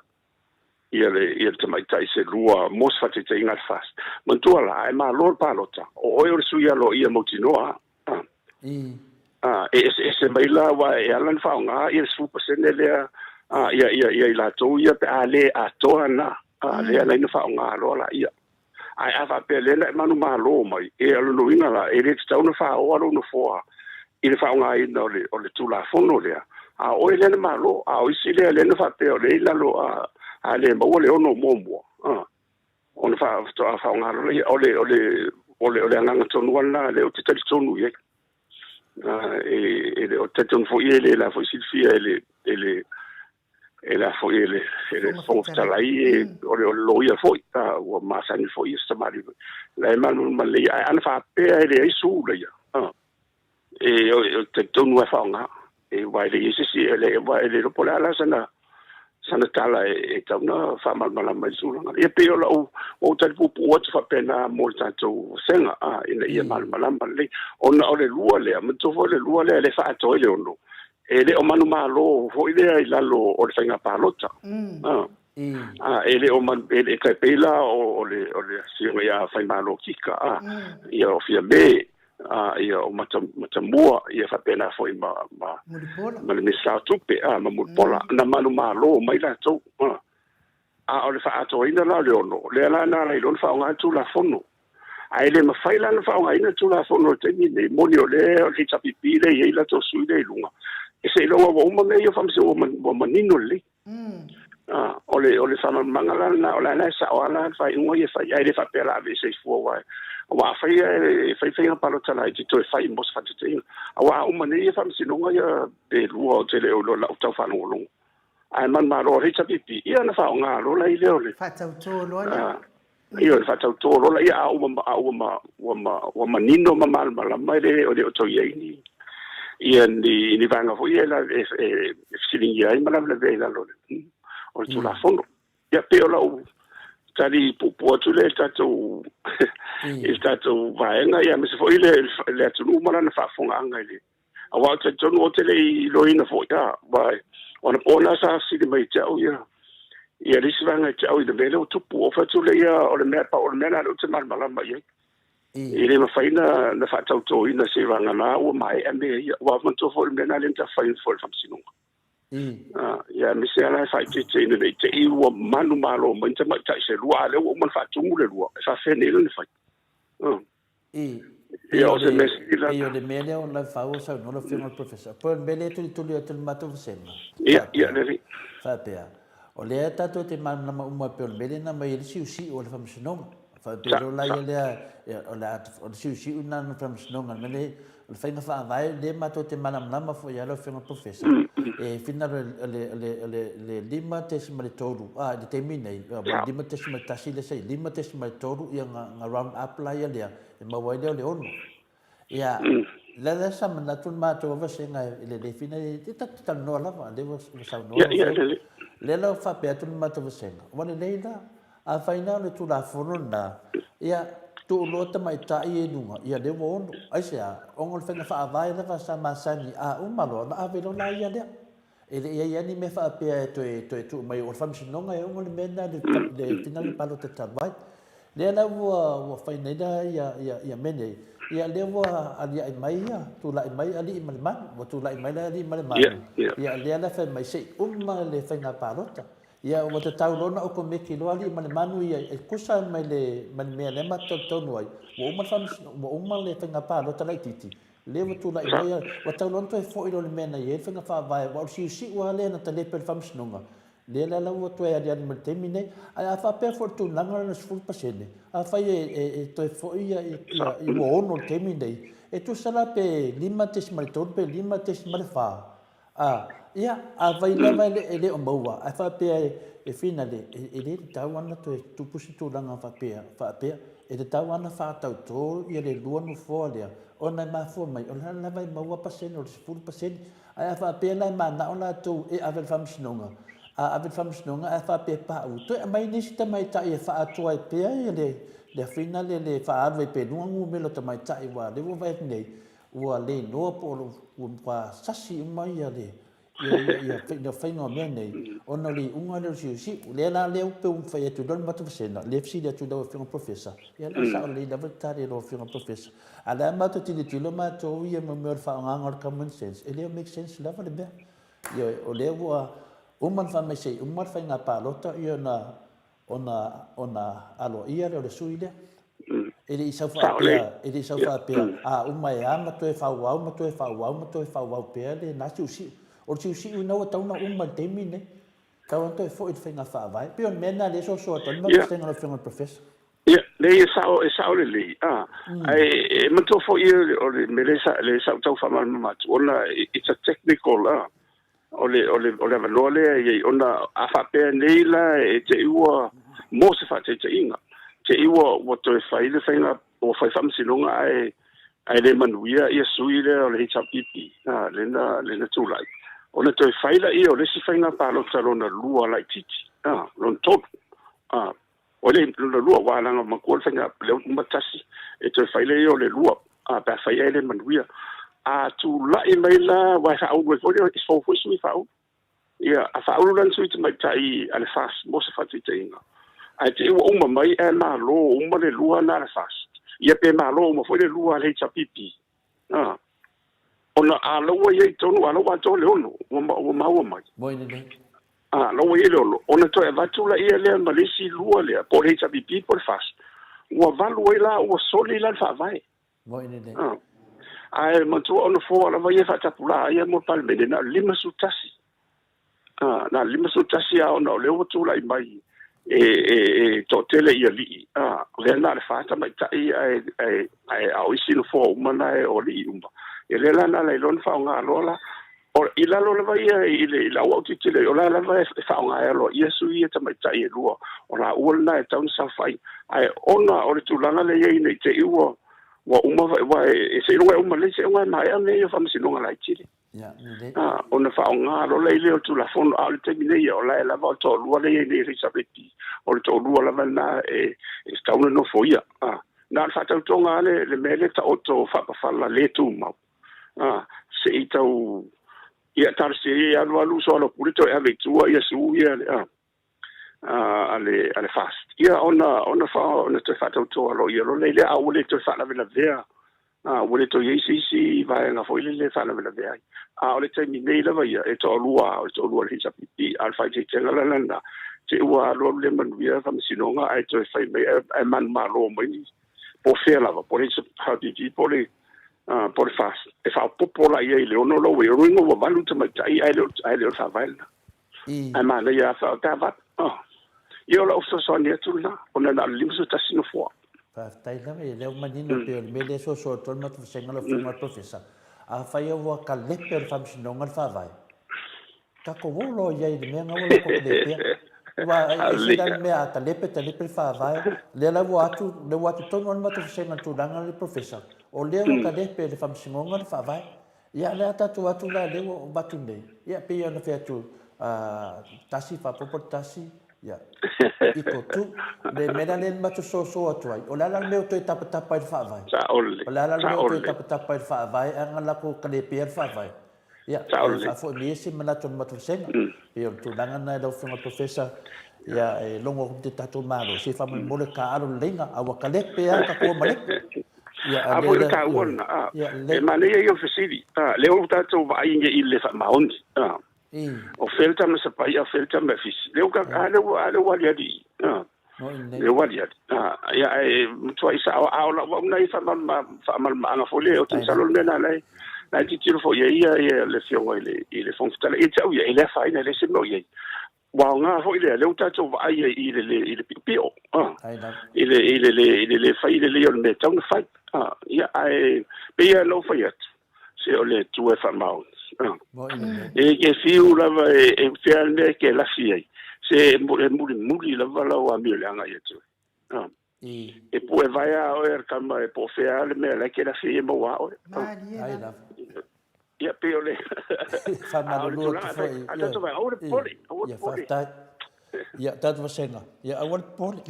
ia le, ia le tamaitai se lua mo se faataitaiga a le FAST. Manatua la, a e malo le palota, o oe o le sui aloaia mautinoa. A, e eseese mai la, aua e ala ona faaaoga ia le 10% lea a, ia, ia, ia i latou ia pe a le atoa na, a, lea e ala ai ona faaaoga loa laia. Ae a faapea lea na e manumalo mai, e, o lona uiga la, e le tatau ona faaoa lou nofoa i le faaaogaina o le, o le Tulafono lea, a o oe lea na malo, a o isi lea lea na faapea o lea i lalo, a, a le maua le ono muamua, a. Ona faatoa faaaoga loa lea. O le, o le, o le, o le agaga tonu lava lena lea ou te talitonu i ai. E, e le, o talitonu foi e le la foi silafia e le, e le, e la foi e le, e le Fofoga Fetalai, e, o le, o le loia foi, a, ua masani foi ia se tamalii. La e malamalama lelei, ae ana faapea e leai su laia, a, e, o, o talitonu lava e faaaoga. E, aua e leai se isi, e le, aua e le iloa po o le a la sana, sana tala e, e tatau ona faamalamalama i le tulaga lea. Ia pei o lau, ua ou tali puupuu atu faapena mo le tatou vasega, a, ina ia malamalama lelei. Ona o le lua lea, manatua foi o le lua lea lea e faaatoa ai le ono, e le o manumalo foi lea i lalo o le faiga palota. A, a, e le o man, e le tai pei la o, o le, o le afioga ia Faimalo Kika, a, ia o Fiame, a, ia o Mata, Matamua, ia faapena foi ma, ma, Mulipola. ma le Minisita o Tupe, a, ma Mulipola, na manumalo mai latou. A, a o le faaatoaina la o le ono, lea la na ala ai loa ona faaaoga le Tulafono. Ae le mafai la ona faaaogaina le Tulafono i le taimi lenei, moni o lea o le HRPP lea e i ai latou sui lea i luga, e seiloga ua uma mea ia o faamasinoga ua manino lelei. Ah, o le, o le faamalamalamaga la lena, o la e sao lava la le faaiuga ia e fai, ae le faapea la aveese ai fua, aua, aua afai e fai faiga palota laiti toe fai mo se faataitaiga. Aua a uma nei ia faamasinoga ia pe lua ou te le o iloa i lau tau faalogologo. Ae manumalo o le HRPP, ia ona faaaoga loa la i lea o le Faatautō loa lea. Ia, o le faatauto loa lea, a ua a ua ma ua ma ua manino ma malamalama e le o le o toe i ai ni ia ni ni vaega foi ia e e fesiligia ai ma lavelavea i lalo o le Tulafono. Ia, pei o lau tali puupuu atu lea i le tatou i le tatou vaega, ia, aemaise foi le le atunuu ma lana faafofogaaga i le aua ou te talitonu ou te le i iloaina foi, a, aua o anapo lena sa fesili mai ia te au ia ia le isi vaega ia te au i le mea lea ua tupu. Ou fai atu lea, ia, o le mea pau o le mea lena lea ou te malamalama i ai. E le mafai na na faatautoina seiavagana ua maea mea ia. Ua manatua foi le mea lena lea na tafaina foi i le faamasinoga. Ia, aemaise lava la e faaeteete ina ne i te i ua manumalo mai ni tamaitai se lua, a o lea ua uma ona faatumu le lua, e faafefea nei ona fai? Pei o le, pei o le mea lea o lau fau o saunoa lau Afioga i le Professor, pei o le mea lea e tulituli atu i le matou vasega, faapea, faapea, o lea tatou te malamalama uma pei o le mea lea na aumai ai le siusiu o le Faamasinoga. Faapea loa la ia lea, o le a, o le siusiu lena o le Faamasinoga, le mea lea, o le faiga faavae lea matou te malamalama foi i ai lau Afioga i le Professor, e finagalo o le, o le, o le, le 5.3, a, i le taimi nei, ua 5.1 lea sa i ai, 5.3 ia na round up la ia lea, e maua ai lea o le 6. Ia, la la sa manatu le matou vasega i le le fina, e tatou te talanoa lava, lea ua saunoa lau Afioga. Lea la ua faapea atu le matou vasega, ua lelei la, afai na o le Tulafono lena, ia, tuu loa tamaitai ia i luga, ia lea ua 6. Aisea? Ona o le faiga faavae lava sa masani, a uma loa ona ave loa la ia lea. E le i i ai lava ni mea faapea e toe, toe tuu mai, o le faamasinoga e ono le mea lena i le finagalo palota talu ai. Lea la ua, ua fai nei la ia, ia, ia mea nei, ia lea ua aliae mai ia, tulai mai alii ma le manu, ua tulai mai la alii ma le manu, ia lea la fai mai se i uma le faiga palota. Ia ua tatau loa ona okomeki loa alii ma le manu ia e tusa mai le, ma le mea lea matou talitonu ai, ua uma le faamasinoga, ua uma le faiga palota laitiiti, Lea ua tulai mai a, ua tau loa ona toe foi loa le mea na i ai le faiga faavae, aua o le siusiu lava lea na talepe e le Faamasinoga, lea la la ua toe aliali mai i le taimi nei. Ae a faapea foi o le tulaga lea o le 10%, afai e toe foi ia i ua 6 i le taimi nei, e tusa la pe 5.3 pe 5.4, A, ia, afai lava e le o maua, ae faapea e finale, e le tatau lava ona toe tupu se tulaga faapea, faapea, e tatau lava ona faatautō ia le lua nofoa lea, ona e mafua mai, o la lava e maua pasene, o le 10%. Ae a faapea la e manao latou e ave i le faamasinoga, a ave i le faamasinoga ae faapea e pauu, toe aumai nisi tamaitai e faaatoa ai pea ia le, le finale le faaalu ai pea i luga numera o tamaitai, aua o lea ua vaai atu nei, Ua le iloa po o ua matua sasi uma ia le ia ia ia faiga o mea nei ona o le iuga lea o le siusiu. Lea la lea pe ua fai atu loa le matou vasega, lea fesili atu i lau Afioga Professor, ia lea sao lelei lava le tali a lau Afioga Professor. A o lea matou tilotilo matou ia ma mea o le faaaogaina o le common sense, e le o make sense lava le mea. Ioe, o lea ua uma ona fai mai se i uma le faiga palota ia ona ona ona aloaia lea o le sui lea. E le i sau faapea, e le i sau faapea, a uma e a ma toe faaauau ma toe faaauau ma toe faaauau pea lena siusiu. O le siusiu lena ua tatau ona uma i le taimi lenei. Tatau ona toe foi i le faiga faavae. E pei o le mea lena lea e sosoa atu ai le mavaega a lau Afioga i le Professor. Ia, leai, e sao, e sao lelei, a, ae e manatua foi o le mea lea sa ou tau faamalamalama atu, ona it's a technical, a, O le, o le, o le avanoa lea e i ai, ona a faapea nei la e te i ua, mo se faataitaiga, te i ua, ua toe fai le faiga, ua fai faamasinoga ae, ae le manuia ia sui lea o le HRPP, a, lea na, lea na tulai, ona toe fai laia o le isi faiga palota lona lua laitiiti, a, lona tolu, a, O le lona lua, aua leaga matua le faiga lea ua uma tasi, e toe fai lea o le lua, a, pe afai ae le manuia. A tulai mai la, aua e faaulu ai foi lea, e fou foi sui faaulu. Ia, a faaulu la ni sui tamaitai a le FAST mo se faataitaiga, ae te i ua uma mai ae malo uma le lua na a le FAST, ia pe malo uma foi le lua a le HRPP, a, ona a la ua i ai tonu, a la ua atoa le ono, ua maua mai. Moi lelei. A, la ua i ai le ono, ona toe avatu laia lea ma le isi lua lea, po o le HRPP po o le FAST, ua valu ai la, ua soli la le faavae. Moi lelei. A, ae manatua o nofoa lava ia e faatapulaa ia mo le Palemene, na o le 51. A, na o le 51 lava ona o lea ua tulai mai e, e, e toatele i alii, a, o lea na o le fa tamaitai ae, ae, ae a o isi nofoa uma na e o alii uma. Ia lea la na ala ai loa ona faaaoga loa la. O, i lalo lava ia i le, i lau autitilo, o la lava e faaaoga ai aloaia sui ia tamaitai e lua, o laua lena e tatau ona saofai. Ae ona o le tulaga lea e i ai ne i te i ua, ua uma, aua e, seiloga e uma lelei, seiloga e maea mea ia o faamasinoga laiti lea. A, ona faaaoga loa lea o le Tulafono, a o le taimi nei, o la e lava o le toalua lea e i ai nei e HRPP, o le toalua lava lena e tatau ona nofoia. A, na o le faatautoga lava le, le mea lea taoto faapafala le tumau, a, se i tau, ia talosia ia alu alu soalaupule toe ave i tua ia sue ia, a, a le, a le FAST. Ia ona, ona, fa, ona toe faatautoa loa ia loa lea, a ua le toe faalavelavea, a, ua le toe i ai se isi vaega foi lele e faalavelavea ai. A o le taimi nei lava ia, e toalua, o le toalua o le HRPP, a o le faaeteetega la lena, te ua alualu le manuia faamasinoga ae toe fai mai, ae manumalo mai po o fea lava, po o le HRPP, po o le, po o le FAST, e faaopoopo la i ai i le 6 lou, o lona uiga ua 8 tamaitai ae le o, ae le o le faavae lena. Ae manaia lava pe a 8. Ia o lau fesoasoani atu lena, ona na o le 51 nofoa. Faafetai lava, ia lea ua manino pei o le mea lea e soso atu ai le matou vasega lau Afioga i le Professor, afai ua kalepe o le Faamasinoga le Faavae, tatou o loa i ai i le mea lena ua latou kalepea. Aua e ese la le mea a talepe, talepe le Faavae, lea la ua atu, lea ua atu tonu lava le matou vasega i le tulaga lea le Professor, o lea ua kalepe e le Faamasinoga le Faavae. Ia, o le a tatou atu la lea ua avatu nei, ia, pei ona fai atu, tasi faaopoopo le tasi, ia, equal to, le mea la lea na matou soso atu ai, o le a la le mea ua toe tapatapa ai le Faavae? Saole. O le a la le mea ua toe tapatapa ai le Faavae ae na latou kalepea le Faavae? Ia, e faafoi mai ai se manatu o le matou vasega. Pei o le tulaga lena i lau Afioga i le Professor, ia, e logo atu te tatou Malo, se faamolemole taaalo leleiga, a ua kalepe lava tatou o malepe. A foi o le taua lena, a, e manaia ia o fesili, a, lea ua tatou vaai nei i le faamaoni, a, o fea le tama sapai, a o fea le tama e fisi. Lea ua, a lea ua, a lea ua aliali i, a, lea ua aliali, a, ia, ae matuai sao, a o lau au lena ia faamalamaanga foi lea, ou te masalo o le mea lena la e, la e tilotilo foi i ai ia, ia le Afioga i le, i le Fofoga Fetalai. Ia te au ia, e le afaina, e leai se mea o i ai. Ua aoga foi lea, lea ua tatou vaai ai i le le i le piopio, i le i le le i le le fai lelei o le mea e tatau ona fai. Ia, ae pei lava ona ou fai atu, se o le Atua e faamaoni. E ke fiu lava e e fea le mea e ke lasi ai, se e mulimuli lava lau amioleaga ia te oe. E pue vae a oe a tama e po o fea le mea la e ke lasi ai e maua a oe. Malie lava. Ia pei o le Faamalulu atu foi. A tatou vai, aua le popole, aua le popole. Ia faafetai. Ia tatou vasega, ia aua le popole.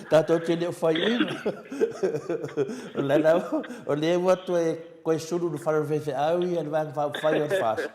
Tatou te le o faiaina. O le la o lea ua toe koe sulu le fale o le faifeau ia le Vaega Faaupufai o le FAST.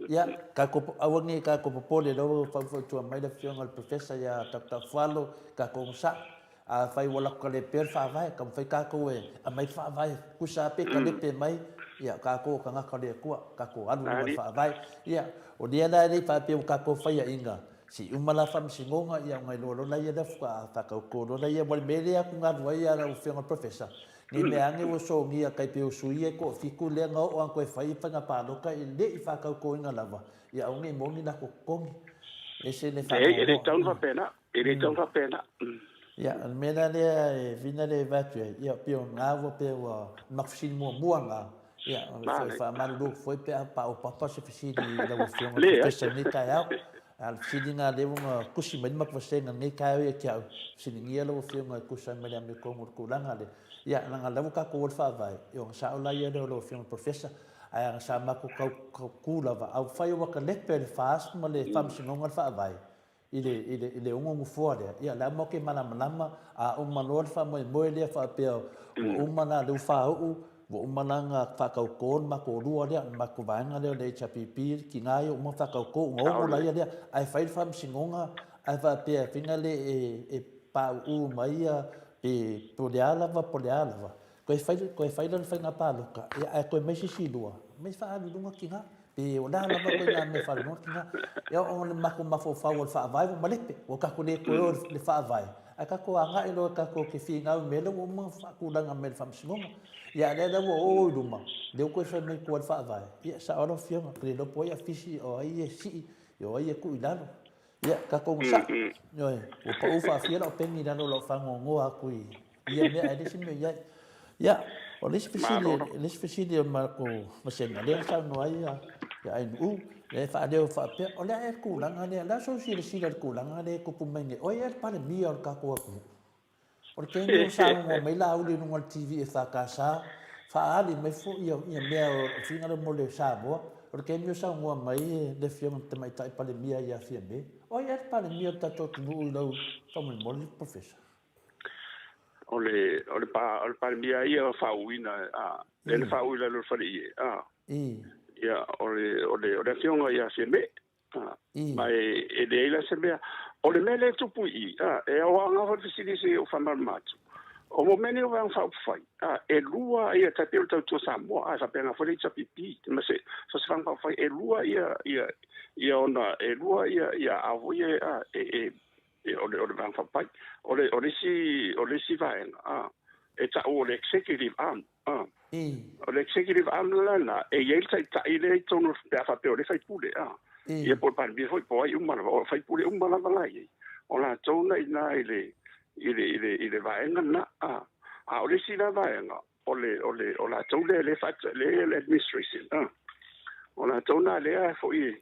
Ia, tatou, aua ne i tatou popole, lea ua faufautua mai le Afioga i le Professor ia Doctor Afualo, tatou onosai. Afai ua latou kalepea le Faavae, taumafai tatou e aumai le Faavae, tusa lava pe kalepe mai, ia, o tatou o tagata o le Atua, tatou alu i luga o le Faavae. Ia, o lea la e le i faapea ua tatou faiaina, se i uma la faamasinoga, ia ona iloa loa lea faatoa faatauto loa lea. Aua o le mea lea atugalu ai lau Afioga i le Professor, ne mea ane ua sogia tai pei o sui ia e toafitu lea na oo atu e fai faiga palota e le i faatautoina lava, ia aua ne i maua ni latou totogi. Ese le Leai, e le tatau ona faapena. E le tatau ona faapena. Ia, o le mea la lea e fina le vae atu ai, ia pei o lena ua pei ua matou fesili muamua lena, ia e faamalulu atu foi pe a paopapa se fesili i lau Afioga i le Professor i lenei taeao. A o le fesili lena lea ua na tusi mai le matou vasega i lenei taeao ia te au, fesiligia lau Afioga e tusa ai ma le amiotonu o le tulaga lea. Ia, leaga o lea ua tatou o i le Faavae, ia ona sao la ia lea o lau Afioga i le Professor, ae ana sa matou tau tu lava, afai ua kalepe le FAST ma le Faamasinoga o le Faavae i le, i le, i le ono nofoa lea, ia o le a matou te malamalama, a uma loa le faamoemoe lea faapea ua uma la, lea ua faauu, ua uma la ona faatauto le matou lua lea, le matou vaega lea o le HRPP, le tina ia ua uma ona faatauto, ona ono la ia lea, ae fai le faamasinoga, ae faapea e fai le e, e pauu mai ia, pe, po o le a lava, po o le a lava, toe fai, toe fai lana faiga palota, ia ae toe mai se isi lua, mai faaalu i luga tina, pe o le a lava ituaiga mea e faaalu i luga tina. Ia o le matou mafaufau o le faavae ua malepe, ua tatou le toe o i le faavae, ae tatou agai loa tatou te finau i mea lea ua uma ona faatulaga mai e le Faamasinoga. Ia a o lea la ua o i luma, lea ua toe fai mai tua i le faavae, ia sao lau Afioga, e le iloa po o ai a fisi, o ai e sii, o ai e tuu i lalo. Ia, tatou onosai. Ioe, ua pau faafia lau peni i lalo o lau fagoagoa atu i ia mea ae leai se mea o i ai. Ia, O le isi fesili, le isi fesili o le matou vasega, lea na saunoa ai ia Ainuu, lea e faaleo faapea, o le a ea le tulaga lea, o le a sou silasila i le tulaga lea e tupu mai nei, o ai ea le Palemia o le tatou atunuu? O le taimi o saunoa mai Laauli i luga o le TV EFKS, faaali mai foi ia mea o le finagalo mo le Samoa, o le taimi o saunoa mai le Afioga i le Tamaitai Palemia ia Fiame, o ai ea le Palemia o le tatou atunuu i lau faamolemole, Professor? O le, o le, pa, o le Palemia ia o faauuina, a, lea na faauu i lalo o le faleie, a, ia, o le, o le, o le Afioga ia Fiame, Ma e leai la se mea. O le mea lea e tupu i i, e aoga foi le fesili se i ou faamalamalama atu. O mo mea nei o Vaega Faaupufai, e lua ia, tai pei o le Tautua Samoa, e faapena foi le HRPP, ma se, so o se Vaega Faaupufai, e lua ia, ia, ia ona, e lua ia, ia aao foi ia, e, e, e, o le, o le Vaega Faaupufai. O le, o le isi, o le isi vaega, e tau o le Executive Arm, O le executive arm la lena, e i ai le taitai lea i totonu pe a faapea o lea e faipule, a. Ia po o le Palemia foi po o ai uma lava, o faipule uma lava la e i ai. O latou na i ina i le, i le, i le, i le vaega lena, a. A o le isi la vaega, o le, o le, o latou lea lea e lea e le administration, a. O latou na lea foi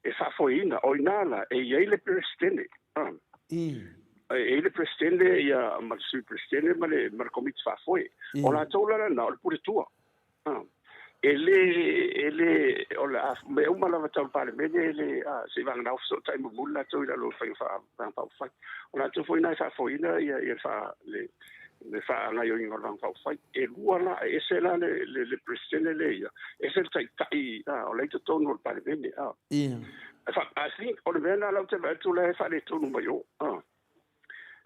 e faafoeina, o i ina la e i ai le Peresetene, a. E i ai le Peresetene ia, ma le Sui Peresetene ma le, ma le Komiti Faafoe. O latou la lena, o le Puletua. E le, e le, o le a, mea uma lava tau le Palemene, e le, a, seiavagana ua fesootai mulimuli latou i lalo o le faiga faa, Vaega Faaupufai. O latou foi na e faafoeina ia, ia le faa, le, le faagaoioiga o le Vaega Faaupufai. E lua la, e ese la le, le, le Peresetene lea ia, ese le Taitai, a, o la e i totonu o le Palemene, a. I think o le mea lena la ou te vaai atu la e faaletonu mai o,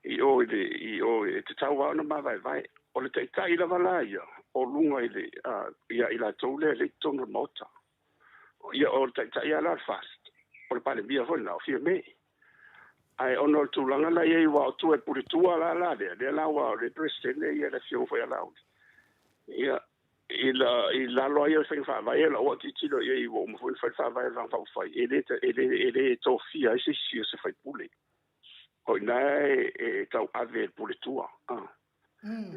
i o i le, i o e tatau lava ona mavaevae. O le taitai lava la ia o luga i le, ia i latou lea e le i totonu o le Maota. Ia o le taitai lava la o le FAST, o le Palemia foi lena, o Fiame. Ae ona o le tulaga la i ai aua o tua e puletua la la lea, lea la ua o le Peresetene ia le Afioga foi ia Laauli. Ia, I la, i lalo ai o le faiga faavae, o lau au tilotilo i ai ua uma foi ona fai le faavae o le Vaega Faaupufai, e le, e le, e le tofia ai se isi o se faipule. O i ina e, e tauave e le puletua. Ah.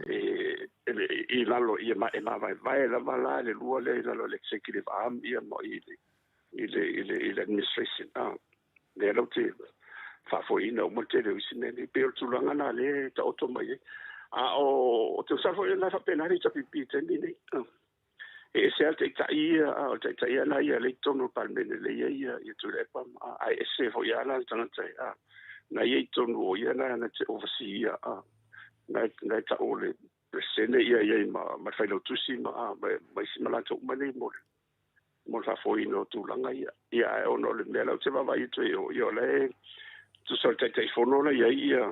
E, e, i lalo, ia, e mavaevae lava la le lua lea i lalo o le executive arm ia ma i le, i le, i le, i le administration. Ah. Lea la ou te faafoeina uma le tele o isi mea nei. Pei o le tulaga lena lea e taoto mai ai. A o te masalo foi o lena e faapena le HRPP i le taimi lenei. E ese lava le taitai ia, a o le taitai lava lena ia lea i totonu o le Palemene lea e i ai ia Tuilaepa, ae ese foi lava la le tagata na ia i totonu o ia na na te oversee ia, na e tau o le Peresetene ia i ai ma le Failautusi ma isi ma latou uma nei mo le mo le faafoeina o tulaga ia. Ia, ae ona o le mea la ou te vaavaai atu ai, ia o la e tusa o le Taitaifono la i ai ia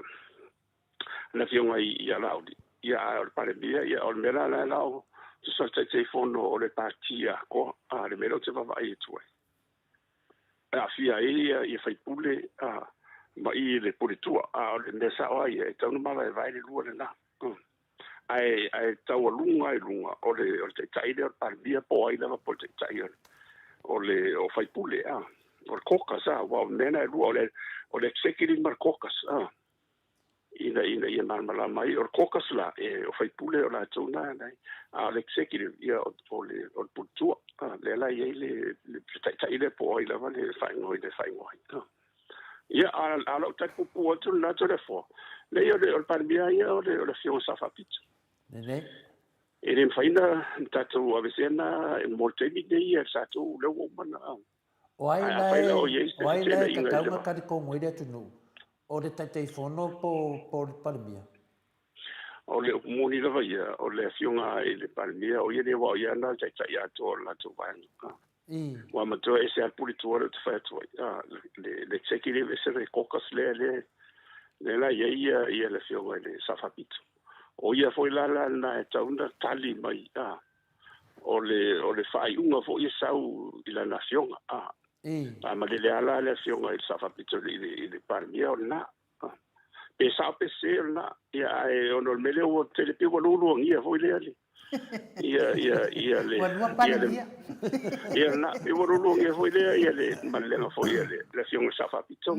le Afioga ia Laauli, ia ae o le Palemia, ia o le mea la la la o tusa o le Taitaifono o le Pati atoa, a le mea la ou te vaavaai atu ai. E aafia ai ia, ia faipule a, ma i le puletua, a o le mea sao lava ia, e tatau ona mavaevae le lua lena. Ae, ae taualuga i luga o le, o le taitai lea o le Palemia po o ai lava po o le taitai o le, o le o faipule, a, o le caucus, a, aua o mea na e lua, o le, o le executive ma le caucus, a, ina, ina ia malamalama ai. O le caucus la, e, o faipule o latou na, na, a o le executive, ia, o, o le, o le puletua, a, lea la e i ai le, le taitai lea po o ai lava le faaigoa i le faaigoa ai. A. Ia, a, a lou tali puupuu atu lena Toleafoa, leai o le, o le Palemia ia o le, o le Afioga Sao Faapito. Lelei. E le mafai na tatou aveesea na mo le taimi lenei ia tatou lea ua uma na. O ai la e, o ai la e tatau ona talitonu ai le atunuu? O le Taitaifono po, po o le Palemia? O le upu moni lava ia, o le Afioga i le Palemia, o ia lea aua o ia na le taitai atoa o le latou vaega. Ua matua ese lava le puletua lea ou te fai atu ai, le, le executive ese le caucus lea, lea, lea la i ai ia, ia le Afioga i le Sao Faapito. O ia foi la la lena e tatau ona tali mai, a, o le, o le faaiuga foi e sau i lana afioga, a. A malele lava la le Afioga i le Sao Faapito i le, i le Palemia o lena. Pe sao pe sese o lena. Ia, ae ona o le mea lea ua tele pei ua lualuagia foi lea le ia ia ia le Ua lua Palemia. Ia lena, pei ua lualuagia foi lea ia le malelega foi a le Afioga i le Sao Faapito.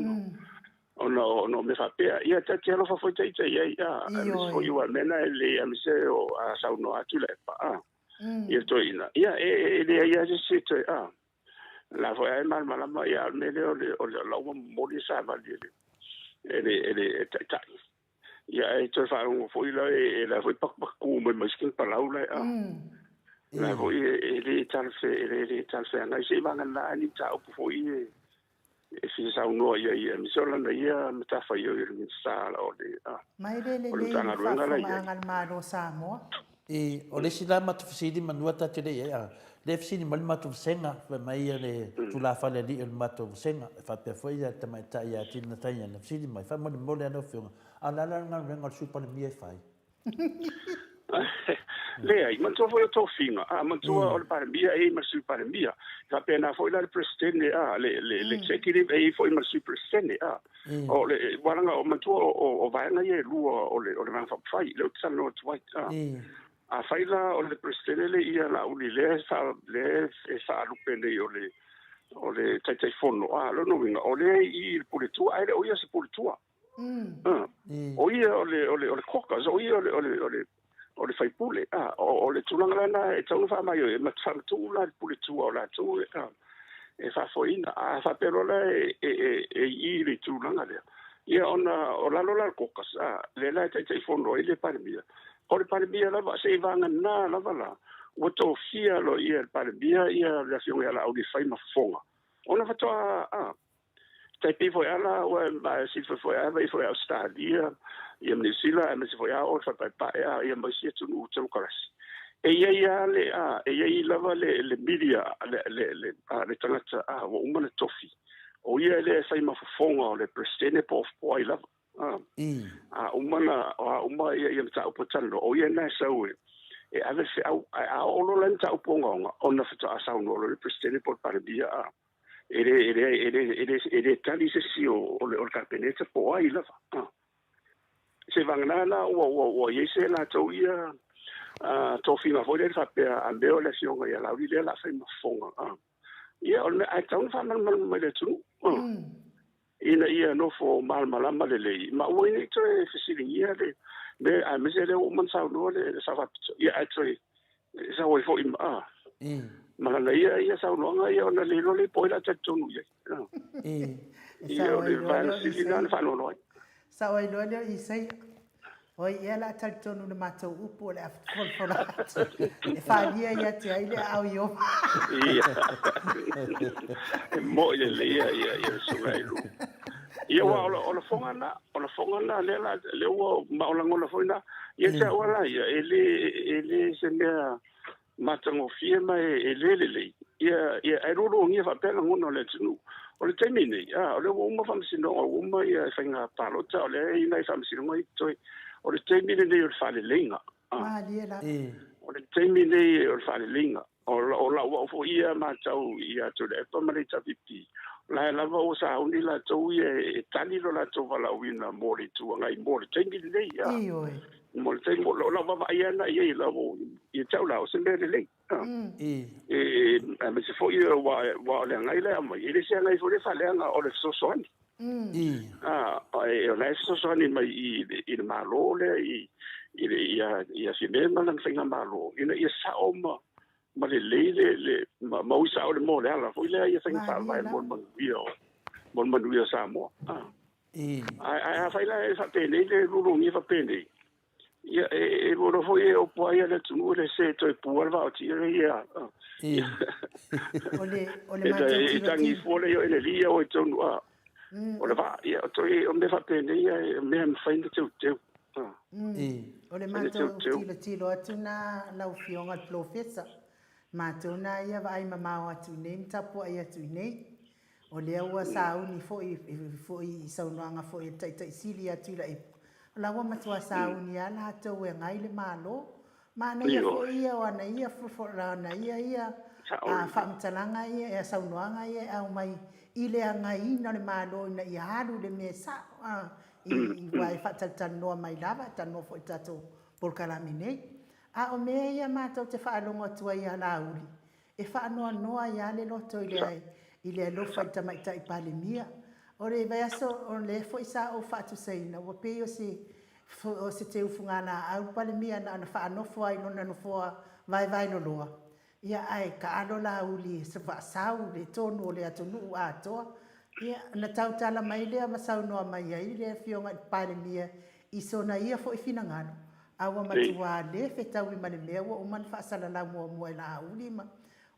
Ona o mea faapea, ia ta te alofa foi taita i ai, a, aemaise foi aua o le mea lena e lelei aemaise o a saunoa atu le epa, a, ia le toeaina, ia e leai lava se isi e toe, a, la foi lava e malamalama, ia a o le mea lea o le, o le, la ua momoli le savali e le, e le, e le taitai. Ia ae toe faalogo foi la e la foi pakupaku mai ma isi palau la a. La foi e le talafe e le talafeagai seiavagana ni mataupu foi e e fia saunoa i ai aemaise o lana ia matafaioi o le Minisita o le a. Ma e le lelei i le faafofogaaga a le Malo o Samoa. I, o le isi la matou fesili manua ta te le i ai, a, lea e fesili mai le matou vasega, fai mai ia le tulafale alii o le matou vasega, e faapea foi ia le tamaitai ia Tina Taia na fesili mai, faamolemole a lau Afioga, a o le a la le galuega a le Sui Palemia e fai? Leai, manatua foi o tofiga, a, manatua o le Palemia e i ai ma le Sui Palemia, e faapena foi la le Peresetene, a, le, le, le Executive e i ai foi ma le Sui Peresetene, a. O le, ua leaga, manatua o vaega ia e lua o le, o le Vaega Faaupufai, lea ou te talanoa atu ai, a. Afai la o le Peresetene le ia Laauli lea e faa, lea e faalupe nei o le, o le Taitaifono, a, lona uiga, o lea e i i le Puletua, ae le o ia se Puletua. O ia o le, o le, o le caucus, o ia o le, o le, o le, o le faipule. A, o le tulaga la lena e tatau ona faamaioio, e faamatuu la i le Puletua o latou e, e faafoeina. A faapea loa la e, e, e, e i i le tulaga lea, ia ona o lalo la o le caucus, a, lea la e Taitaifono ai le Palemia. O le Palemia lava, seiavagana lava la, ua tofia loa e le Palemia ia le Afioga ia Laauli e fai ma fofoga, ona faatoa, a, Tai pei foi lava la ua e silafia foi lava e foi Ausetalia, ia ma Niu Sila aemaise foi lava o le fapaepae a ia ma isi atunuu temokarasi. E i ai lava le a e i ai lava le le media le le le a le tagata a ua uma ona tofi. O ia lea e fai ma fofoga o le Peresetene po o ai lava. A, a uma na a uma ia ia mataupu e talanoa, o ia lena e sau e e ave le feau. Ae a oo loa la i mataupu ogaoga, ona faatoa saunoa loa le Peresetene po o le Palemia a. E le, e le, e le, e le, e le tali se isi o, o le, o le Kapeneta po o ai lava. Ah. Seiavagana la ua, ua, ua i ai se latou ia uh, tofiga foi lea faapea a mea o le afioga ia Laauli lea o le a fai ma fofoga. Ah. Ia, o le mea, ae tatau ona faamalamalama mai i le atunuu. Ah. Ina ia nofo malamalama lelei, ma aua ai ne i toe fesiligia le mea, aemaise lea ua uma ona saunoa le Sao Faapito, ia ae toe sau ai foi ma, ah, ma lana ia, ia saunoaga ia ona le iloa lea po o ai o le a talitonu i ai. Ia, o le vaega sili lena na faanoanoa ai. Sao ai loa lea o Isaia. Oi, ea la talitonu le matou upu o le a folafola atu e faaalia ia te ai le aao Ieova. Ia. E mo'i lelei ia ia ia susuga i lu. Ia ua o o lafoga na, o lafoga na lea la lea ua ma o lagona foi na. Ia te au lava ia e le e le se mea matagofie ma e le lelei. Ia, ia, ae lualuagia faapea lagona o le atunuu. O le taimi nei, a, o lea ua uma faamasinoga, ua uma ia faiga palota, o lea e i ai nai faamasinoga ia totoe. O le taimi lenei o le faaleleiga. A, Malie lava. o le taimi lenei o le faaleleiga. O, o lau au foi ia matau ia Tuilaepa ma le HRPP, o la e lava ua sauni latou ia e tali lo latou valaauina mo le Itu Agai mo le taimi lenei. A. Ioe. Mo le taimi, o lau vaavaai lava lena i ai, lau, ia te au la, o se mea lelei. E, aemaise foi aua o le agai la e aumai, e le se agai foi lea e faaleaga, o le fesoasoani. A, o la e fesoasoani mai i, i le Malo lea, i, i le, ia, ia Fiamē ma lana faigamalo, ina ia sao ma, ma lelei le, le, ma, ma ui sao le moa o le ala foi lea ia faiga faavae mo le manuia o, mo le manuia o Samoa. A. Ae, ae afai la e faapenei le lulugia faapenei, ia, e, e iloa foi e opo ai le atunuu e le se toe pua le vaotia le ia. O le, o le matou E tagi fua le ia e le lia o i tonu a. O le vaa, ia, o toe, o mea faapenei ia, o mea e mafai ona teuteu. O le matou tilotilo atu na lau Afioga i le Polofesa, matou na ia vaai mamao atu i inei ma tapuai atu i inei. O lea ua sauni foi foi i saunoaga foi a le Taitai Sili ia Tuilaepa, o la ua matua sauni lava latou e agai le Malo. Manaia foi ia o ana ia ana ia ia faamatalaga ia, ia saunoaga ia e aumai i le agaiina o le Malo ina ia alu i le mea sao, i aua e faatalatalanoa mai lava, e talanoa foi i le tatou polokalame nei. A o mea ia matou te faalogo atu ai ia Laauli, E faanoanoa ai lava le loto i le i le alofa i le Tamaitai Palemia. O le vaiaso o lea foi sa ou faatusaina, ua pei o se o se teufugalaau Palemia na ona faanofo ai lona nofoa vaevaeloloa, ia ae taalo Laauli e faasau le tonu o le atunuu atoa. Ia, ona tautala mai lea ma saunoa mai ai le Afioga i le Palemia i sona ia foi finagalo, a ua matuā le fetaui ma le mea ua uma ona faasalalau muamua e Laauli ma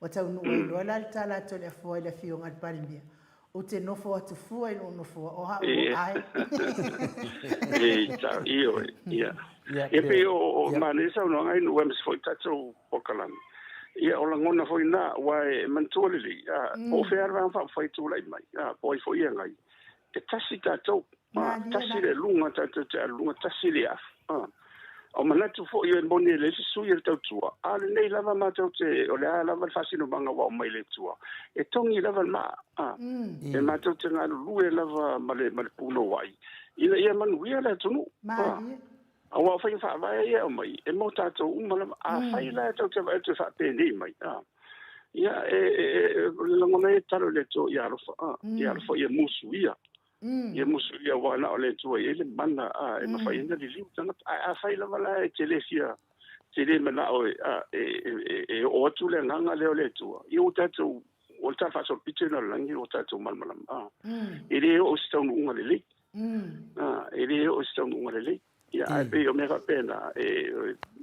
ua taunuu ai loa la le tala a Toleafoa i le Afioga i le Palemia, Ou te nofo atu fua i lou nofoa, o au o ʻae. E tau, ioe, ia. Ia pei o manaia saunoaga ai nuu aemaise foi tatou polokalame. Ia o lagona foi na, aua e manatua lelei, po o fea lava le Vaega Faaupufai e tulai mai, po o ai foi e agai, e tasi tatou, tasi le luga tatou te alu i luga, tasi le afu. O manatu foi e moni e leai se sui o le tautua, a o lenei lava matou te, o le a lava le faasinomaga ua aumai e le Atua, e togi lava le maa, a, e matou te galulue lava ma le, ma le punouai, ina ia manuia le atunuu. A, aua o faiga faavae ia e aumai, e mo tatou uma lava. Afai la e tou te vaai atu e faapenei mai, a, ia, e, e, e, o le lagona ia e tatalo i le Atua ia alofa, a, ia alofa ia musuia. Ia musuia aua na o le Atua e i ai le mana a e mafai ai ona liliu tagata. Ae afai lava la e te le fia, te le manao e, a, e, e, e oo atu le agaga lea o le Atua, ia ua tatou, o le tala faasolopito lena o le lagi ua tatou malamalama, a. E le oo i se taunuuga lelei. A, e le oo i se taunuuga lelei. Ia, ae pei o mea faapena, e,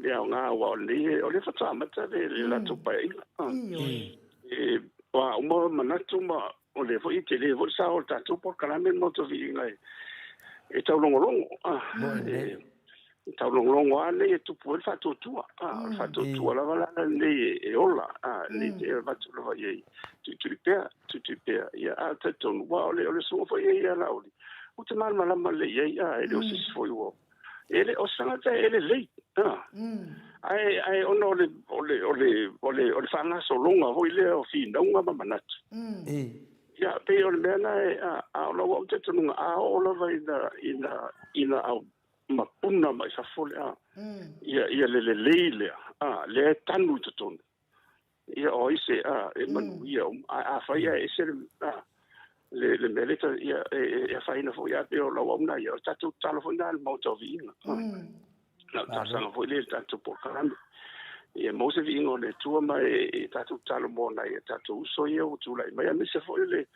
e aoga aua o lenei, o lea faatoa amata le, le latou paeaiga. A. E, ua uma manatu ma O lea foi e tele foi le sao o le tatou polokalame ma le viiga e taulogologo. E taulogologo lava lenei e tupu ai le faatuatua. O le faatuatua lava la lenei e ola, lenei e avatu lava i ai, tuitui pea, tuitui pea. Ia, ae talitonu, aua o le susuga foi ia ia Laauli, ou te malamalama lelei i ai, e le o se isi foi ua... E le o se tagata e lelei, ae, ae ona o le, o le, o le, o le, o le faagasologa foi lea o finauga ma manatu. Ia, pei o le mea lena e, a, a o lau au talitonuga, a oo lava ina, ina, ina au mapuna mai fafo le, a, ia, ia le lelei lea, a, lea e tanu i totonu. Ia, o ai se, a, e manuia uma. Ae afai ae ese le, a, le, le mea lea, ia, e, e, e afaina foi, ae pei o lau au lena ia, o le tatou tatalo foi lena i le Maota o Viiga. Na o le talosaga foi lea i le tatou polokalame. Ia maua se viiga o le Atua ma e, e tatou tatalo mo nai a tatou uso ia ua tulai mai, aemaise foi o le,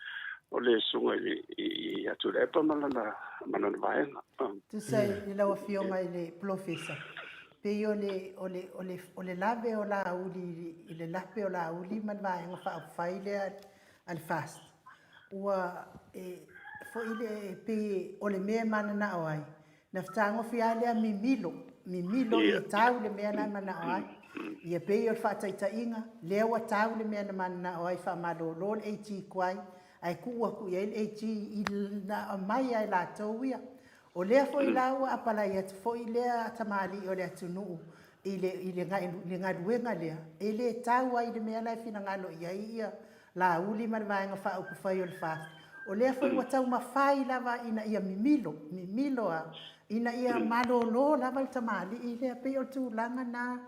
o le susuga i le, i, ia Tuilaepa ma lana, ma lana vaega. Tusa i lau Afioga i le Polofesa, Pei o le, o le, o le, o le lave o Laauli i le lape o Laauli ma le Vaega Faaupufai lea a le FAST, ua e, foi le, e pei o le mea e mananao ai, na fetagofi lava lea mimilo, mimilo ia tau le mea la e manao ai. Ia pei o le faataitaiga, lea ua tau le mea na mananao ai, faamalolo le AG tuai, ae tuu atu i ai le AG i na aumai lava e latou ia. O lea foi la ua apalai atu foi lea tamalii o le atunuu i le, i le, le galuega lea, e le tau ai i le mea la e finagalo i ai ia Laauli ma le Vaega Faaupufai o le FAST. O lea foi ua taumafai lava ina ia mimilo, mimilo a, ina ia malolo lava le tamalii lea. Pei o le tulaga na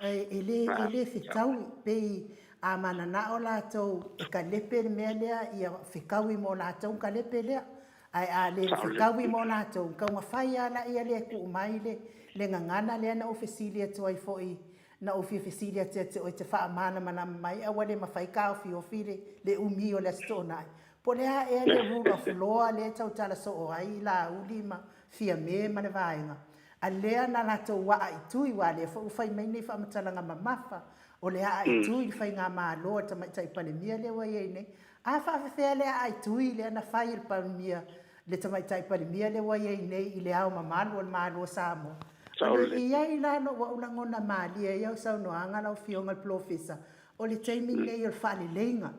e le, e le fetaui, pei a mananao latou e kalepe le mea lea, ia fetaui mo latou ona kalepe lea. Ae a le fetaui mo latou, taumafai lava laia lea e tuu mai le le gagana lea na ou fesili atu ai foi, na ou fia fesili atu ia te oe e te faamalamalama mai a ua le mafai taofiofi le le umi o le Aso Toonai. Po o le a ea le rule of law lea e tautala soo ai Laauli ma Fiame ma le vaega a lea na latou aa i tui aua lea foi ua fai mai nei faamatalaga mamafa o le aa i tui le faigamalo a le Tamaitai Palemia lea ua i ai nei. A faafefea le aaitui lea na fai e le Palemia, le Tamaitai Palemia lea ua i ai nei i Le Ao Mamalu o le Malo o Samoa? O le i ai la lou au lagona malie i au saunoaga lau Afioga i le Polofesa, o le taimi lenei o le faaleleiga.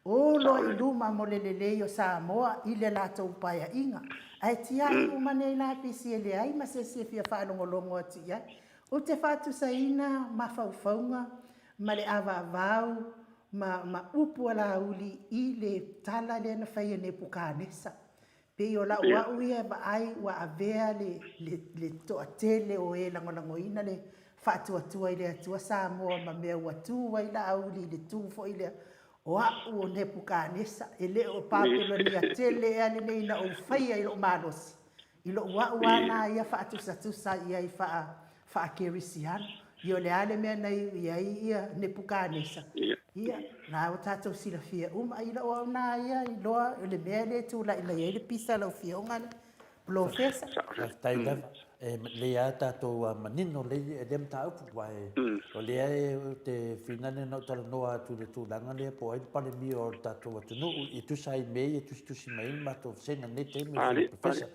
O loa i luma mo le lelei o Samoa i le latou paeaiga. Ae tiai uma nei la pisi e leai ma se isi e fia faalogologo atu i ai. Ou te faatusaina mafaufauga ma le avaavau ma, ma upu a Laauli i le tala lea na fai e Nepukanesa. Pei o lau au ia e vaai ua avea le, le, le toatele o e lagolagoina le faatuatua i le Atua Samoa ma mea ua tu ai Laauli i le tu foi lea. O a'u o Nepukanesa, e le o Papelonia tele ea lenei na ou faia i lo'u malosi, i lo'u a'u a na ia faatusatusa i ai faa, faakerisiano. Ia o le a le mea na iu i ai ia Nepukanesa? Ia, la ua tatou silafia uma i lo'u au na ia iloa o le mea lea e tulai mai ai le pisa lau Afioga le Polofesa. Faafetai lava. E lelei lava tatou manino lelei i lea mataupu, aua o lea ou te finagalo na ou talanoa atu i le tulaga lea po o ai le Palemia o le tatou atunuu e tusa ai mea ia e tusitusi mai ai le matou vasega i lenei taimi, le Professor.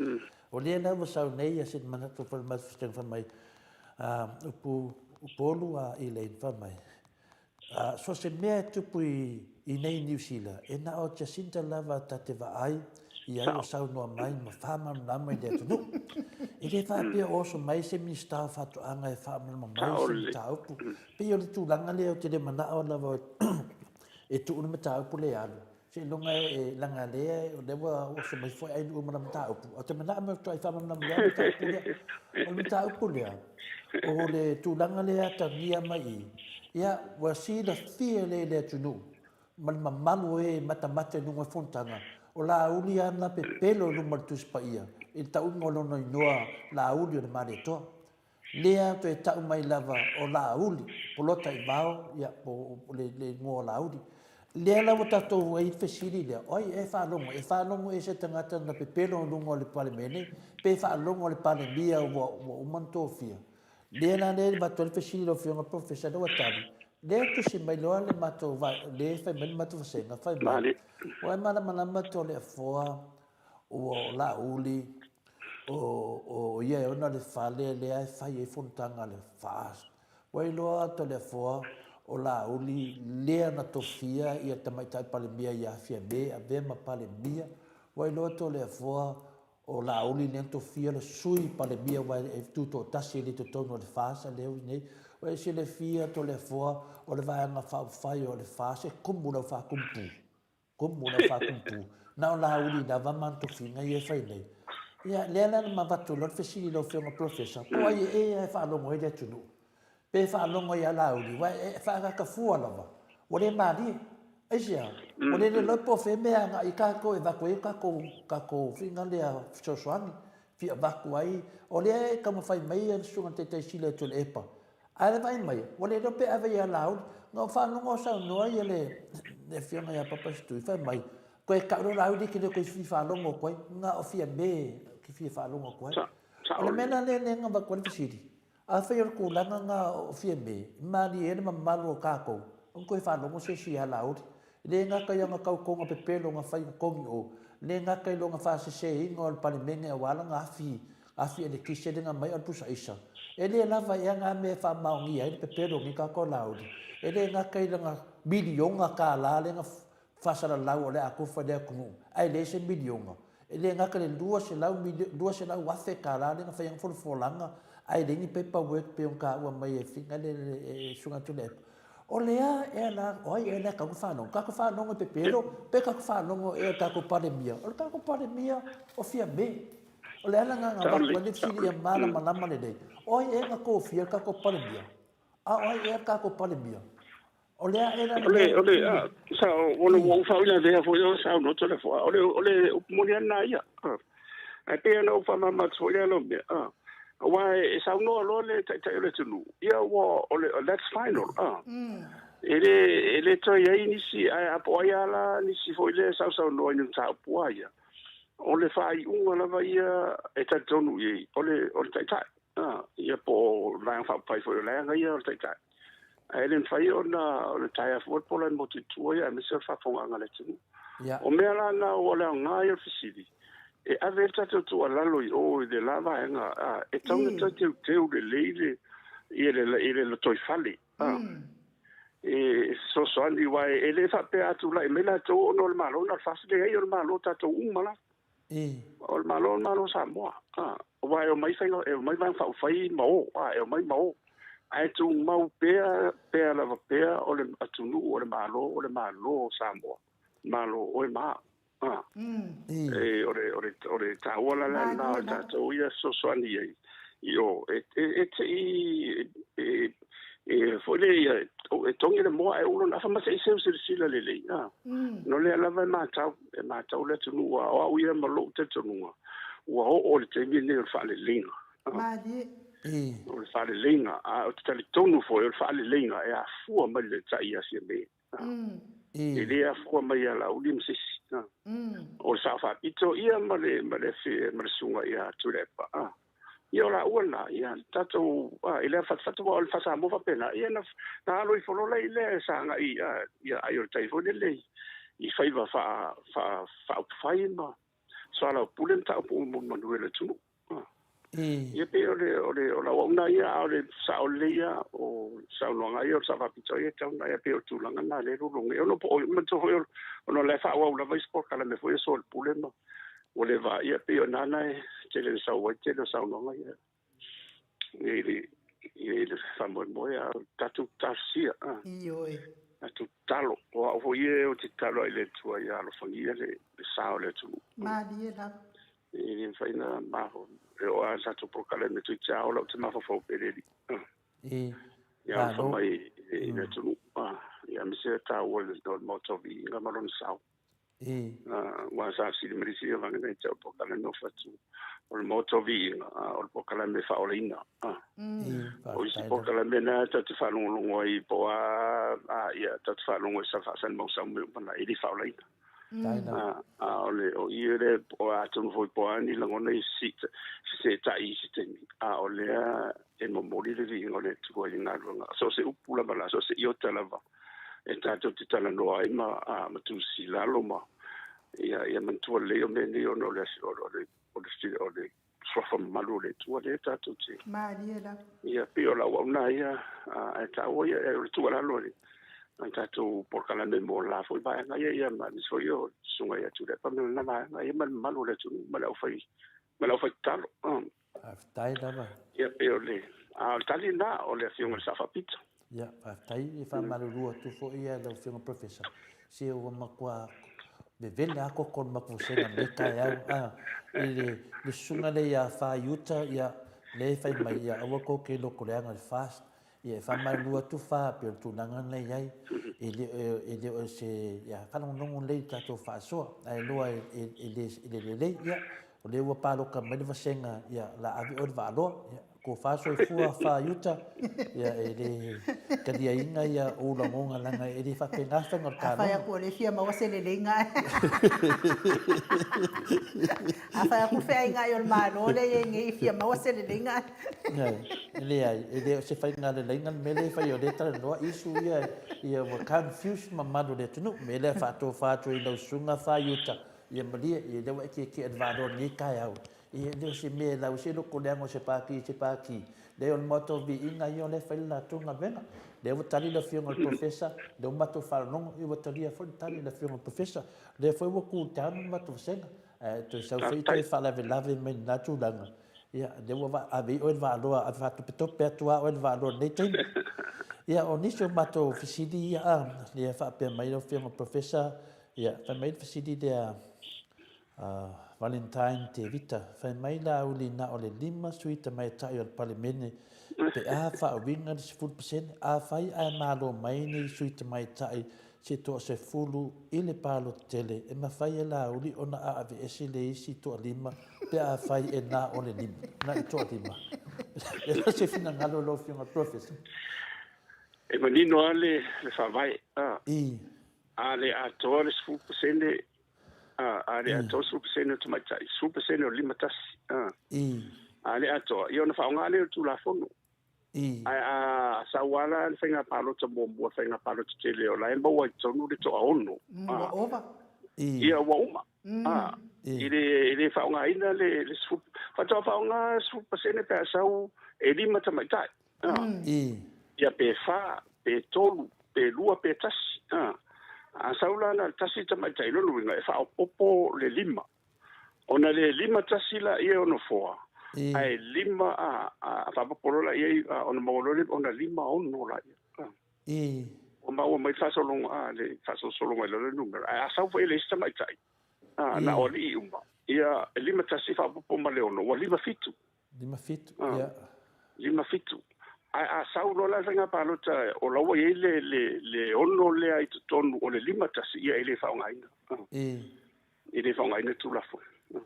O lea la ua sau nei se manatu foi o le matou vasega fai mai, upu Upolu a Elaine fai mai, So se mea e tupu i nei Niu Sila, e na o Jacinta lava ta te vaai i ai o saunoa mai ma faamalamalama i le atunuu. E le faapea o oso mai se Minisita o Faatoaga e faamalamalama mai se mataupu. Pei o le tulaga lea ou te le manao lava e tuu le mataupu lea e alu, Seiloga e leaga lea o lea ua oso mai foi ai uma le mataupu. Ou te manao me toai faamalamalama lea mataupu lea. O le mataupu lea, o le tulaga lea atagia mai i, ia, ua silafia lelei e le atunuu ma le mamalu o e matamata i luga o fonotaga, o Laauli ana pepelo i luma o le Tusi Paia i le tauga o lona inoa Laauli o le Malietoa. Lea toe tau mai lava o Laauli, Polota i Vao, ia, po o le igoa o Laauli. Lea la ua tatou ai le fesili lea, o ai ea e faalogo? E faalogo ea i se tagata na pepelo i luga o le Palemene, pe faalogo i le Palemia ua uma ona tofia? Lea la lea e avatu ai le fesili i lau Afioga Professor, lea ua tali, lea e tusi mai loa le matou, lea e fai mai le matou vasega, fai mai, ua e malamalama Toleafoa ua o Laauli, o ia e ona le fale lea e fai ai fonotaga a le FAST. Ua iloa Toleafoa o Laauli lea na tofia ia Tamaitai Palemia ia Fiame e avea ma Palemia. Ua iloa Toleafoa o Laauli lea na tofia le Sui Palemia aua e tutoatasi e le i totonu o le FAST a lea ua i nei. Ua e silafia Toleafoa o le Vaega Faaupufai o le FAST e kumu i lau faakumupu. Kumu lau faatupu, na o Laauli lava ma ana tofiga ia e fai nei. Ia, lea la na avatu loa le fesili i lau Afioga Polofesa, po o ai ea e faalogo ai le atunuu? Pe faalogo ia Laauli, aua e faaagaga fua lava, ua le malie. Aisea? Ua le iloa po o fea mea e agai tatou e avatu ai tatou, tatou faiga lea fesoasoani, fia avatu ai. O lea e taumafai mai le Susuga i le Taitai Sili o Tuilaepa, Ae le vaai mai, ua le iloa pe ave ia Laauli. Na ou faalogo o saunoa ia le afioga ia Papa Setui, fai mai, toe tau loa Laauli e te le toe fia faalogo atu ai, na o Fiame e te fia faalogo atu ai. O le mea la lea na avatu ai le fesili, afai o le tulaga na o Fiame, e malie ai le mamalu o tatou, ona toe faalogo se isi ia Laauli. E le gata i ana tautoga pepelo na fai i totonu i o, e le gata i lona faaseseina o le Palemene aua lana afi, afi elekise lea na aumai a o le pusa aisa. E le lava ea na mea e faamaonia ai le pepelo o nei tagata o Laauli. E le gata i lana miliona tala lea na faasalalau o le a tofa i le atunuu, ae leai se miliona. E le gata i le $200,000 lea na fai ai folafolaga ae leai ni paper work pei ona taua mai e Figa le Susuga Tuilaepa. O le a ea la, o ai ea la e tatau ona faalogo? Tatou faalogo e pepelo pe tatou faalogo ea i le tatou Palemia? O le tatou Palemia o Fiame. O le ala lena na avatu ai le fesili ia malamalama lelei, o ai ea na tofia le tatou Palemia? A o ai ea le tatou Palemia? O le a ea la le mea. O le, sa, o le, ua ou faauilavea foi o saunoa Toleafoa, o le, o le upu moni lava lena ia. Ae pei ona ou faamalamalama atu foi lea lau mea, aua e saunoa loa le Taitai o le atunuu, ia ua, o le, that's final. E le, e le toe i ai nisi, ae a po o ai lava la nisi foi lea e sausaunoa i ni mataupu lava ia, o le faaiuga lava ia e talitonu i ai, o le, o le Taitai. Ia po o le Vaega Faaupufai foi o le aga ia o le Taitai. Ae le mafai ona o le taea fua le pola e motu i tua ia aemaise o le faafofogaaga a le atunuu. O mea la na o le aoga ia o le fesili, e ave ai le tatou tuualalo i o i le la vaega, e tatau ona toe teuteu lelei le, ia le, i le lotoifale. E fesoasoani aua e le faapea a tulai mai latou ona o le Malo na o le FAST, leai o le Malo tatou uma lava. O le Malo o le Malo o Samoa. Aua e omai faiga, e omai Vaega Faaupufai ma o, e omai ma o. Ae tumau pea, pea lava pea o le atunuu, o le Malo, o le Malo o Samoa. Malo o oe ma au. E, o le, o le, o le taua la lena o tatou ia fesoasoani i ai i o. E, e, e te i, e, e, foi lea ia, E togi le moa ae ou lona afa ma se i seu silasila lelei, a. No lea lava e matau, e matau le atunuu, a o au ia ma lou talitonuga, ua oo i le taimi lenei o le faaleleiga. Malie. O le faaleleiga, a ou te talitonu foi o le faaleleiga e afua mai le tai ia Fiame. E le afua mai ia Laauli ma se isi. O le Sao Faapito ia ma le ma le ma le susuga ia Tuilaepa. Ia o laua na, ia tatou i lea fatufatu o le faasamoa faapena, ia na na alo ifo loa lea sa agai ia ai o le tai foi lele i faiva faa faa faaupufai ma soalaupule mataupu uma mo manuia o le atunuu. Ia pei o le o le o lau auauna ia, a o le sao lelei ia o saunoaga ia o le Sao Faapito ia e tatau ona ia pei o le tulaga lena lea e lologo ai. Ona po o manatua foi ona o la e faaauau lava isi polokalame foi ia soalepule ma ua leva ia pei o lena na e tele ina sau ai le tele o saunoaga ia i le i le faamoemoe a o tatou talosia Ioe. Tatou tatalo. O au foi ia ou te tatalo ai i le Atua ia alofagia le sa o le atunuu. Malie lava. E le mafai ona mafo e oo lava le tatou polokalame toeitiiti lava ola ou te mafaufau pea i le Alii. Ia alofa mai i le atunuu. Ia aemaise le taua o le Maota o Viiga ma lona sao. Aua sa fesili mai le isi vaega ia te au polokalame o fatu o le Maota o Viiga, o le polokalame e faaolaina. O isi polokalame na tatou te faalogologo ai po o a, ia tatou te faalogo i sa faasalimausa uma na, e le faaolaina. A o le o i le o atonu foi po o a ni lagona i feseetai i se taimi, a o lea e momoli le viiga o le Atua i le galuega. So o se upu lava la, so o se iota lava e tatou te talanoa ai ma ma tusi i lalo ma ia ia manatua lelei o mea nei ona o le o le o le o le suafa mamalu o le Atua lea tatou te Malie lava. Ia pei o lau auauna ia, ae taua ia o le tuualalo i le tatou polokalame mo le la foi vaega ia, ia ma aemaise foi o le susuga ia Tuilaepa ma lana vaega ia ma le mamalu o le atunuu ma le aufai ma le aufai tatalo. Faafetai lava. Ia pei o le a o le tali lena o le Afioga i le Sao Faapito. Ia, faafetai. E faamalulu atu foi i lau Afioga Professor, se ua matua vevela lava koko o le matou vasega i lenei taeao, a, i le, le susuga lea ia Fa Iuta, ia, lea e fai mai, ia, aua tou te lotoleaga i le fast. Ia, e faamalulu atu Fa, pei o le tulaga lena e i ai, e le, e le o se, ia, faalogologo lelei i le tatou faasoa, ae iloa e, e, e le, e le lelei, ia, o lea ua paloka mai le vasega, ia, o le a ave oe i le vaaloa, ia, Tofa soifua fa iuta, ia e le taliaina ia ou lagona leaga e le faapena le faiga o le taaloga. A fai atu o lea e fia maua se leleiga ae. A fai atu feaiga o le Malo lea e i ai nei e fia maua se leleiga ae. E leai, e le o se faiga leleiga le mea lea e fai o lea e talanoa issue ia, ia ua confuse le mamalu o le atunuu. O le mea lea e faatofa atu ai i lau susuga fa iuta, ia malie, ia lea ua e tietie i le valo i lenei taeao. E le o se mea e lau se loko leaga o se pākī i se pākī. Leai, o le Maota o Viiga ia o lea e fai le latou galuega. Lea ua tali le Afioga i le Professor, lea ua matou faalogo, ia ua talia foi le tali a le Afioga i le Professor. O lea foi ua cool down le matou vasega. Ae toe sau foi toe faalavelave mai i lena tulaga, ia, lea ua ave i oe le vaaloa, ave faatopetope atu lava oe i le vaaloa i lenei taimi. Ia, o nisi o matou fesili ia, lea e faapea mai lau Afioga i le Professor, ia, fai mai le fesili lea, A Valentine Tevita, fai mai Laauli na o le 5 sui tamaitai o le Palemene pe a faauiga le 10%, afai ae malo mai ni sui tamaitai se toa 10 i le palota tele, e mafai e Laauli ona aaveese le isi toalima pe afai e na o le 5, na le toalima. E le o se finagalo lau Afioga Professor. E manino lava le faavae, a le atoa le 10% A, a le atoa 10% o tamaitai, 10% o le 51. A, a le atoa, ia ona faaaoga lea o le Tulafono. Ae a sau lava la le faiga palota muamua, le faiga palota tele, o la e maua i totonu le toaono. Ua ova. Ia, ua uma. A, e le, e le faaaogaina le, le 10, faatoa faaaoga 10% pe a sau e 5 tamaitai. Ia pe 4, pe 3, pe 2, pe 1. A sau la na o le tasi tamaitai, lona uiga e faaopoopo le 5. Ona le 5 1 laia o nofoa, ae 5 a faaopoopo loa la i ai ona maua loa lea ona 5 6 laia. Ua maua mai le faasologa, le faasolosologa i lalo le numera. Ae a sau foi e leai se tamaitai, na o alii uma, ia e 5 1 faaopoopo ma le 6, ua 5 7. 5 7, ia. 5 7. Ae a sau loa la le faiga palota o la ua i ai le, le, le ono lea i totonu o le 51, ia e le faaaogaina. E le faaaogaina Tulafono.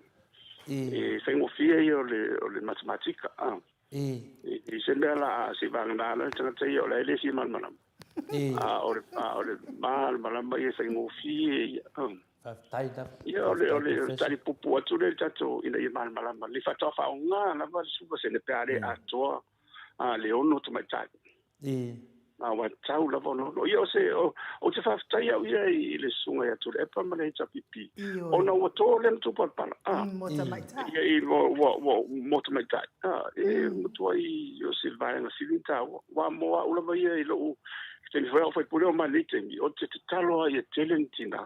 E faigofie ia o le, o le matematika. I se mea la a se vagana la le tagata ia o la e le fia malamalama. A o le, a o le malamalama ia e faigofie ia. Faafetai lava. Ia, o le, o le tali puupuu atu lea i le tatou ina ia malamalama lelei. Faatoa faaaoga lava le 10% pe a le atoa le ono tamaitai. A ua tatau lava ona ono. Ia, o se, o, ou te faafetai au ia i le susuga ia Tuilaepa ma le HRPP, ona ua to lea matupalapala. Mo tamaitai. Ia, i, ua, ua, ua, mo tamaitai. E matuai o se vaega sili ona taua. Aua mo au lava ia i lou taimi foi a o faipule oo mai lenei taimi, ou te tatalo lava ia tele ni tinā,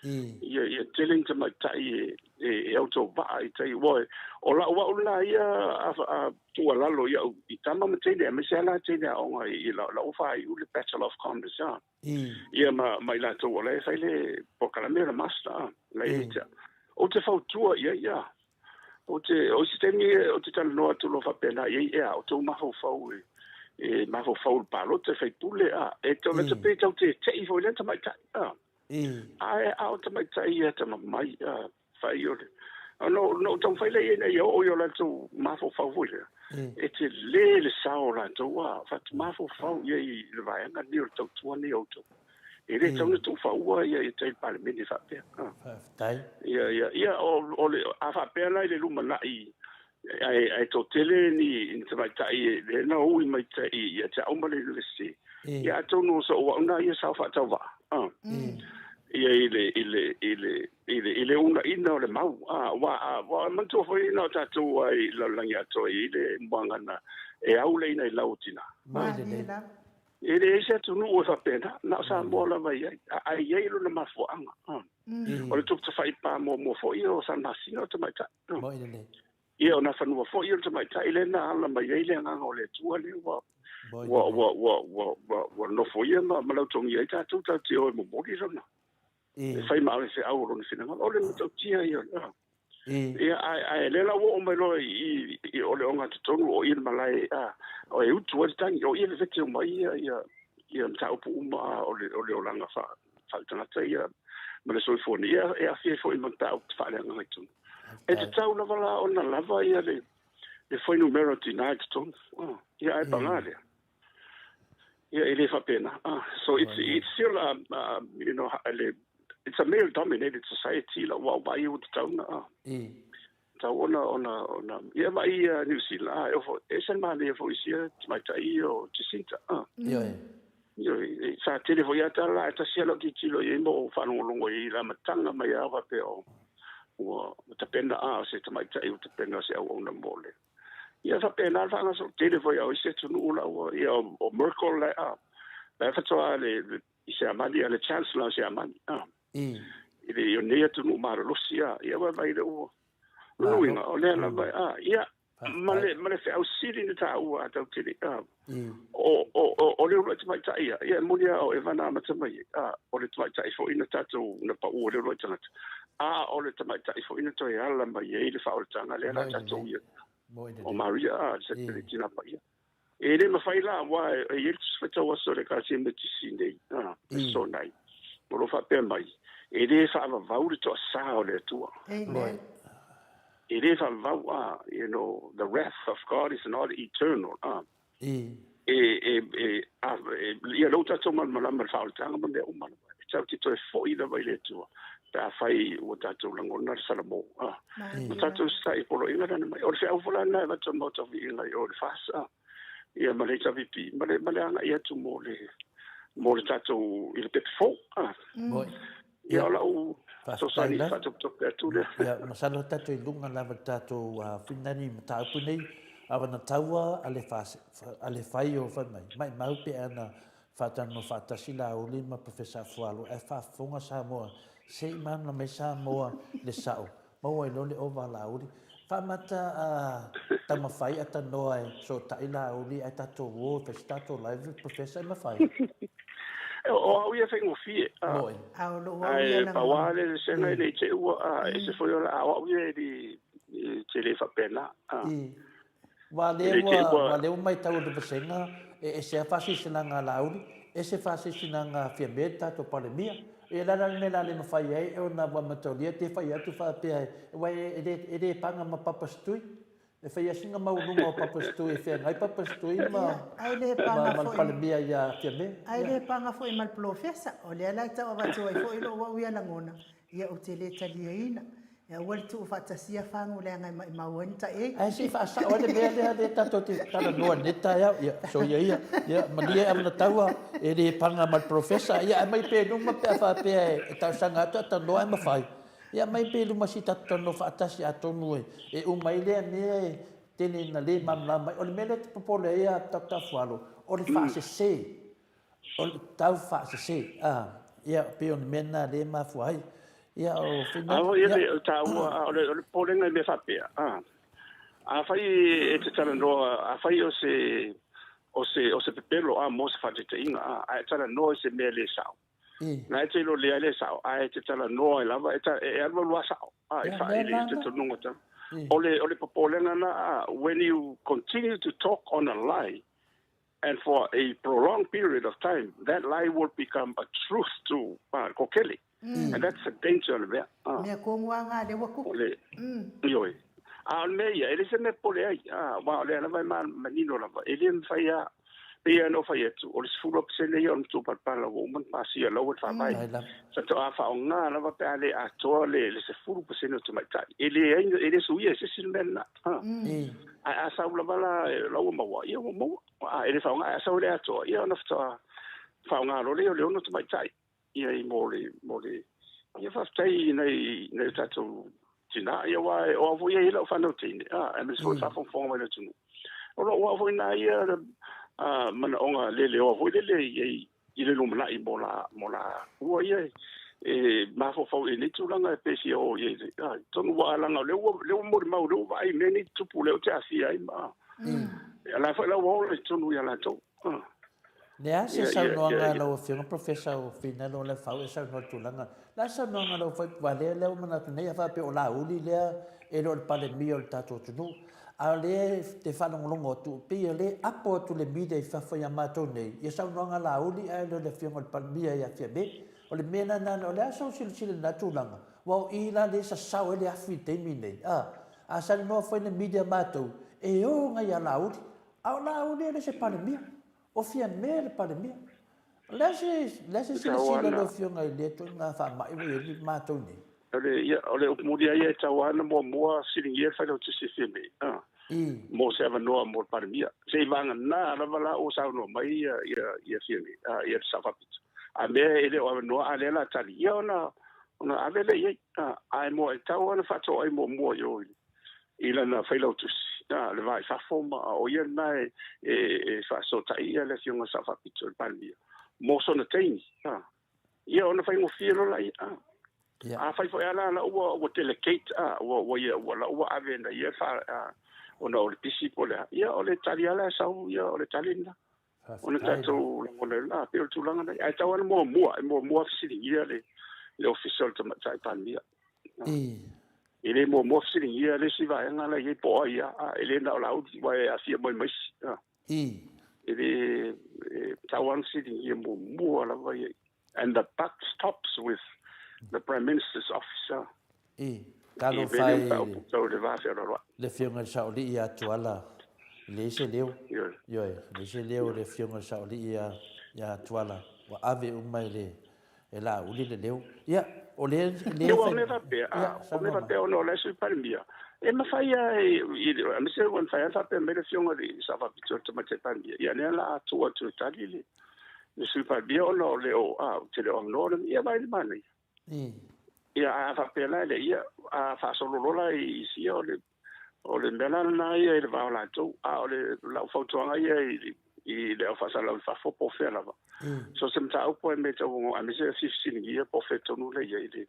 ia, ia tele ni tamaitai e, e, e autovaa i tai. Ua, o lau au lena ia a, a tuualalo i au i tama ma teine, aemaise lava la teine aoga i, i lau, lau faaiu le Bachelor of Commerce, a. Ia ma, ma i latou o la e fai le polokalame o le Master, a, la e ia te au. Ou te fautua i ai, a. Ou te, o isi taimi ou te talanoa atu loa faapena i ai, ea, o tou mafaufau e, e mafaufau i le palota e faipule, a, e tau lata pe tau tete'i foi lea tamaitai, a. Ae a o tamaitai ia atamamai, a, fai o le, ona ou taumafai lea i ai ina ia oo i o latou mafaufau foi lea, e tele le sao o latou, a, mafaufau i ai i le vaega lenei o le tautua nei a outou. E le tatau ona tuufaua ia ia tai Palemene faapea. Faafetai. Ia ia ia o o le a faapea la i le lumanai ae ae toatele ni ni tamaitai e lea na ui mai tai ia te au ma le University. Ia atonu o so'u au na ia sao faatauvaa. Ia i le i le i le i le i le uunaina o le mau. Aua a ua manatua foi na o tatou ai i le lalolagi atoa e i ai le muagana e au le ina i lau o tina. Mai lelei. E leai se atunuu e faapena, na o Samoa lava e i ai, ae i ai lona mafuaaga. O le tupu tafaipa muamua foi o Salamasina o le tamaitai. Ia, o Nafanua foi o le tamaitai lea na ala mai ai le agaga o le Atua lea ua ua ua ua ua ua ua nofoia ma ma lautogia ai tatou tatou te o e momoli lona. E fai ma ave feau o lona finagalo. O le matautia ia. Ia, ae, ae lea la ua oo mai loa i, i, i o le ogatotonu o i le malae, a, o e utu ai le tagi, o i e vevete uma ai ia, ia, ia mataupu uma a, o le, o le olaga faa, faaletagata ia, ma le soifua nei, ia, e aafia ai foi ma mataupu faaleagaga i totonu. E tatau lava la ona lava ia le, le fuainumera o tinā i totonu. Ia, ae paga lea. Ia, e le faapena. So it's, it's still a, a, you know, le, it's a male dominated society lau wau vai ua tatau na, ah. Tatau ona, ona, ona, ia vai ia New Zealand, ah, e ofo, e ese le manaia foi sia tamaitai ia o Jacinta, ah. Ioe. Ioe, e, sa tele foi a tala, e tasi a lau tilotilo i ai ma ou faalogologo i ai i le amataga mai lava faapea o, ua tapena, ah, o se tamaitai ua tapena o se auauna mo le, Ia faapena le faagasolo tele foi a o isi atunuu la ua ia o Merkel la a la e faatoa le i Siamani a le Chancellor o Siamani a i le i nei atunuu malolosi a ia vaai le ua luiga o lea lava a ia ma le ma le feau sili na taua a tau tele a o o o o le uluai tamaitai ia ia e moni a o Eva na amata mai ai a o le tamaitai foi na tatou na pau e le uluai tagata a o le tamaitai foi na toe ala mai ai le faaolataga lea la tatou ia o Maria a se le tina paia e le mafai la aua e i ai le Tusi Faitau Aso a le Ekalesia Metotisi nei a aso nei o lo o faapea mai e le faavavau le toasā o le Atua. Amen. E le faavavau a you know the wrath of God is not eternal a E e, e, a, e, ia lou tatou malamalama i le faaolataga ma mea uma lava. E tatou te toe foi lava i le Atua pe afai ua tatou lagona le salamo. A, ma tatou usitai i poloaiga lana mai. O le feau foi la lena e avatu e le Maota o Viiga i o i le FAS, a, ia ma le HRPP, ma le, ma le agai atu mo le, mo le tatou, i le pepe fou. A. Ia, o lau fesoasoani faatopetope atu lea. Ia, masalo tatou i luga lava i le tatou finali mataupu nei, aua na taua a le a le fai o fai mai, maimau pe ana faatalanoa faatasi Laauli ma Professor Afualo ae faafofoga Samoa, se i malamalama mai Samoa le sao, maua ai loa le ova a Laauli. Faamata a taumafai a tanoa e fesootai Laauli ae tatou o e fai se tatou live Professor e mafai? O au ia e faigofie. Moi. A o lou au ia Ae pau lava le lesega e le i te ua, a ese foi o la, a o au ia e le, te le faapena. Ua lea ua, ua lea ua matau e le vasega e ese lava faasilasilaga a Laauli, ese faasilasilaga a Fiame le tatou Palemia. Ia o le a la le mea o le a le mafai ai ona ua mataulia te fai atu faapea aua e le e le paga ma Papa Setui. E fai lava sina maualuga o Papa Setui e feagai Papa Setui ma Ae le paga ma le foi Palemia ia Fiame. Ae le paga foi ma le Polofesa. O lea la e tau avatu ai foi lou au ia lagona, ia ou te le taliaina. E aua le tuufaatasia fagu leaga e maimau ai ni taei. Ae se i faasao ai le mea lea lea tatou te talanoa i lenei taeao. Ia, soia ia. Ia, malie Avanataua, e le paga ma le Polofesa. Ia, aumai pea i luma pe a faapea e talosaga atu a talanoa ae mafai. Ia, aumai pea i luma se i tatou talanoa faatasi atonu e uma ai lea mea e tele ina le malamalama ai. O le mea lea ou te popole ai ia Doctor Afualo, o le faasese. O le tau faasese, a, ia, pei o le mea lena lea e mafua ai. Ia, o Finau, A ia, ia. O taua, a o le, o le popolega i mea faapea, a, afai e te talanoa, afai o se, o se, o se pepelo, a, mo se faataitaiga, a, ae talanoa i se mea le sao. Na e te iloa lea le sao, ae e te talanoa ai lava, e, ta, e alualu lava sao, a, i, fa, i le talitonuga tau. O le, o le popolega lena, a, when you continue to talk on a lie, And for a prolonged period of time, that lie will become a truth to Kokele. And that's the danger o le mea. Mea kongua nga le ua kupu. O le, ioe. A o le mea ia, e le se mea popole ai, aua o lea lava e manino lava, e le mafai lava. Pei lava ona ou fai atu, o le 12% ia o le matua palapala ua uma ona pasia lau le faavae. Faatoa faaaoga lava pe a le atoa le 10% o tamaitai. E leai, e le suia e se isi le mea lena. Ae a sau lava la, la ua maua, ia ua maua. A e le faaaoga, ae a sau e le atoa, ia ona faatoa faaaoga loa lea o le 6 tamaitai. Ia i mo le, mo le, ia faafetai i nai, nai o tatou tinā, ia aua o au foi e i ai lau fanau teine, a, aemaise foi le faafogafoga mai a le atunuu. O lou au foi na ia manaoga leleoa foi lele i ai i le lumanai mo la, mo la ua ia e mafaufau i nei tulaga e pe fia o i ai. Atonu ua leaga o lea ua, lea ua molimau, lea ua vaai i mea nei tupu, lea ou te aafia ai ma, a la foi la ua ola i totonu ia latou. Le a se saunoaga a lau Afioga Professor o Finalo Lefau e saunoa i le tulaga. Le a se saunoaga a lau Afioga lea lea ua manatu nei a faapea o Laauli lea e le o le Palemia o le tatou atunuu. A o lea te faalogologo atu pei o lea e apo atu le media i fafo ia matou nei ia saunoaga a Laauli ae le o le Afioga i le Palemia ia Fiame. O le mea lena, o le a sou silasila i lena tulaga? Aua o i la lea e sasao ai le afi i le taimi lenei. A, a saunoa foi le media matou, e o agai ia Laauli. A o Laauli e le se Palemia. O Fiame le Palemia. O le a se, le a se silasila a lau Afioga i lea ituaiga faamai ua i ai matou nei? O le, ia, o le upu moni lava ia e tatau lava ona muamua fesiligia le Failautusi e Fiame, a, mo se avanoa mo le Palemia. Se i vagana lava la ua saunoa mai ia, ia, ia Fiame, a, ia le Sao Faapito. A mea e le o avanoa, a lea o le a tali, ia ona, ona ave lea i ai. A, ae mo, e tatau lava ona faatoai muamua i o i i lana failautusi, a, le va i fafo ma o ia lena e, e, e faasootai ia le Afioga Sao Faapito i le Palemia mo sona taimi, a, ia ona faigofie loa laia, a. Yeah. Afai foi a la la ua ua delegate, a, ua ua ia ua la ua ave na ia fa, a, ona o le pisi po o le a, ia o le tali lava la e sau, ia o le tali lena. Ona tatou lagona ai la, pei o le tulaga lena. Ae tatau lava ona muamua, e muamua fesiligia le, le Ofisa o le Tamaitai Palemia. E le muamua fesiligia le isi vaega la e i ai po o ai lava, e le na o Laauli, aua e aafia mai ma isi. E le, e tatau lava ona fesiligia muamua lava ia. And the buck stops with the Prime Minister's office. Talofa e le Afioga i le Saolii ia Tuala, e leai se leo. Ioe, e leai se leo o le Afioga i le Saolii ia Tuala, ua ave uma e le e Laauli le leo. Ia, o lea lea e fai... mea faapea, o mea faapea ona o la e Sui Palemia, e mafai lava aemaise ua mafai lava ona faapea mai le Afioga i le Sao Faapito i le Tamaitai Palemia, ia lea o le a tuu atu e tali le Sui Palemia ona o le o, ou te le o avanoa, ia vaai i le manaia. Ia, a faapea la e le ia, a faasolo loa la i isi, ia o le, o le mea la lena ia i le va o latou. A o le, lau fautuaga ia i, i le au faasalalau i fafo po o fea lava. So se mataupu e mea tau aemaise e fesiligia po o fea tonu lea i ai le,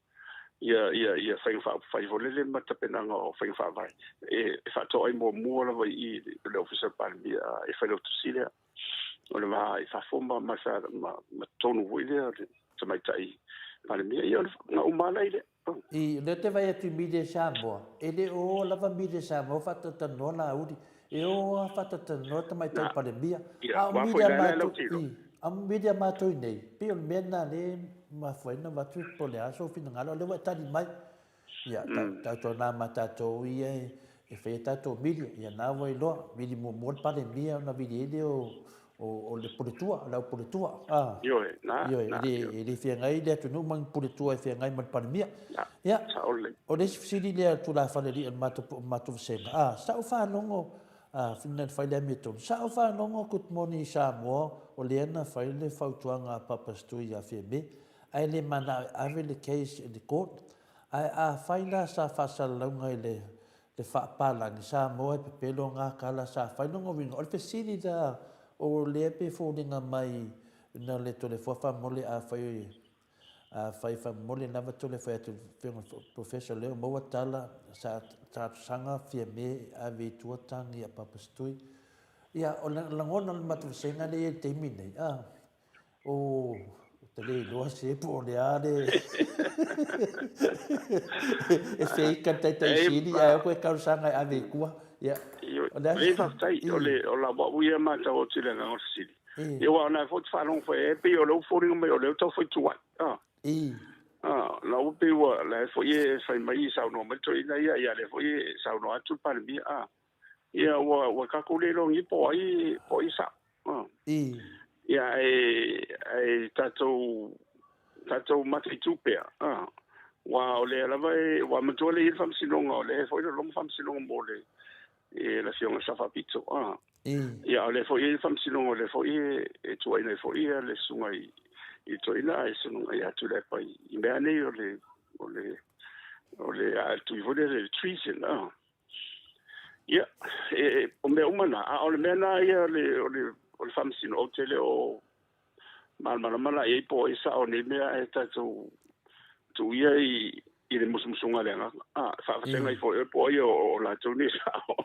ia, ia, ia faiga faaupufai foi lele ma tapenaga o faiga faavae. E, e faatoa ai muamua lava i i le Ofisa o le Palemia e failautusi lea. O le va i fafo ma, ma, ma, ma totonu foi lea o le tamaitai Palemia. Ia, o le na uma lava lea. I, o lea ou te vaai atu i media Samoa, e le o oo lava media Samoa faatalatalanoa Laauli. E o lava faatatalanoa le Tamaitai Palemia. Ia, A o aua mili foi a la le matou, autilo. i, a o mili a matou i nei, pei o le mea lena lea e mafua ai ona avatu po o le a sou finagalo, a o lea ua e tali mai. Ia, tautuana ma tatou ia e faia tatou mili, ia na ua iloa, vili muamua le Palemia ona vili ai lea o le Puletua, o le au Puletua. A, Ioe, na, ioe, na, e le, ioe. e le feagai le atunuu ma ni Puletua e feagai ma le Palemia. Na, Ia, sao lelei. o le isi fesili lea a le tulafale alii o le matou, matou vasega, a, sa ou faalogo, a, na fai le amiotonu, sa ou faalogo Good Morning Samoa o lea na fai le fautuaga a Papa Stui ia Fiame, ae le manao e ave le case i le court. Ae afai la sa faasalalauga i le le faapalagi Samoa e pepelo nga tala sa fai lona uiga o le fesili la o lea pe foliga mai na le Toleafoa faamole afai afai faamole lava Toleafoa atu afioga Professor lea ua maua tala sa talosaga Fiame e ave i tua tagi a Papa Setui. Ia o le lagona o le matou vasega lea e i ai i le taimi lenei a Oh, ou te le iloa se po o le a le e feika le taitaisili ae o koe talosaga e ave i tua. Ia, o le a. Ei, faafetai, o le o la ua ia matau atu i le agaga o le fesili. Ia, aua o na foi te faalogo foi e pei o lea ua foliga mai o lea ua tau fai tuai. Ah. Ah, la ua pei ua la foi e fai mai e saunoa mai le toeaina ia, ia lea foi e saunoa atu le Palemia. Ah. Ia ua ua tatou le iloa po o ai po o ai sao. Ah. Ia ae ae tatou tatou mataitu pea. Ah. Aua o lea lava e ua matua le i le faamasinoga o lea foi lologo faamasinoga mo le e le afioga Sao Faapito. Ah. Ia o lea foi e i le faamasinoga o lea foi e e tuuaina ai foi ia le susuga i i toeaina ae susuga ia Tuilaepa i i mea nei o le o le o le a tui foi lea le treason. Ah. Ia, e, o mea uma na, a o le mea na ia o le, o le, o le faamasino, ou te le o malamalama la i ai po o ai sao o nei mea ae tatou tuu ia i, i le musumusuga a le agaga. A, faafetai ifo i oe po o ai o, o latou nei sao.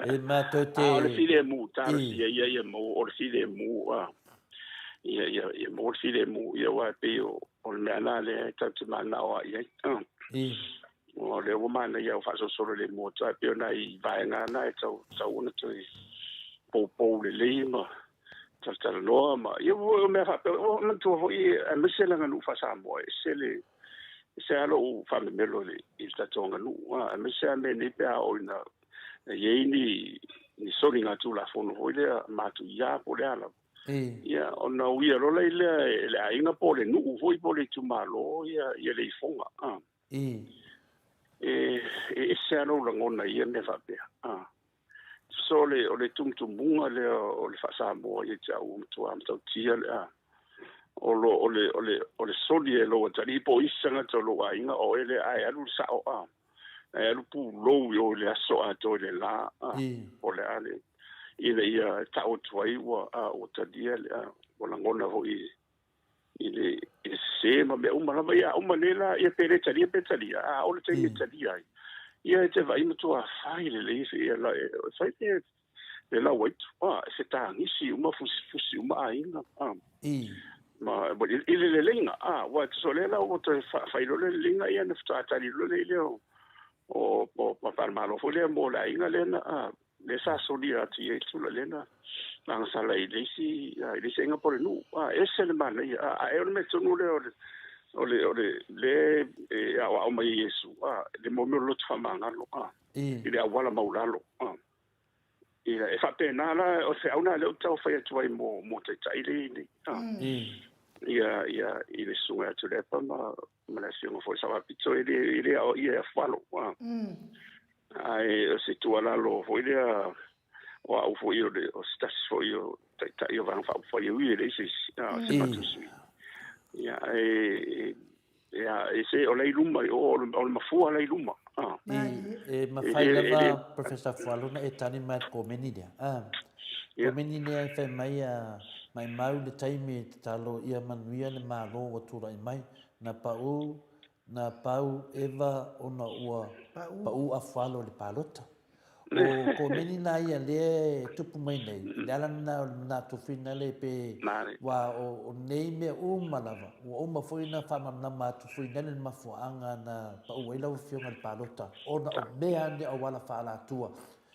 E matou te... A o le filemu, talosia ia ia maua, o le filemu, a, ia, ia, ia maua le filemu, ia aua e pei o, O le mea lena lea e tatou te mananao lava i ai. O lea ua manaia ua faasolosolo le mua atu, ae pei o nai vaega na e tau tatau ona toe poupou lelei ma talatalanoa ma ia o mea faapea. Ua manatua foi aemaise le aganuu faa-Samoa, e ese le ese lava lou faamemelo i le i le tatou aganuu, aemaise lava mea nei pe a oo ina i ai ni ni soligatulafono foi lea matuia po o le a lava. Ia, ona uia loa lai lea e le aiga po o le nuu foi po o le itumalo ia, ia le ifoga. A. E, e ese lava lou lagona i ia mea faapea. A. So o le, o le tumutumuga lea o le faa-Samoa ia te au ua matua matautia le a. O lo, o le, o le, o le soli e lou atalii po o isi tagata o lou aiga o oe lea ae alu le sao a. Ae alu pulou i o i le aso atoa i le la a. Po o le a le, ina ia tau atu ai ua, a, ua talia le, a, ua lagona foi i le, i le sese ma mea uma lava. Ia, a uma nei la, ia pe le talia pe talia, a o le taimi e talia ai, ia e te vaai matua fai lelei ia la, e fai le, le lau aitu, a, e fetagisi uma fusifusi uma aiga, a. Ma, i le leleiga, a, ua tusa o lea la ua toe fai loa le leleiga, ia ona faatoa tali loa lea o, o, o, o Falemalo foi lea mo le aiga lea na, a, lea sa solia atu i ai le tulaga lea na agasala i le isi, i le isi aiga po o le nuu. A, ese le manaia. A, ae o le mea tonu lea o le, o le, o le, le e aoao mai e Iesu, a, le mo mea o le loto faamagalo, a, i le auala maulalo, a. Ia, e faapena la, o le feau lena lea ou te tau fai atu ai mo, mo taitai lea e i nei, a. Ia, ia, i le susuga ia Tuilaepa ma, ma le afioga foi i le Sao Faapito, e le, e le aoaia e afualo, a. Ae o se tuualalo foi lea, o au foi o le, o se tasi foi o Taitai o Vaega Faaupufai e ui e leai se isi, a o se matou sui. Ia, ae, ia, e se, o la i luma i o, o le mafua la i luma. A. E mafai lava Professor Fualo ona e tali mai i le komeni lea. A, komeni lea e fai mai a, maimau le taimi e tatalo ia manuia le Malo ua tulai mai, na pau Na pau Eva ona ua pau afualo i le palota. O komeni na ia lea e tupu mai nei, le ala lena o le manatu finale pe ua o nei mea uma lava, ua uma foi ona faamalamalama atu finale le mafuaaga na pau ai lau Afioga i le palota, ona o mea nei o auala faaalatua,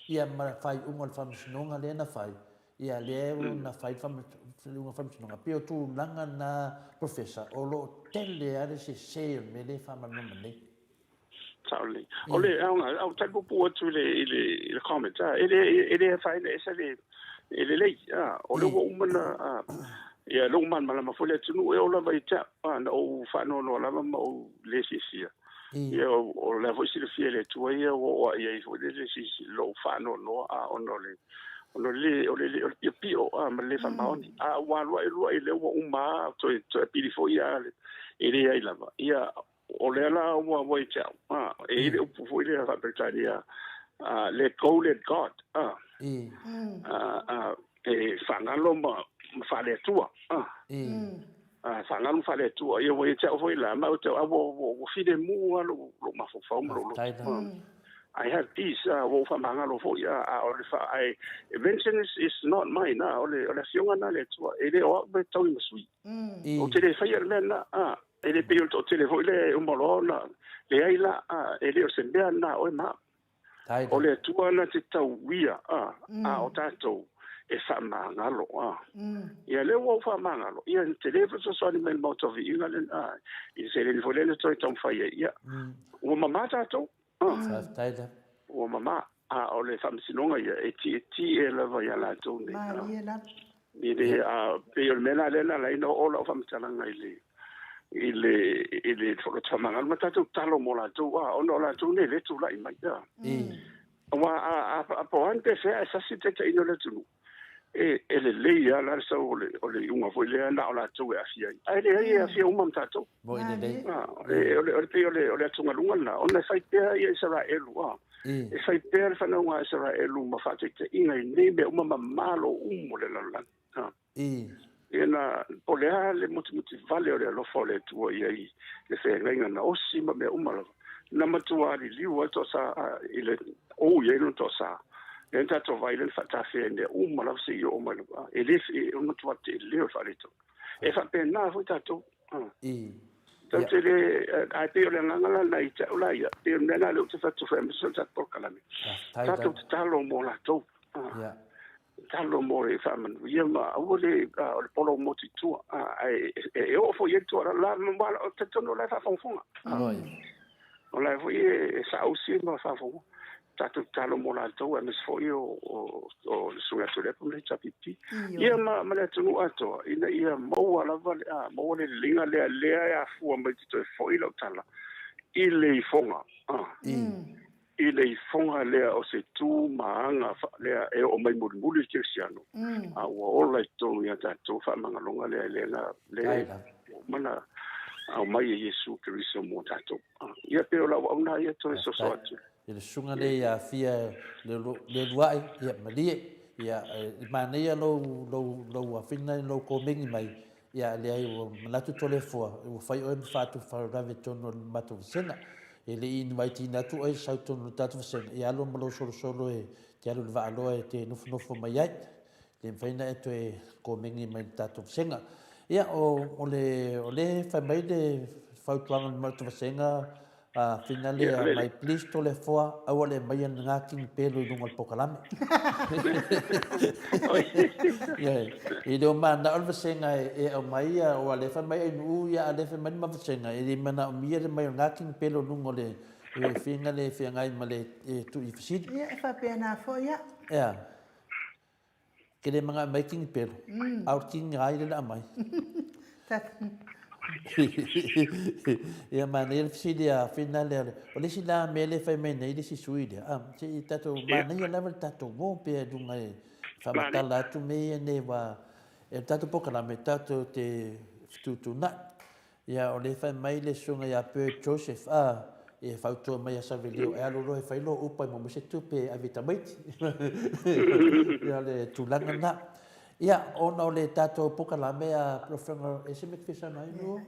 ia ma le faaiuga o le faamasinoga lea na fai, ia lea na fai le faaiuga o le faamasinoga. E pei o tulaga na Professor, o lo o tele lava le sese o le mea lea e faamalamalama nei. Sao lelei. O le aoga, au tali puupuu atu i le, i le, i le comment, ah, e le, e le afaina ese le, e lelei, ah, o le ua uma na, ah, ia, lou malamalama foi le atunuu e oo lava ia te au, ah, na ou faanoanoa lava ma ou le fiafia. Ia, o, o la foi silafia e le Atua ia ua oo ae i ai foi le, si, lou faanoanoa, ah, ona o le, ona o le, o le, o le piopio, ah, ma le le faamaoni. A ua alu ae lua i lea ua uma lava, toe, toe apili foi ia le, e leai lava. Ia, O lea la ua ua ia te au, a, e i ai le upu foi lea faa-Peretania, a, let go, let God, a, a, a, e faagalo ma, ma faale-Atua, a, a, faagalo ma faale-Atua. Ia ua ia te au foi la, ma ou te, a, ua, ua, ua filemu lava lou, lou mafaufau ma lou loto. A, I have peace, a, ua ou faamagalo foi, a, a o le fa, ae, vengeance is not mine, a, o le, o le Afioga lena a le Atua, e le o au e taui ma sui. Ou te le faia le mea lena, a, E le pei o le toatele foi lea e uma loa ona leai la, a, e le o se mea lena a oe ma au. O le Atua na te tauia, a, a o tatou e faamagalo, a. Ia lea ua ou faamagalo, ia e tele fesoasoani mai i le Maota o Viiga le, a, i le seleni foi lea na toe taumafai ai, ia, ua mamā tatou, a. Faafetai lava. Ua mamā. A o le faamasinoga ia, e tietie lava ia latou nei. Malie lava. I le, a, pei o le mea la lea na ala ai ona oo lau faamatalaga i le, i le, i le loto faamagalo ma tatou tatalo mo latou, a, ona o latou nei lea e tulai mai, a. Aua a, a, a po o a ni pe fea ae sasi le taitaiina o le atunuu, e, e lelei lava la le sau o le, o le iuga foi lea na o latou e aafia ai. Ae leai e aafia uma ma tatou. Moni lelei. A, e, o le, o le pei o le, o le atugaluga lena, ona e fai pea ia Isaraelu, a. E fai pea le fanauga a Isaraelu ma faataitaiga i nei mea uma ma malo uma o le lalolagi. A. Ia na, po o le a le motumotu vale o le alofa o le Atua i ai le feagaiga na osi ma mea uma lava, na matua liliu lava le toasa i le ou i ai lona toasa. Lea na tatou vaai lea na faatafea i mea uma lava seia oo mai lava. E le, e matua tele o le faaletonu. E faapena foi tatou. Tatou te le, ae pei o le agaga la lena i te au la ia, pei o le mea lena lea ou te fai atu foi aemaise o le tatou polokalame. Tatou tatalo mo latou. Tatalo mo le faamanuia ma aua le, o le polo motu i tua. Ae e oo foi i ai le tuualalo la, ma o talitonu o la e faafogafoga. O la e foi e saausi ma faafogafoga. Tatou tatalo mo latou aemaise foi o le Susuga ia Tuilaepa ma le HRPP. Ia ma le atunuu atoa ina ia maua lava le, maua le leleiga lea, lea e afua mai te toe foi lau tala i le ifoga. I le ifoga lea o se tu ma aga lea e oo mai mulimuli le kerisiano, a ua ola i totonu ia tatou faamagaloga lea lea na lea ua uma ona aumai e Iesu Keriso mo tatou. Ia pei o lau auauna ia toe soso atu. I le susuga lea ia Afia Leuluai, ia malie, ia e manaia lou, lou, lou afina i lou komeni mai, Ia, leai, ua manatu Toleafoa, ua fai oe ma faatu faalavelave i totonu o le matou vasega. E le i invite-ina atu oe e sau i totonu o le tatou vasega, ia alu ma lou solosolo e te alu i le vaaloa e te nofonofo mai ai. Le mafai ona e toe komeni mai i le tatou vasega. Ia, o, o le, o lea e fai mai le fautuaga a le matou vasega, A finale a mai please Toleafoa aua le aumaia lena kini pelo i luga o le pokalame. E le o manao le vasega e aumai ia aua lea fai mai Ainuu ia a lea fai mai le ma vasega e le manaomia le mai o lena kini pelo i luga o le finale e feagai ma le tui fesili. Ia e faapena foi au. Ea. Ke le manao mai kini pelo. A o le kini ai le na aumai. Ia manaia le fesili a Whina lea. O le isi la mea lea e fai mai nei le isi sui lea. Ah, se i tatou manaia lava le tatou uo pea i luga e faamatala atu mea ia nei aua e le tatou polokalame tatou te fetuutuunai. Ia, o lea e fai mai le susuga ia Bert Joseph, a, e fautua mai ia Savelio, e alu loa e fai lou upa e maua mai se tupe e ave i tamaiti. Ia, o le tulaga lena. Ia, ona o le tatou pokalame a lau Afioga, e se mea e te fia saunoa ai, Nu'u?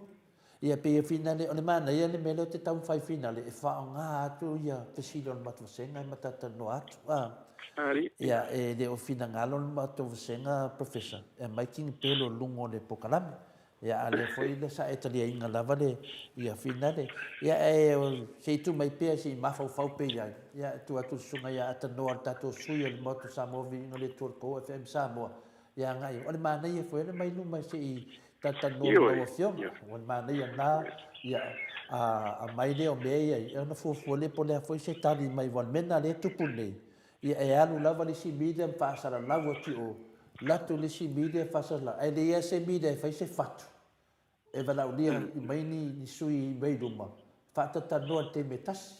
Ia, pei e finale, o le manaia le mea lea ou te taumafai finale e faaaoga atu ia fesili o le matou vasega e matata noa atu. A. Ia, e le o finagalo le matou vasega, Professor, e aumai tinipelo i luga o le polokalame. Ia, a lea foi le sa e taliaina lava le, ia, finale. Ia, ae se i tuu mai pea se i mafaufau pea i ai. Ia, e tuu atu i le susuga ia Atanoa, le tatou sui o le Maota o Samoa, Viiga le Atua i le tou FM Samoa. Ia, agai i o. O le manaia foi le mai luma se i talatalanoa ma lau Afioga. O le manaia lena, ia, a aumai lea o mea ia, ia ona fuafua lea po o le a foi se tali mai aua o le mea lena o lea e tupu nei, ia e alu lava le isi media ma faasalalau atu i o, alu atu le isi media faasalalau, ae leai lava se media e fai se fatu e valaaulia mai ni sui mai luma, faatatalanoa i le taimi e tasi.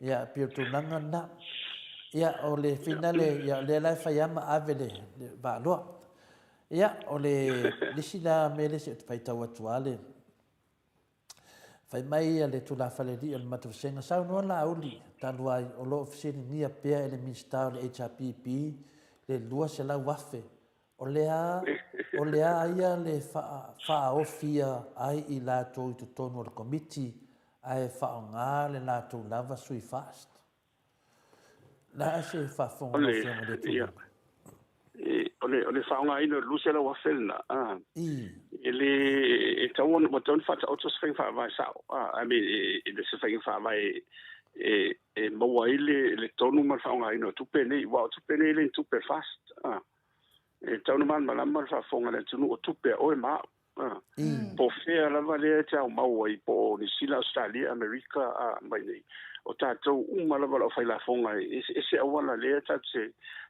Ia, e pei o le tulaga lena. Ia, o le finale, ia, o lea la e fai lava ma ave le vaaloa. Ia, o le isi la mea lea se i faitau atu lava le... Fai mai le tulafale alii o le matou vasega, saunoa Laauli talu ai o lo o fesiligia pea e le Minisita o le HRPP le $200,000 o le a, o le a ia le faaofia ai i latou i totonu o le Komiti ae faaaoga le latou lava sui FAST. Le a se faafofoga lau Afioga i lea tulaga? O le, o le faaaogaina o le $200,000 lena, a, e le, e tatau ona, ua tatau ona faataoto se faiga faavae sao, a, I mean, e, se faiga faavae e, e maua ai le, le tonu ma le faaaogaina o tupe nei, aua o tupe nei e le ni tupe FAST, a. E tatau ona malamalama le faafofoga a le atunuu, o tupe a oe ma au. Po o fea lava lea e te aumau ai, po o Niu Sila, Ausetalia, Amerika, a, mai nei. O tatou uma lava o le aufailafoga e eseese auala lea tatou te,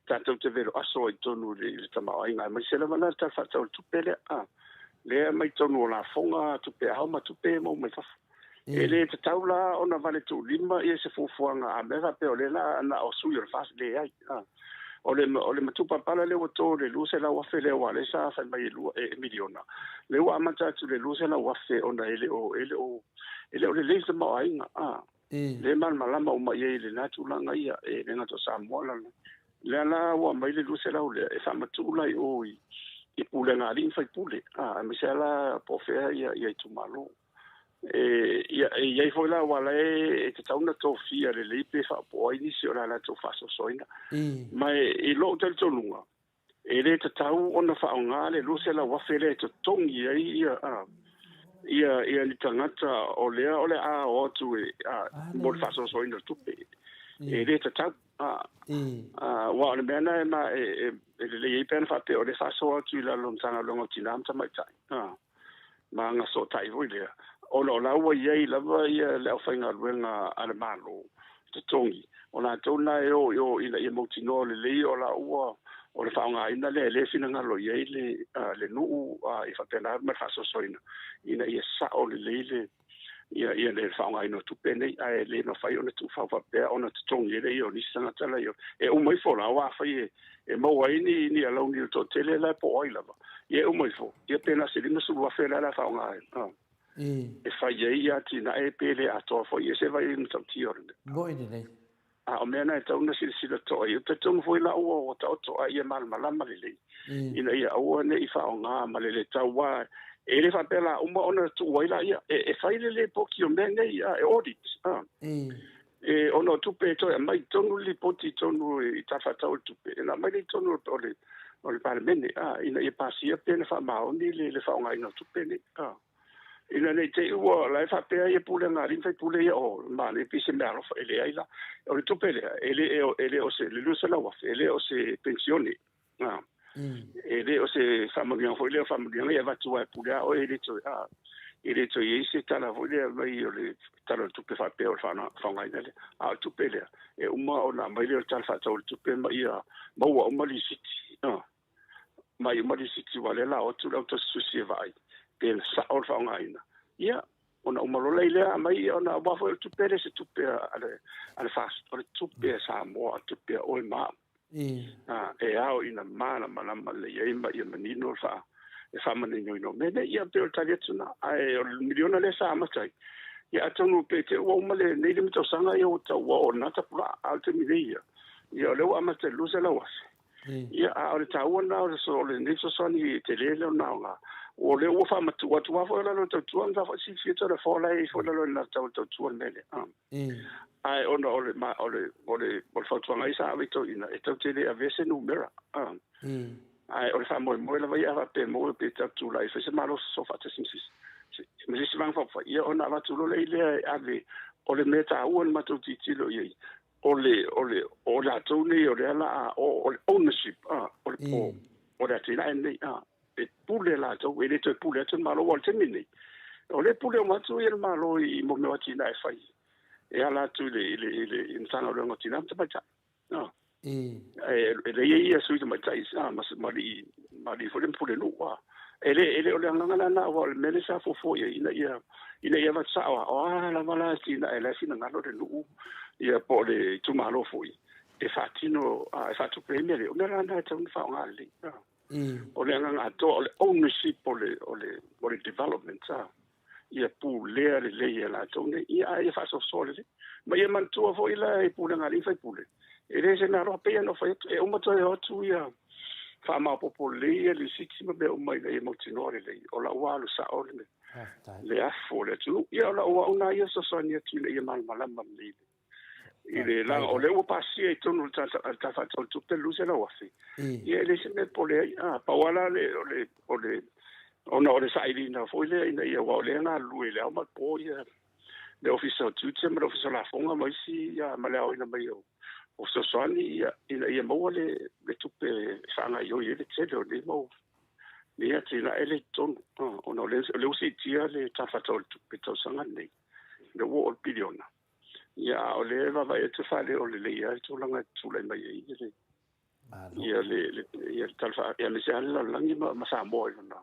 tatou te velo aso ai i totonu i le tamaoaiga, aemaise lava la le Tala Faatatau o le Tupe lea, a, lea e aumai totonu o lafoga, tupe ao ma tupe e maua mai fafo. E le tatau la ona vale tuulima ia se fuafuaga a mea faapea o lea la na o sui o le FAST, leai. O le, o le matupapala lea ua to le $200,000 lea aua lea sa fai mai e lua, e miliona. Lea ua amata atu le $200,000 ona e le o, e le o, e le o lelei le tamaoaiga. Lea e malamalama uma i ai i lena tulaga ia, e le gata o Samoa la, lea la ua aumai le 200 lea e faamatuu la i o i, i pulega a alii ma faipule, aemaise lava la po o fea ia, ia itumalo. E, ia, e i ai foi la aua la e tatau ona tofia lelei pe faaopoo ai nisi o le a latou faasoasoaina. Ma e, i lou talitonuga, e le tatau ona faaaoga le $200,000 lea e totogi ai ia, a, ia, ia ni tagata o lea o le a o atu e, a, mo le faasoasoaina o tupe. E le tatau. A, aua o le mea lena e, ma, e, e, e lelei ai pe ana faapea o lea e faasoa atu i lalo o Matagaluega o Tina ma Tamaitai. A. ma agasootai foi lea, ona o la ua i ai lava ia le aufaigaluega a le Malo totogi, o latou na e o i o ina ia mautinoa lelei o la ua o le faaaogaina lea e le finagalo i ai le, le nuu a, ia faapena ma le faasoasoaina ina ia sao lelei le ia, ia le faaaogaina o tupe nei, ae le mafai ona tuufau faapea ona totogi ai lea o nisi tagata la e uma ifo la, aua afai e, e maua ai ni, ni alauni o le toatele la po o ai lava, ia e uma ifo, ia pe na se $50,000 la la faaaoga ai. E fai ai ia atinae pe le atoa foi, e se vai matautia o le mea. Moi lelei. A o mea na e tatau ona silasila totoa i ai. Ou te talitonu foi la ua ua taoto a ia malamalama lelei ina ia aua ne i faaaoga ma le le tau aua e le faapea la uma ona tuu ai laia e, e fai le lipoti o mea nei a, e audit a. E ona o tupe e toe aumai i totonu le lipoti i totonu i Tala Faatatau o le Tupe, ona aumai lea i totonu o le o le Palemene a, ina ia pasia pe na faamaoni le, le faaaogaina o tupe nei a. Ina ne i te i ua, la e faapea ia pulega a alii ma faipule ia, oh, manaia pei se meaalofa, e leai la. O le tupe lea, e le, e le o se, le $200,000, e le o se penisione. A. E le o se faamanuiaga foi lea, o faamanuiaga ia e avatu aua e pule lava oe, e le toe, a, e le toe i ai se tala foi lea mai o le Tala o le Tupe faapea o le faaaogaina lea. A o le tupe lea, e uma ona aumai lea o le Tala Faatatau o le Tupe ma ia maua uma lisiti. A. Mai uma lisiti aua lea la o atu le au tausi e vaai pe na sao le faaaogaina. Ia, ona uma loa lea aumai ona aua foi o le tupe e le se tupe a le a le FAST, o le tupe a Samoa, o le tupe a oe ma au. A, e ao ina malamalama lelei ai ma ia manino le faa e faamaninoina o mea nei. Ia, pei o le tali atu lena. Ae o le miliona lea sa amata ai, ia atonu pe te i ua uma lenei 5 tausaga ia ua tau ua oo i lena tapulaa. A o le taimi nei ia, ia o lea ua amata i le $200,000. Ia, a o le taua lena o le, o lenei fesoasoani tele lea ona aoga, O lea ua faamatuu atu lava foi i lalo o le tautua ma sa foi silafia Toleafoa la e i ai foi i lalo o le tau o le tautua le mea lea. Ae ona o le, o le, o le, o le fautuaga ia sa ave i toeaiina, e tatou te le avea se numera. Ae o le faamoemoe lava ia a faapea e maua pe tatou tulai e fai se malosi sosoo faatasi ma se isi, ma se isi vaega faaupufai, ia ona avatu loa lea i lea e ave. O le mea taua na matou tilotilo i ai, o le, o le, o latou nei o lea la a, o le ownership, o le, o le atinae lenei, e pule latou, e le toe pule atu le Malo. Aua o le taimi lenei, o lea e pule uma atu le Malo i mo mea o atinae e fai e ala atu i le, i le, i le, i le Matagaluega o Tina ma Tamaitai. E, e leai ai ia sui tamaitai ma, ma alii, ma alii foi lea ma pulenuu. E le, e le o le agaga lena, aua o le mea lea sa fuafua i ai, ina ia, ina ia avatu sao lava, o a lava la atinae la e finagalo le nuu, ia po o le itumalo foi, e faatino, e faatupe ai mea lea. O mea la na e tatau ona faaaoga lelei. O le agaga atoa, o le ownership o le, o le, o le development, ia pulea lelei e latou nei, ia, ae ia faasoasoa lelei. Ma ia manatua foi la i pulega a alii ma faipule, e le se mea alofa, pei ona fai atu, e uma toe o atu ia faamaopoopo lelei ia lisiti ma mea uma ina ia mautinoa lelei, o la ua alu sao le, le afu o le atunuu. Ia o lau au na ia fesoasoani atu ina ia malamalama lelei i le laga o lea ua pasia i totonu o le Tala Faatatau o le Tupe le $200,000. Ia e leai se mea e popole ai. Pau lava la le, o le, o le, ona o le sailiina foi lea ina ia, aua o lea e galulue i le ao ma le po ia le Ofisa o Tiute ma le Ofisa o Lafoga ma isi, ia, ma le aoina mai o, o fesoasoani, ia, ina ia maua le, le tupe e faagaoioi ai le tele o nei mau nei atinae lea i totonu, ona o lea, o lea ua siitia le Tala Faatatau o le Tupe i le tausaga lenei, lea ua oo i le piliona. Ia, a o lea e vaavaai atu e faaleo lelei lava le tulaga e tulai mai ai le, ia le, le, ia le tala faa, ia aemaise lava le lalolagi ma, ma Samoa i lona,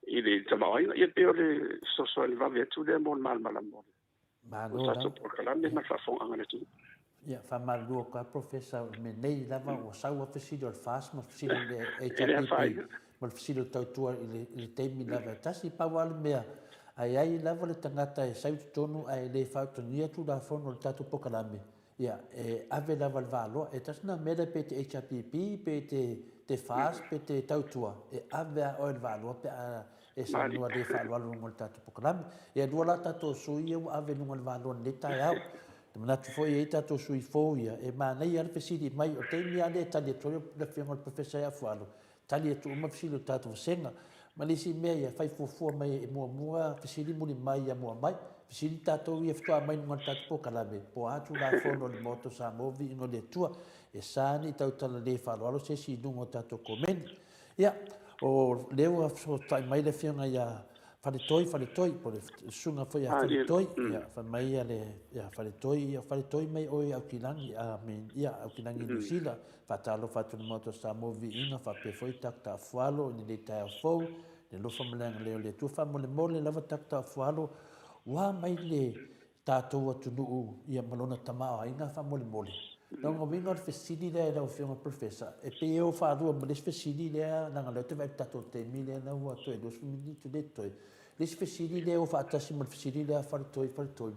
i le tamaoaiga. Ia pei o le fesoasoani vave atu lea mo le malamalama o le tatou polokalame ma le faafofogaaga a le atunuu. Ia, faamalulu atu lava Professor, o le mea nei lava ua sau lava fesili o le FAST ma fesili o le HRPP ma le fesili o le tautua i le, i le taimi lava e tasi. Pau lava le mea, a i ai lava le tagata e sau i totonu ae le faautagia Tulafono o le tatou polokalame, ia, e ave lava i le valoa. E tasi lena mea lea pe te HRPP pe te, te FAST pe te tautua, e ave lava oe i le valoa pe a e saunoa le faaaloalo i luga o le tatou polokalame. Ia, lua la tatou sui ia ua ave i luga o le valoa i lenei taeao. Te manatu foi e i ai tatou sui fou ia, e manaia lava le fesili mai, o le taimi lava lea e tali atu ai le Afioga i le Professor ia Afualo, tali atu uma fesili o le tatou vasega. Ma le isi mea ia, fai fuafua mai e muamua fesili muli mai ia muamai. Fesili tatou ia faatoa aumai i luga o le tatou polokalame, po o a Tulafono a le Maota o Samoa, viiga o le Atua, e sa ne i tautala le faaaloalo se isi i luga o tatou komeni. Ia, o lea ua fesootai mai le Afioga ia Faletoi, Faletoi, po o le susuga foi ia Faletoi, ia, fai mai ia le, ia Faletoi, ia Faletoi mai oe i Aukilagi, a, me, ia, Aukilagi i Niu Sila, faatalofa atu i le Maota o Samoa Viiga, faapea foi Dr. Afualo i lenei taeao fou, le alofa ma le agalelei o le Atua, faamolemole lava Dr. Afualo, ua mai le tatou atunuu ia ma lona tamaoaiga faamolemole. Lona uiga o le fesili lea i lau Afioga Professor, e pei e o faalua ma le isi fesili lea, leaga o lea ou te vaai i le tatou taimi lea na ua toe 20 minute lea e totoe. Le isi fesili lea e o faatasi ma le fesili lea a Faletoi, Faletoi,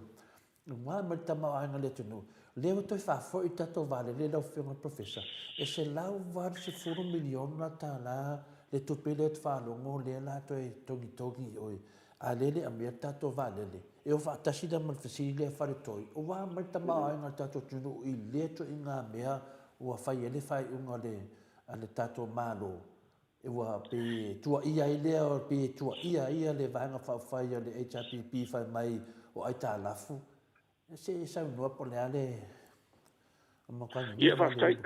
ua mai le tamaoaiga o le atunuu, lea ua toe faafoi le tatou vaalele lau Afioga Professor, e $180 miliona tala le tupe lea ou te faalogo lea o le a toe togitogi i o A lea e le aumaia le tatou vaalele, e o faatasi la ma le fesili lea a Faletoi, ua mai le tamaoaiga o le tatou atunuu i lea ituaiga mea ua fai ai le faaiuga a le tatou Malo, ua pei e tuuaia ai lea, pei e tuuaia ai le Vaega Faaupufai a le HRPP fai mai o aitalafu. Se i saunoa po o le a le Ia, faafetai.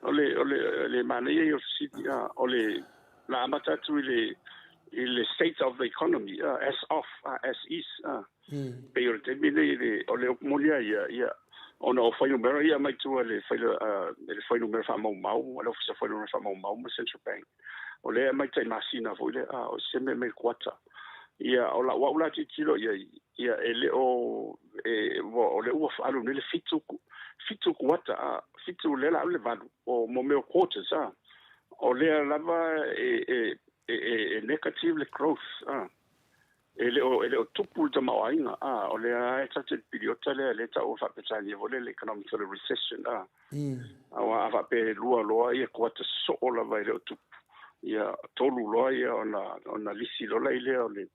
O le, o le, le manaia ia o fesili, o le, la amata atu i le, i le state of the economy, as of, as is, pei o le taimi nei, le, o le upu moni lava ia, ia, ona o fuainumera ia aumai tua e le, le fuainumera faamaumau, le Ofisa o Fuainumera Faamaumau ma le Central Bank, o lea e aumai tai masina foi lea, o se mea mai kuata. Ia, o lau au la tilotilo i ai, ia, e le o, e, ua, o lea ua alu nei le fitu, fitu kuata, a, fitu lea la alu le valu, o mo mea o quarters, a, o lea lava e, e, e, e, e negative le growth, a, e le o, e le o tupu le tamaoaiga, a, o lea e tatou te piliota lea, lea e taua faa-Peretania foi lea le economic sort of recession, a, aua a faapea e lua loa ia kuata soo lava e le o tupu. Ia, 3 loa ia ona lisi loa lai lea o le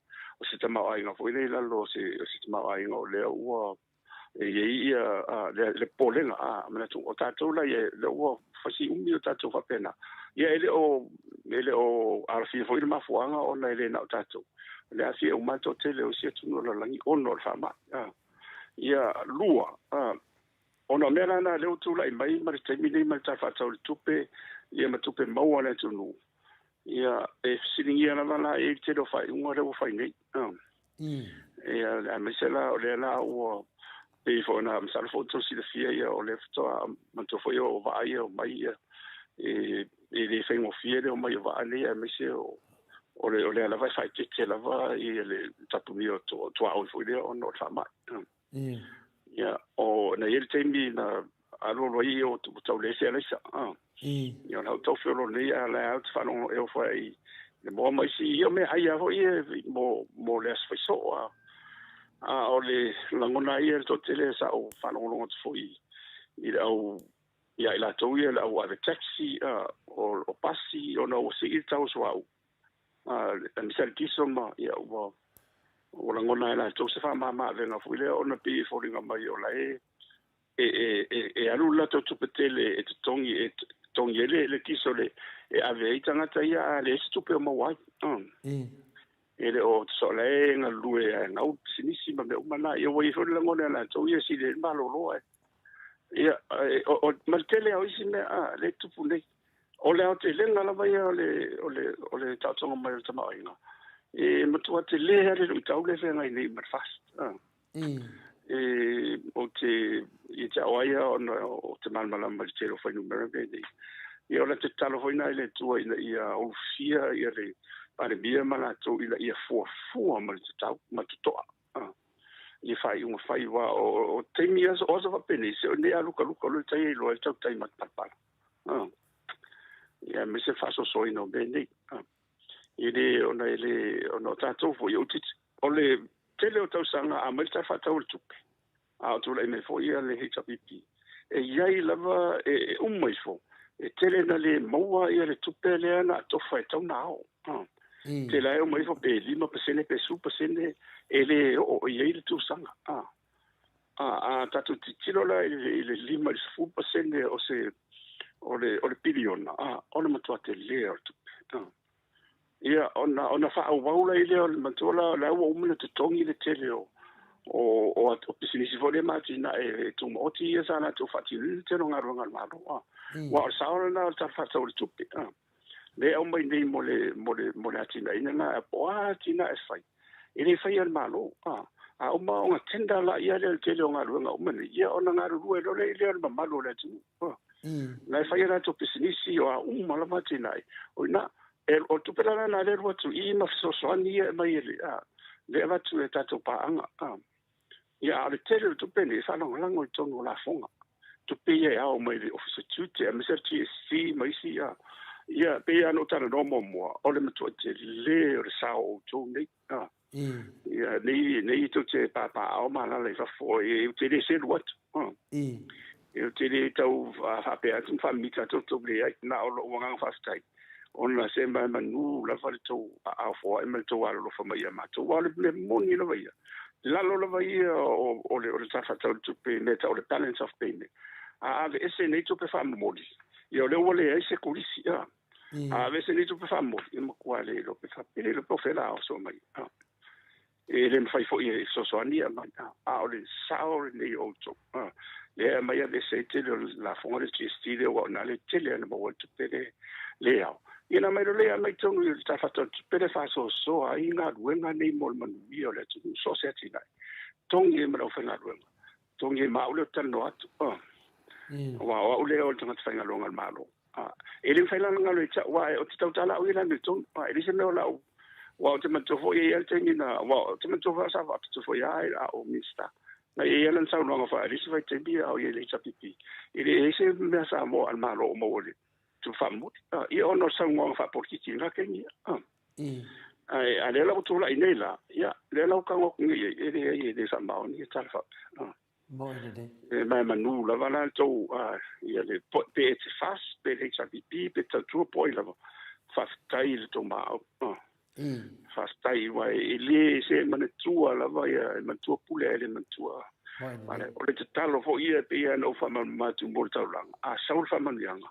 o se tamaoaiga foi lea i lalo o se tamaoaiga o lea ua e i ai ia le popolega, manatu o tatou la ia lea ua fasi umi o tatou faapena. Ia e le o alafia foi le mafuaaga ona e le na o tatou. O le aafia uma le toatele o isi atunuu o le lalolagi ona o le faamai. Ia, lua, ona o mea la na lea ua tulai mai ma le taimi nei ma le Tala Faatatau o le Tupe, ia ma tupe maua a le atunuu, ia, e fesiligia lava la i ai le tele o faaiuga lea ua fai nei. Ia, aemaise la o lea la ua pei foi ona masalo foi outou silafia, ia o lea faatoa manatua foi o vaa ia o mai ia e le faigofie le omai o vaa nei, aemaise o lea lava e faaeteete lava ia le tapunia o tuaoi foi lea ona o le faamai. Ia, o na i ai le taimi na alu alu ai o tau le se alaisa. Ia, o lau tau feolo nei a la au te faalogo e ofo ai le moa mai si ia mea ai a foi e mo le aso faisoo a o le lagona ia le toatele sa o faalogologo atu foi i le au ia i latou ia le au ave taxi o pasi ona ua sii le tau o suauu aemaise le kiso ma ia ua lagona e latou se faamama-avega foi lea ona pei e foliga mai o la e alu le latou tupe tele e totogi e totogi ai le kiso le e ave ai tagata ia a leai se tupe o maua ai. E le o sola e galulue e gau pisinisi ma mea uma na ia ua i ai foi le lagona e latou ia sili ai le malolo ai. Ia, ma le tele o isi mea le tupu nei. O le aotelega lava ia o le taotoga mai o le tamaoaiga. E matua tele lava le luitau le feagai nei ma le FAST. E o te i te au ai ona o te malamalama i le tele o fuainumera mea nei. Ia o le tatalo foi na i le Atua ina ia ulufia ia le Palemia ma latou ina ia fuafua ma le tatau ma totoa. Ia faaiuga fai aua o taimi o aso faapenei se o nei a lukaluka o le tai ai loa i le tautai matapalapala. Ia aemaise le faasoasoaina o mea nei. E le ona e le ona o tatou foi o le tele o tausaga a mai le Tala Faatatau o le Tupe a o tulai mai foi ia le HRPP e i ai lava e uma ifo e tele na le maua ia le tupe lea na atofa e tau na ao. Tele ai uma ifo pe 5% pe 10% e le oo i ai le tausaga. A tatou tilotilo la i le 5 i le 10% o se o le piliona, o le matua tele o le tupe. Ia, ona faaauau lai lea o le matua la, la ua uma ona totogi le tele o pisinisi foi lea ma atinae e tumaoti ia sa latou faatinoina le tele o galuega a le Malo. Aua o le sao lena o le Tala Faatatau o le Tupe. Lea e aumai nei mo le atinaeina lena, po o a atinae fai, e le faia e le Malo. A uma ona tender la ia lea le tele o galuega uma nei, ia ona galulue loa lea o le mamalu o le atunuu. Na e faia latou pisinisi o a uma lava atinae. O ina, o le tupe la lena lea e alu atu i ma fesoasoani ia e mai e le avatu e tatou paaga. Ia, a o le tele o le tupe nei e faalagolago i totonu o lafoga. Tupe ia e ao mai le Ofisa Tiute, aemaise le GST ma isi. Ia, pei lava ona ou talanoa muamua, o le matua tele o le sao o outou nei. Ia, nei tou te papaao ma alaala i fafo, e ou te le selu atu. E ou te le tau faapea atu ma faamimita atu outou leai, na o lou agaga faafetai. Ona se maemanu lava le tou aao foai ma le tou alolofa mai ia matou. Aua o le mea moni lava ia. Lalo lava ia o le Tala Faatatau o le Tupe, mea tau o le balance of payment. A aveese nei tupe faamomoli, ia o lea ua leai se kolisi. A aveese nei tupe faamomoli, ia matua le iloa pe faapele iloa pe o fea la oso mai. E le mafai foi e fesoasoani ia mai. A o le sao lenei o outou. Lea e aumai aveese ai tele o le lafoga le GST lea ua ona le tele ana maua le tupe le ao. Ia na mai loa lea aumai totonu i le Tala Faatatau o le Tupe le faasoasoa ai galuega nei mo le manuia o le atunuu so o se atinae. Togi ai ma le aufaigaluega. Togi ai ma au lea ou te talanoa atu. Aua o au lea o le tagata faigaluega a le Malo. E le mafai la ona galo ia te au, aua ou te tautala au i le amiotonu. E leai se mea o lau, aua ou te manatua foi e i ai le taimi na, aua ou te manatua foi sa faapito foi lava a o Minisita. Na i ai lana saunoaga faa-alisi vaitaimi a o i ai le HRPP. E leai se mea Samoa a le Malo o maua i le tupe faamomoli. Ia ona o le saunoaga faapolokiki i lena taimi. Ae a lea la ua tulai nei la, ia lea la ua tago atu nei i ai, e leai e le faamaoni ia tala faapea. Moi lelei. E maemanu lava la le tou, ia le, pe e te FAST, pe le HRPP, pe tautua po o ai lava. Faafetai i le tou maau. Faafetai aua e le se manatua lava ia e manatua pule ae le manatua. O le tatalo foi ia e pei lava ona ou faamalamalama atu mo le taulaga, a sau le faamanuiaga,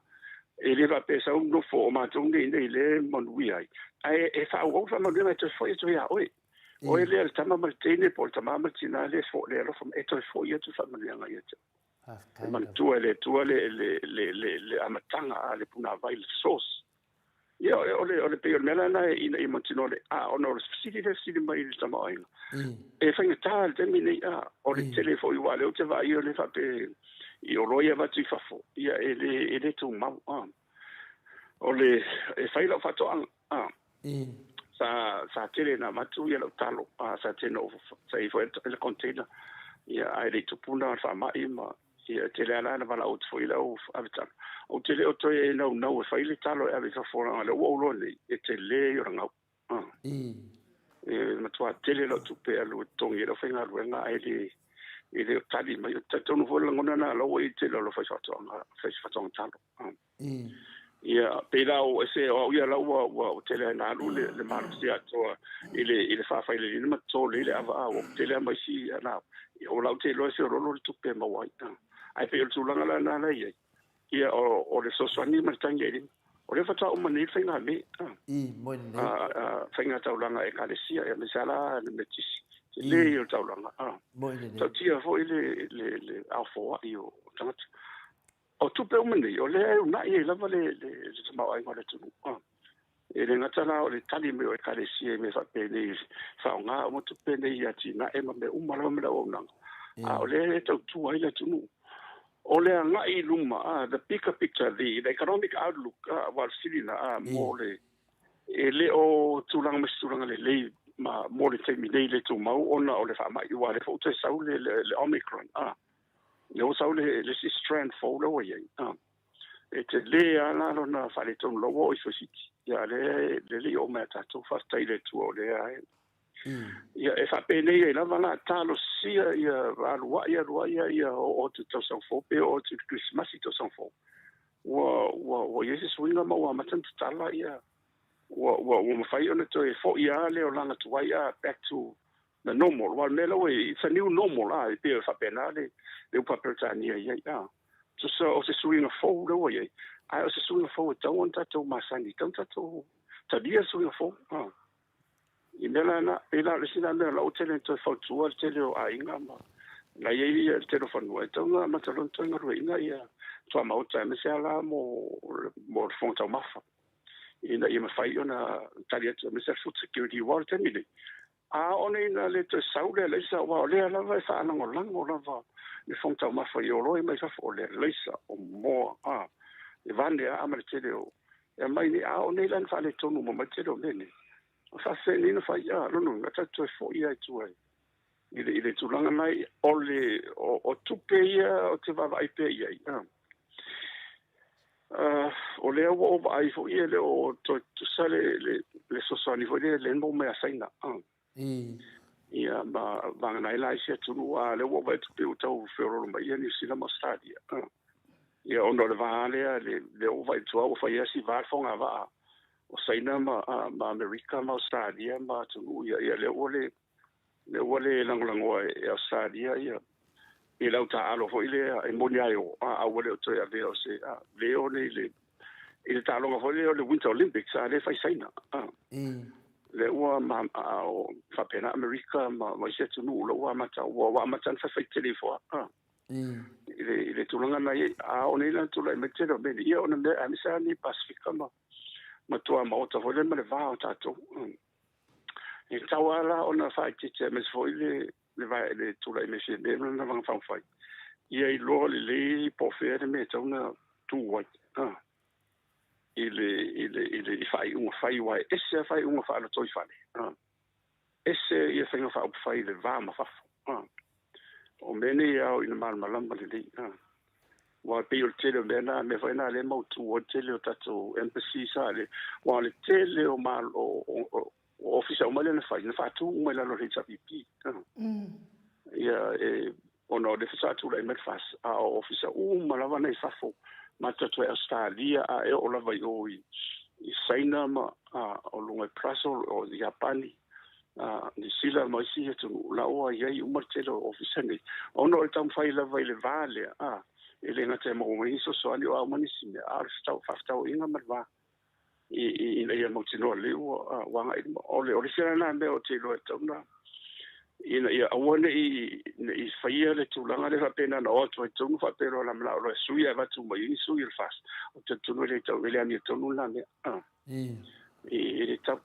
e le faapea e sau nofo o matou nei i inei lea e manuia ai, ae e faaauau le faamanuiaga e toe foi atu ia oe. Oe lea le tama ma le teine po o le tama ma le tina lea e alofa mai, e toe foi atu le faamanuiaga ia te oe. E manatua e le Atua le amataga a le punavai, le source. Ia, o le, o le pei o le mea la lena ina ia mautinoa le, a, ona o le fesili lea e fesili mai i le tamaoaiga. E faigata i le taimi nei, a, o le tele foi aua o lea ou te vaai o lea e faapea i oloa ia e avatu i fafo, ia e le, e le tumau, a. O le, e fai lau faatoaga, a. Sa, sa tele ina avatu ia lau talo, a, sa tele ina ou, sa i ai foi le container, ia, ae le i tupu na faamai ma, Ia, e tele lava la ina valaau atu foi i le au ave talo. Ou te le o toe naunau e fai le talo e ave i fafo leaga o lea ua ou iloa nei, e tele ia o le gau. E matua tele lau tupe e alu e totogi ai lau faigaluega ae le e le o tali mai. Ou te talitonu foi o le lagona lena o la ua i ai le tele o le aufaifaatoaga, faifaatoaga talo. Ia, pei la o ese o au ia la ua ua tele lava ina alu le le malosi atoa i le i le faafaileleina ma toto lelei le ava a ua tele lava ma isi ana o la ou te iloa e feoloolo le tupe e maua ai. Ae pei o le tulaga la lena la e i ai, ia o le fesoasoani ma le tagi ai lima. O lea faatoa uma nei le faiga mea, faiga taulaga a Ekalesia, aemaise lava la le Metotisi. Tele ia o le taulaga. Tautia foi le le le aofoai o tagata. O tupe uma nei, o lea e uunai ai lava le tamaoaiga o le atunuu. E le gata la o le tali mai o Ekalesia i mea faapenei, faaaoga uma tupe nei i atinae ma mea uma lava ma le auaunaga, a o lea e tautua ai le atunuu. O le agai i luma, the bigger picture, the economic outlook, aua o le fesili lena, mo le, e le o tulaga mai se tulaga lelei ma mo le taimi nei le tumau ona o le faamai, aua o lea foi ua toe sau le Omicron. Lea ua sau le isi strand fou lea ua i ai, e tele lava la lona faaletonu, la ua oo ifo i Fiti. Ia, a o lea e le i oo mai ia tatou, faafetai i le Atua o lea e... Ia, e faapenei ai lava la, talosia ia alu ai alu ai a ia oo atu i le tausaga fou, pe oo atu i le Kerisimasi i le tausaga fou, ua, ua, ua i ai se suiga ma ua amata ona tatala ia, ua, ua, ua mafai ona toe foi lava le olaga tuai, a, back to the normal. Aua o le mea la ua i ai, it's a new normal, a, e pei e faapena le upu a Peretania i ai, a. Tusa o se suiga fou lea ua i ai, ae o se suiga fou e tatau ona tatou masani, e tatau ona tatou talia le suiga fou, a. I mea la na, pei la o le isi lena mea o la ua tele ina toe fautua le tele o aiga ma la e i ai le tele o fanua, e tatau ona amata loa ona toe galueaiina ia tuamaota, aemaise lava la mo le fofoga taumafa, ina ia mafai ona tali atu, aemaise lava le food security, aua o le taimi lenei, A oo nei ina le toe sau le alaisa, aua o lea lava e faalagolago lava le fofoga taumafa i oloa ia mai fafo, o le alaisa, o moa, a, e vane a ma le tele o, e aumai nei, a oo nei la ina faaletonu uma mai le tele o mea nei, o faafefea nei ona fai, a, lona uiga, tatou toe foi lava i tua i le, i le tulaga lena, o le, o, o tupe ia ou te vaavaai pea i ai, a. O lea ua ou vaai foi e le o toe tutusa le fesoasoani foi lea e maua mai ia Saina. Ia ma vagana ai la isi atunuu, a o lea ua ou vaai atu pei ua tau feoloolo mai ia Niu Sila ma Ausetalia. Ia ona o le va lea, lea ua ou vaai atu lava ua fai lava si va le fogavaa o Saina ma Amerika ma Ausetalia ma atunuu ia, ia lea ua le Lea ua le lagolagoa e Ausetalia ia i lau taaalo foi lea e moni lava e o, a ua le o toe avea o se leo nei i le taaloga foi lea o le Winter Olympics, a lea e fai i Saina. A. Lea ua ma, a, o, faapena Amerika ma, ma isi atunuu la ua amata, ua, ua amata ona faifai tele ifo a. I le, i le tulaga na i ai, a oo nei la na tulai mai le tele o mea nei, ia ona mea, aemaise lava nei Pasefika ma, ma tuamaota foi lea ma le va o tatou. E tatau lava la ona faaeteete aemaise foi le le tulai mai Fiamē ma lana Vaega Faaupufai, ia iloa lelei po o fea le mea e tatau ona tu ai i le i le i le faaiuga fai, aua e ese lava faaiuga faalotoifale, ese ia faiga faaupufai i le va ma fafo. O mea nei e ao ina malamalama lelei. Aua e pei o le tele o mea na, mea foi na lea e mautu ai le tele o tatou embassies a le, aua o le tele o malo, o ofisa uma lea na fai, na faatu uma i lalo o le HRPP. Ia, e, ona o lea faatoa tulai mai le FAS, a o ofisa uma lava na i fafo, matou atu ai Ausetalia, a e oo lava i o i, i Saina ma o luga i Brussels, o Iapani, Nisila ma isi atunuu la ua i ai uma le tele o ofisa nei, ona o le taumafai lava i le va lea, e le gata e maua mai ni fesoasoani o a uma nisi mea, a o le faafetauaiga ma le va ina ia mautinoa lelei ua agai i luma. O le isi la lena mea ou te iloa e tatau ona ina ia aua ne i faia le tulaga lea faapena na o atu ai totonu faapea loa la manao loa e sui ae avatu mai ai ni sui o le FAST. Ou te talitonu e le tau, e le amiotonu lena mea. E le tau.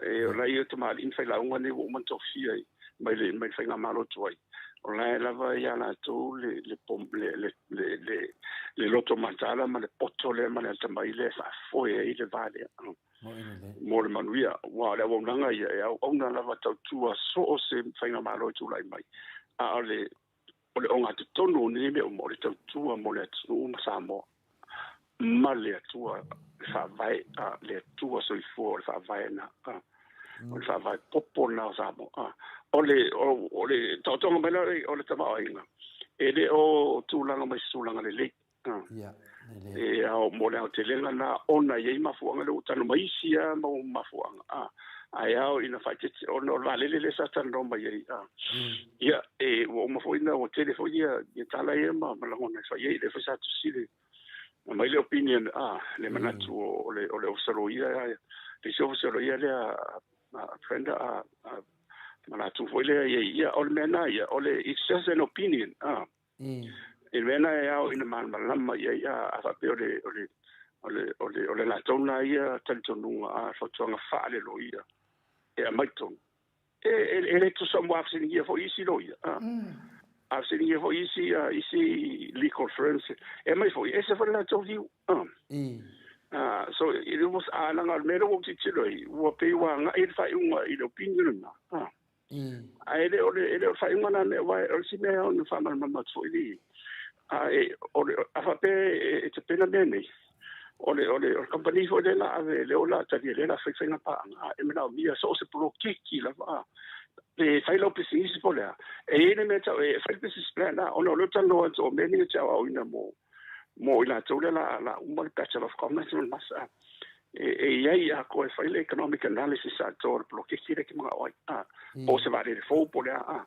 E o la ia tamalii ma failauga nei ua uma ona tofia mai le mai le faigamalo tuai. O la e lava ia latou le le le le le le loto mataala ma le poto lea ma le atamai lea e faafoe ai le va lea mo le manuia. Aua o le auaunaga ia e auauna lava tautua so o se faigamalo e tulai mai. A o le o le ogatotonu o nei mea uma o le tautua mo le atunuu ma Samoa ma le Atua le Faavae, le Atua soifua o le Faavae na, o le Faavae popo lena o Samoa. O le, o le taotoga mai la o le tamaoaiga, e le o tulaga mai se tulaga lelei. E ao mo le aotelega lena ona e i ai mafuaaga lea ua tanu mai isi lava mau mafuaaga, ae ao ina faaeteete ona o le vaalele lea sa talanoa mai ai. Ia, e, ua uma foi na, ua tele foi ia, ia tala ia ma, ma lagona e fai ai, lea foi sa tusi le, aumai le opinion, le manatu o le, o le Ofisa Loia, le isi Ofisa Loia lea a Brenda, a, ma latou foi lea i ai. Ia, o le mea lena ia, o le, it's just an opinion, I le mea lena e ao ina malamalama i ai, a faapea o le, o le, o le, o le, o le latou lena ia talitonuga, a fautuaga faale-loia e aumai totonu. E, e, e le tusa ua fesiligia foi isi loia, a fesiligia foi isi, isi legal firms, e aumai foi, e ese foi le latou view. So, it was, a leaga o le mea lea ua ou tilotilo ai, ua pei ua agai le faaiuga i le opinion lena. Ae e le o le, e le o le faaiuga lena mea, aua o le isi mea e ao ona faamalamalama atu foi le, a e, o le, a faapea e tapena mea nei, o le, o le, o le kamupani foi lea la ave, lea o le a talia, lea o le a fai faiga paaga, e manaomia so o se poloketi lava, a, pe fai lau pisinisi po o le a, e i ai le mea e tau e fai le business plan, a, ona o lea ou te talanoa atu o mea nei ou te aoaoina mo, mo i latou lea la, la uma le Bachelor of Commerce ma le Master, e, e i ai atoa e fai le economic analysis atoa o le poloketi lea e te manao ai, a, po o se vaalele fou po o le a, a,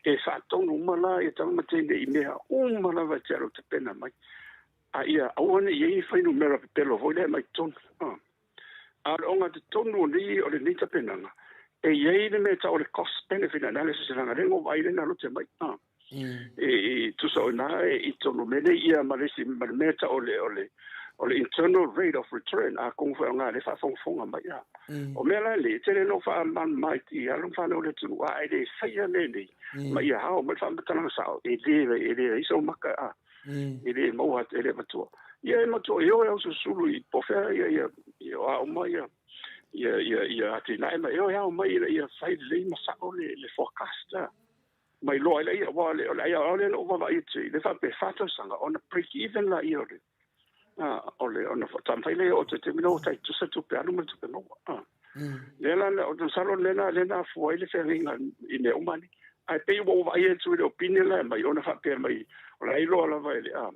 e faatonu uma la ia tama ma teine i mea uma lava e te alu tapena mai, a ia aua ne i i ai ni fuainumera pepelo foi lea e aumai totonu, a. A o le ogatotonu o nei, o lenei tapenaga, e i ai le mea e tau o le cost benefit analysis, leaga lea na ou vaai lea na lote mai, a. E tusa o ina i totonu o mea nei, ia ma le isi, ma le mea e tau o le, o le, o le internal rate of return, atonu foi o na lea e faafogafoga mai, a. O mea la nei, e tele ina ou faamalamalama i alo ma fanau o le atunuu, a e le faia mea nei, ma ia ao mai le faamatalaga sao, e le, e leai sou maka, a. E le maua atu, e le avatua. Ia e matua, e o e ausulusulu i po o fea ia, ia, ia o a uma ia, ia, ia, ia atinae ma e o e ao mai ina ia fai lelei ma sao le, le forecast, a. Ma iloa ai lea, aua o le, o le aoao lea na ou vaavaai atu ai, lea faapea e fa tausaga ona break even laia o le, a, o le, ona taumafai lea e oo atu i le taimi lea ua tai tutusa tupe alu ma le tupe maua, a. Lea la, ou te masalo o le mea lena lea na afua ai le feagaiga i mea uma nei. Ae pei ua ou vaai atu i le opinion la e aumai, ona faapea mai, o la e iloa lava e le, a,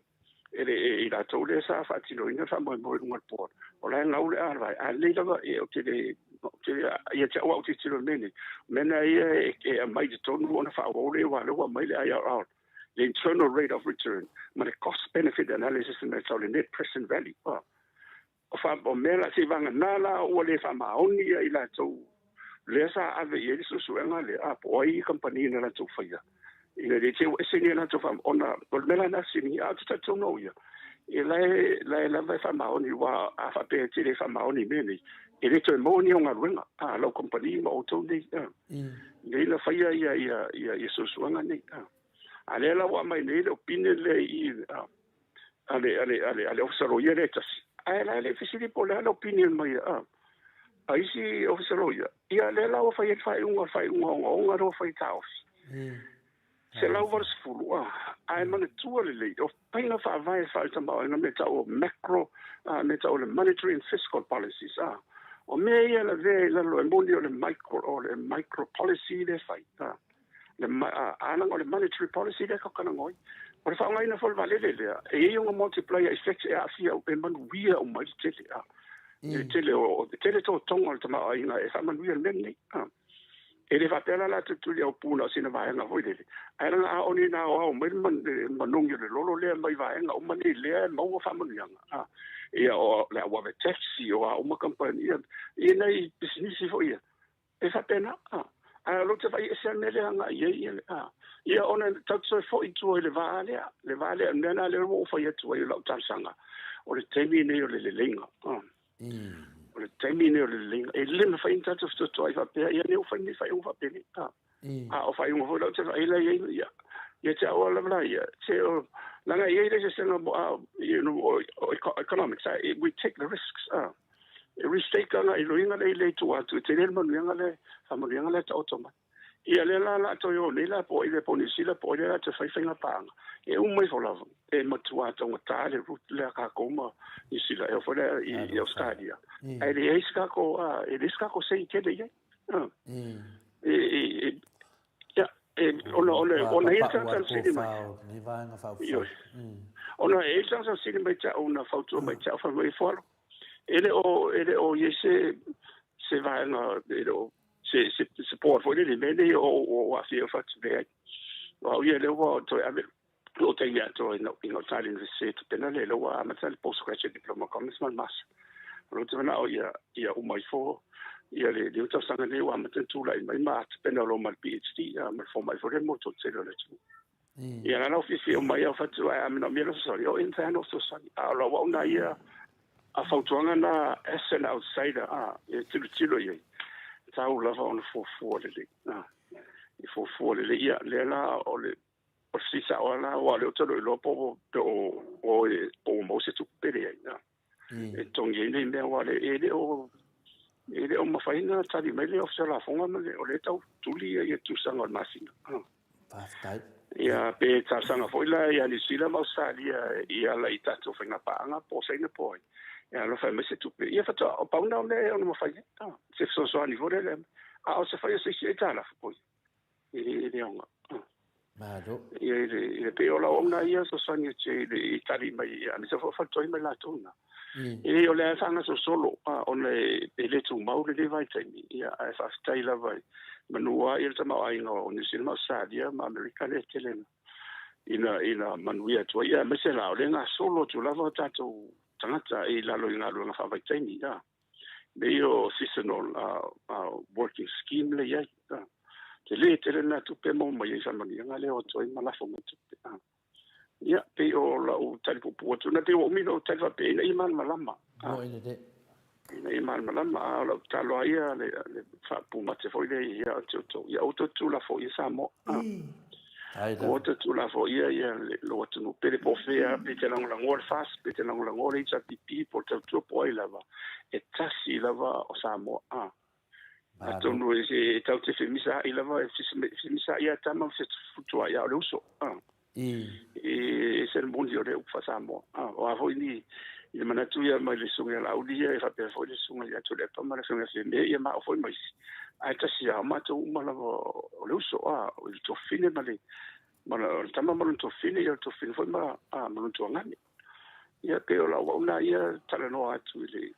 e le, e i latou lea sa faatinoina le faamoemoe i luga o le board, o la e gau le a, a lelei lava, e, ou te le, ou te le, ia te au au tilotilo i le mea nei, o mea na ia e, e aumai i totonu ona faaauau lea, aua o lea ua aumai le IRR, le internal rate of return, ma le cost benefit analysis ma le tau le net present value. Oh. O fa, o mea la, seivaganā la ua le faamaoni ia i latou lea sa ave i ai le suesuega lea, a po o ai kamupani na latou faia, ina le te i ua ese ni a latou fa, ona o le mea la na fesiligia, a ou te talitonu au ia, e la e, la e lava e faamaoni, aua a faapea e te le faamaoni i mea nei, e le toe maua ni au galuega, a lau kamupani ma outou nei, a, nei na faia ia, ia, ia, ia suesuega nei, a. A lea la ua aumai nei le opinion lea i i, a, a le, a le, a le, a le Ofisa Loia lea e tasi, ae la e le i fesili po o le a le opinion mai a, a isi Ofisa Loia, ia lea la ua fai ai le faaiuga, o le faaiuga ogaoga lea ua fai e taofi. 180, a, ae manatua lelei, o faiga faavae faale-tamaoaiga mea tau o macro, a, mea tau o le monetary and fiscal policies, a, o mea ia e lavea i lalo, e moni o le micro, o le micro policy lea e fai, a. Le, a, leaga o le monetary policy lea tatou talanoa ai. O le faaaogaina foi o le vaalele lea, e i ai ona multiplier effects e aafia, e manuia uma ai le tele. A. I le tele o tele totoga o le tamaoaiga e faamanuia le mea lenei. E le faapea la la tulituli au pu na o sina vaega foi lele, ae leaga a o ni na aoao mai le manogi o le lolo lea mai vaega uma nei lea e maua faamanuiaga. Ia o le au ave taxi, o a uma kamupani, ia, ia nai pisinisi foi ia, E faapena, a. Ae o lou te vaai ese lava le mea lea e agai i ai ia le, a. Ia ona tatou te toe foi i tua i le va lea, le va lea, o le mea lena lea ua ou fai atu ai i lau talosaga, o le taimi lenei o le leleiga, a. O le taimi lenei o le leleiga. E le mafai ona tatou fetuatuai faapea, ia nei ua fai lenei faaiuga faapenei, a. A o faaiuga foi la ou te vaai la i ai, ia, ia te au lava la ia, se o, leaga e i ai le eseesega mo, a, you know, o economics, a, we take the risks, a. E risk take ana i loiga lea i le tua atu, e tele le manuiaga lea, faamanuiaga lea e taoto mai. Ia lea la la toe o nei la po o ai lea po o Niu Sila po o ai lea la toe fai faiga paaga, e uma ifo lava, e matua taugata le route lea a kākou ma Niu Sila, e oo foi lea i Ausetalia, ae leai se kākou, e leai se kākou say tele i ai. E, ia, e, ona, ona, ona e i ai le tagata na fesili mai. Ioe. Ona e i ai le tagata na fesili mai te au, na fautua mai te au, fai mai, e Fualo, E le o, e le o i ai se, se vaega, e le o, se, se, se board foi lele i mea nei o, o, o aafia o fatu leai. O au ia lea ua toe ave lou taimi atoa i i gauta i le Universite tapena lea, lea ua amata le Postgraduate Diploma Commerce ma le Master. O lou te manao ia, ia uma ifo ia le lima tausaga nei ua amata ona tulai mai ma tapena loa ma le PhD ma le fomai foi lea mo le toatele o le atunuu. Ia la lau fiafia uma ai au fatu ae a manaomia lau fesoasoani, o e mafai lava ona ou fesoasoani. A o lau au na ia a fautuaga na as an outsider a e tilotilo i ai, e tatau lava ona fuafua lelei. A, e fuafua lelei. Ia, lea la o le o le fesili sao lava la, aua o lea ou te le o iloa po o po o po ua maua se tupe pe leai. A, e totogi ai nei mea, aua e le o e le o mafai ona tali mai le Ofisa o Lafoga ma le, o lea e tau tuli ia tusaga o le masina. Faafetai. Ia, pe talosaga foi la ia Niu Sila ma Ausetalia i ala i tatou faiga paaga po o Saina po o ai, e alofa e aumai se tupe. Ia faatoa, o pau na o mea e ono mafai ai. Se fesoasoani foi lea, a o se fai o se isi aitalafu, oi, e le aoga. Malo. Ia, i le, i le pei o lau auauna ia fesoasoani atu i le i tali mai, ia, aemaise foi o faletuai mai latou na. E, o lea e faagasolosolo, a, ona e, e le tumau lenei vaitaimi, ia, ae faafetai lava i manu lava ia le tamaoaiga o Niu Sila ma Ausetalia ma Amerika lea e tele ina, ina manuia atu ai, ia, aemaise la, o lea e gasolo atu lava o tatou tagata i lalo i galuega faavaitaimi, ia. Mea ia o seasonal working scheme lea e i ai. Tele tele lena tupe e maua mai ai i faamanuiaga lea e o atu ai ma lafo mai tupe. Ia, pei o lau tali puupuu atu lena, pei ua umi lou tali faapea ina ia malamalama. Ina ia malamalama, a o lau tatalo lava ia le faapumate foi lea ia te outou, ia aua tou te tuulafoaia Samoa. Aua tou te tuulafoaia ia lou atunuu pele po o fea, pe te lagolagoa le FAST, pe te lagolagoa le HRPP, po o le Tautua, po o ai lava, e tasi lava o Samoa. Atonu e tatou te femisaai lava, e femisaai lava tama ma fefutuai, a o le uso. E ese le moni o le upu faa-Samoa. O a foi ni i le manatu ia mai le susuga ia Laauli ia, e faapea foi le susuga ia Tuilaepa ma le afioga ia Fiame ia ma au foi ma isi. Ae tasi lava, o matou uma lava o le uso, a, o le tuafafine ma le, ma le tama ma lona tuafafine, ia o le tuafafine foi ma, a, ma lona tuagane. Ia, pei o lau auauna ia talanoa atu i le,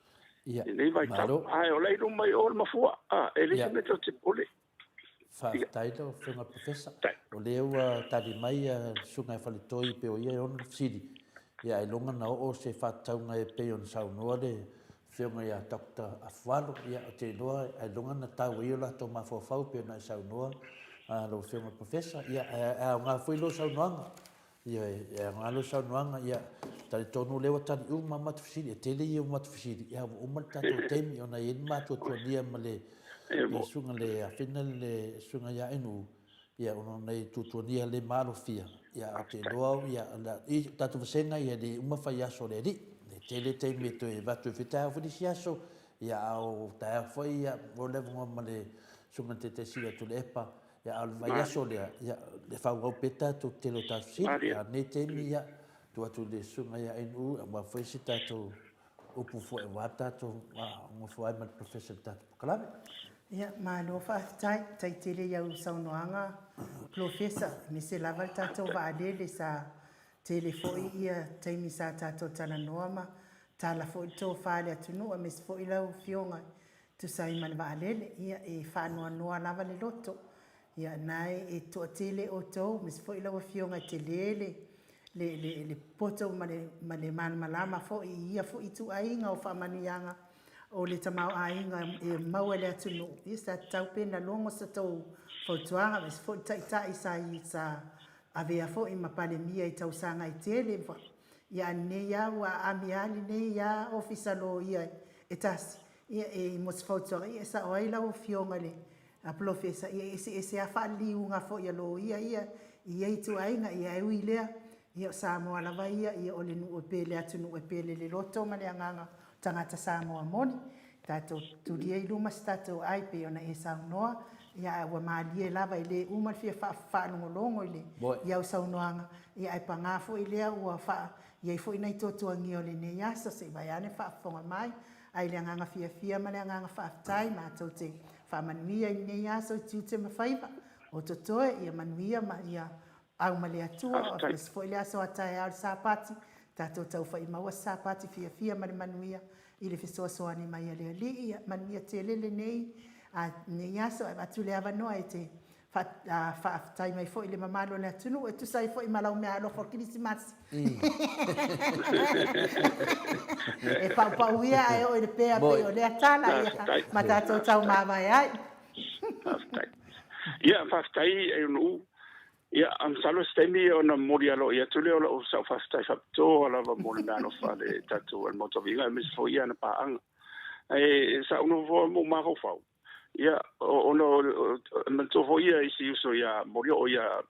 i lenei vaitau. Ae o la e i luma i o le mafua, a, e leai se mea tatou te popole. Faafetai lau Afioga Professor. O lea ua tali mai le Susuga ia Faletoi pei o ia e ono le fesili. Ia ailoga na oo se faatatauga e pei ona saunoa le Afioga ia Doctor Afualo. Ia ou te iloa ailoga na tau ai o latou mafaufau pei ona e saunoa lau Afioga Professor. Ia ae aoga foi lou saunoaga. Ioe, e aoga lou saunoaga, ia, talitonu o lea ua tali uma matou fesili, e tele ia o matou fesili, ia ua uma le tatou taimi ona e i ai le matuatuania ma le susuga le afina le susuga ia Inu, ia ona ona e tuatuania le maalofia, ia ou te iloa au, ia, i tatou vasega ia le uma fai aso o le alii, e tele taimi e toe avatu ai foi taeao foi le isi aso, ia a o taeao foi, ia, o le avanoa ma le susuga i le Taitaisili a Tuilaepa, Ia, a o le vaiaso lea, ia, e faaauau pea tatou tele o tatou fesili. A o lenei taimi, ia, tuu atu i le Susuga ia NU, aua foi se tatou upu foi aua le tatou nofo ai ma le Professor i le tatou polokalame. Ia, malo faafetai. Faafetai tele i au saunoaga Polofesa, aemaise lava le tatou vaalele sa tele foi ia taimi sa tatou talanoa ma. Tala foi le tofa i le atunuu aemaise foi lau Afioga e tusa ai ma le vaalele. Ia, e faanoanoa lava le loto, ia na e toatele outou aemaise foi lau Afioga e tele le le le le poto ma le ma le malamalama foi i ia foi ituaiga o faamanuiaga o le tamaoaiga e maua i le atunuu. Ia sa tatau pe na logo sa tou fautuaga aemaise foi le Taitai sa sa avea foi ma Palemia i tausaga e tele. Ia a lenei a ua aami a lenei a Ofisa Loia e tasi, ia e mo se fautuaga, ia e sao ai lau Afioga i le Polofesa, ia e eseese a faaliliuga foi a loia ia i ia ituaiga, ia ae ui i lea, ia o Samoa lava ia, ia o le nuu e pele, atunuu e pele i le loto ma le agaga o tagata Samoa moni. Tatou tulia i luma se tatou ai pei ona e saunoa, ia ae ua malie lava e le uma le fia faalogologo i le i au saunoaga, ia ae paga foi lea ua faa i ai foi nai tuatuagia o lenei aso se i vaeane faafofoga mai. Ae i le agaga fiafia ma le agaga faafetai matou te faamanuia i lenei aso i tiute ma faiva o totoe, ia manuia ma ia Au ma le Atua, o aemaise foi le aso a taeao le Sapati, tatou taufai maua se Sapati fiafia ma le manuia i le fesoasoani mai a le Alii. Ia manuia tele lenei, a, lenei aso, ae avatu le avanoa e te faafetai mai foi i le mamalu o le atunuu e tusa ai foi ma lau meaalofa o le Kerisimasi. E paupau ia ae oo i le pea pei o lea tala, ia, ma tatou taumavae ai. Faafetai. Ia, faafetai e Nuu. Ia, masalo se taimi ona momoli aloaia atu lea o lau sau faafetai faapitoa lava mo le meaalofa a le tatou a le Maota o Viiga aemaise foi i ana paaga. Ae sa ou nofo ma ou mafaufau, ia, ona e manatua foi ia isi uso ia Molioo ia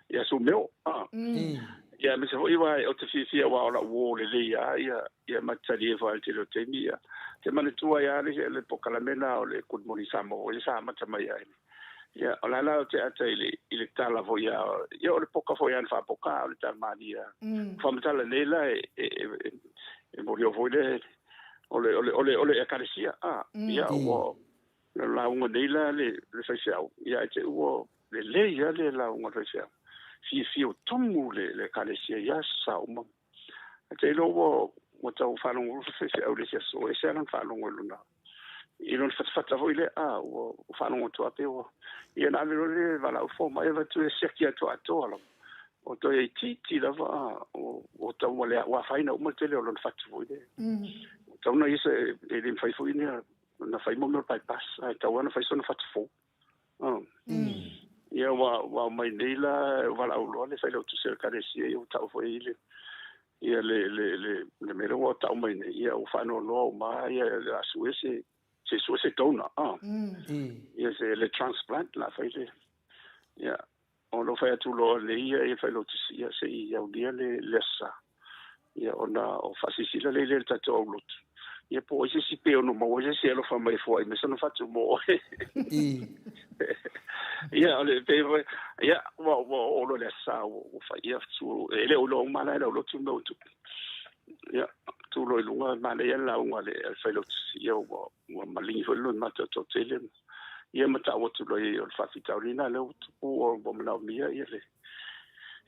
ia Sumeo. Ah. Ia aemaise foi aua ou te fiafia aua o lau uo lelei lava ia ia ma te talie foi i le tele o taimi ia. Te manatua ai lava le le polokalame lena o le Good Morning Samoa foi sa amata mai ai. Ia o la la ou te ata i le i le tala foi a ia o le poka foi a na faapoka o le tala malie lava. Faamatala nei la e e e e Molioo foi le o le o le o le o le Ekalesia. Ah, ia ua le lauga nei la le le faifeau ia ae te i ua lelei lava le lauga a le faifeau. Fiafia ua tumu le le Ekalesia i aso sa uma. Ae te iloa ua ua tau faalogologo le faifeau i le isi aso, ese lava lana faalogo i lona i lona fatafata foi lea, a ua faalogo atu lava pei ua ia ona ave loa lea e valaau le fomai avatu e siaki atu atoa lava. O toe itiiti lava ua tau ua afaina uma le tele o lona fatu foi lea. Ua tau na ia e le mafai foi ona fai mo mea o le bypass, ae tatau lava ona fai sona fatu fou. Ia ua ua omai nei la valaau loa le failautusi o le Ekalesia ia ua tau foi i le ia le le le le mea lea ua tau mai nei ia ua faanoanoa uma lava ia o le a sue se se sue se donor ia se le transplant o le a fai le ia O lo o fai atu loa nei ia e Failautusi, ia se i aulia le, le Aso Sa. Ia ona o faasilasila lea i le tatou aulotu. Ia po o ai se isi pe ono maua ai se isi e alofa mai e foai mai sona fatu mo oe. Ia o le pe ia ua ua oo loa le Aso Sa ua, ua fai ia tu e le o iloa uma la e le aulotu mea ua tupu. Ia tu loa i luga manaia le lauga a le Failautusi ia ua ua maligi foi le loimata o toatele ia ma tau atu loa i ai o le faafitauli lena lea ua tupu ua manaomia ia le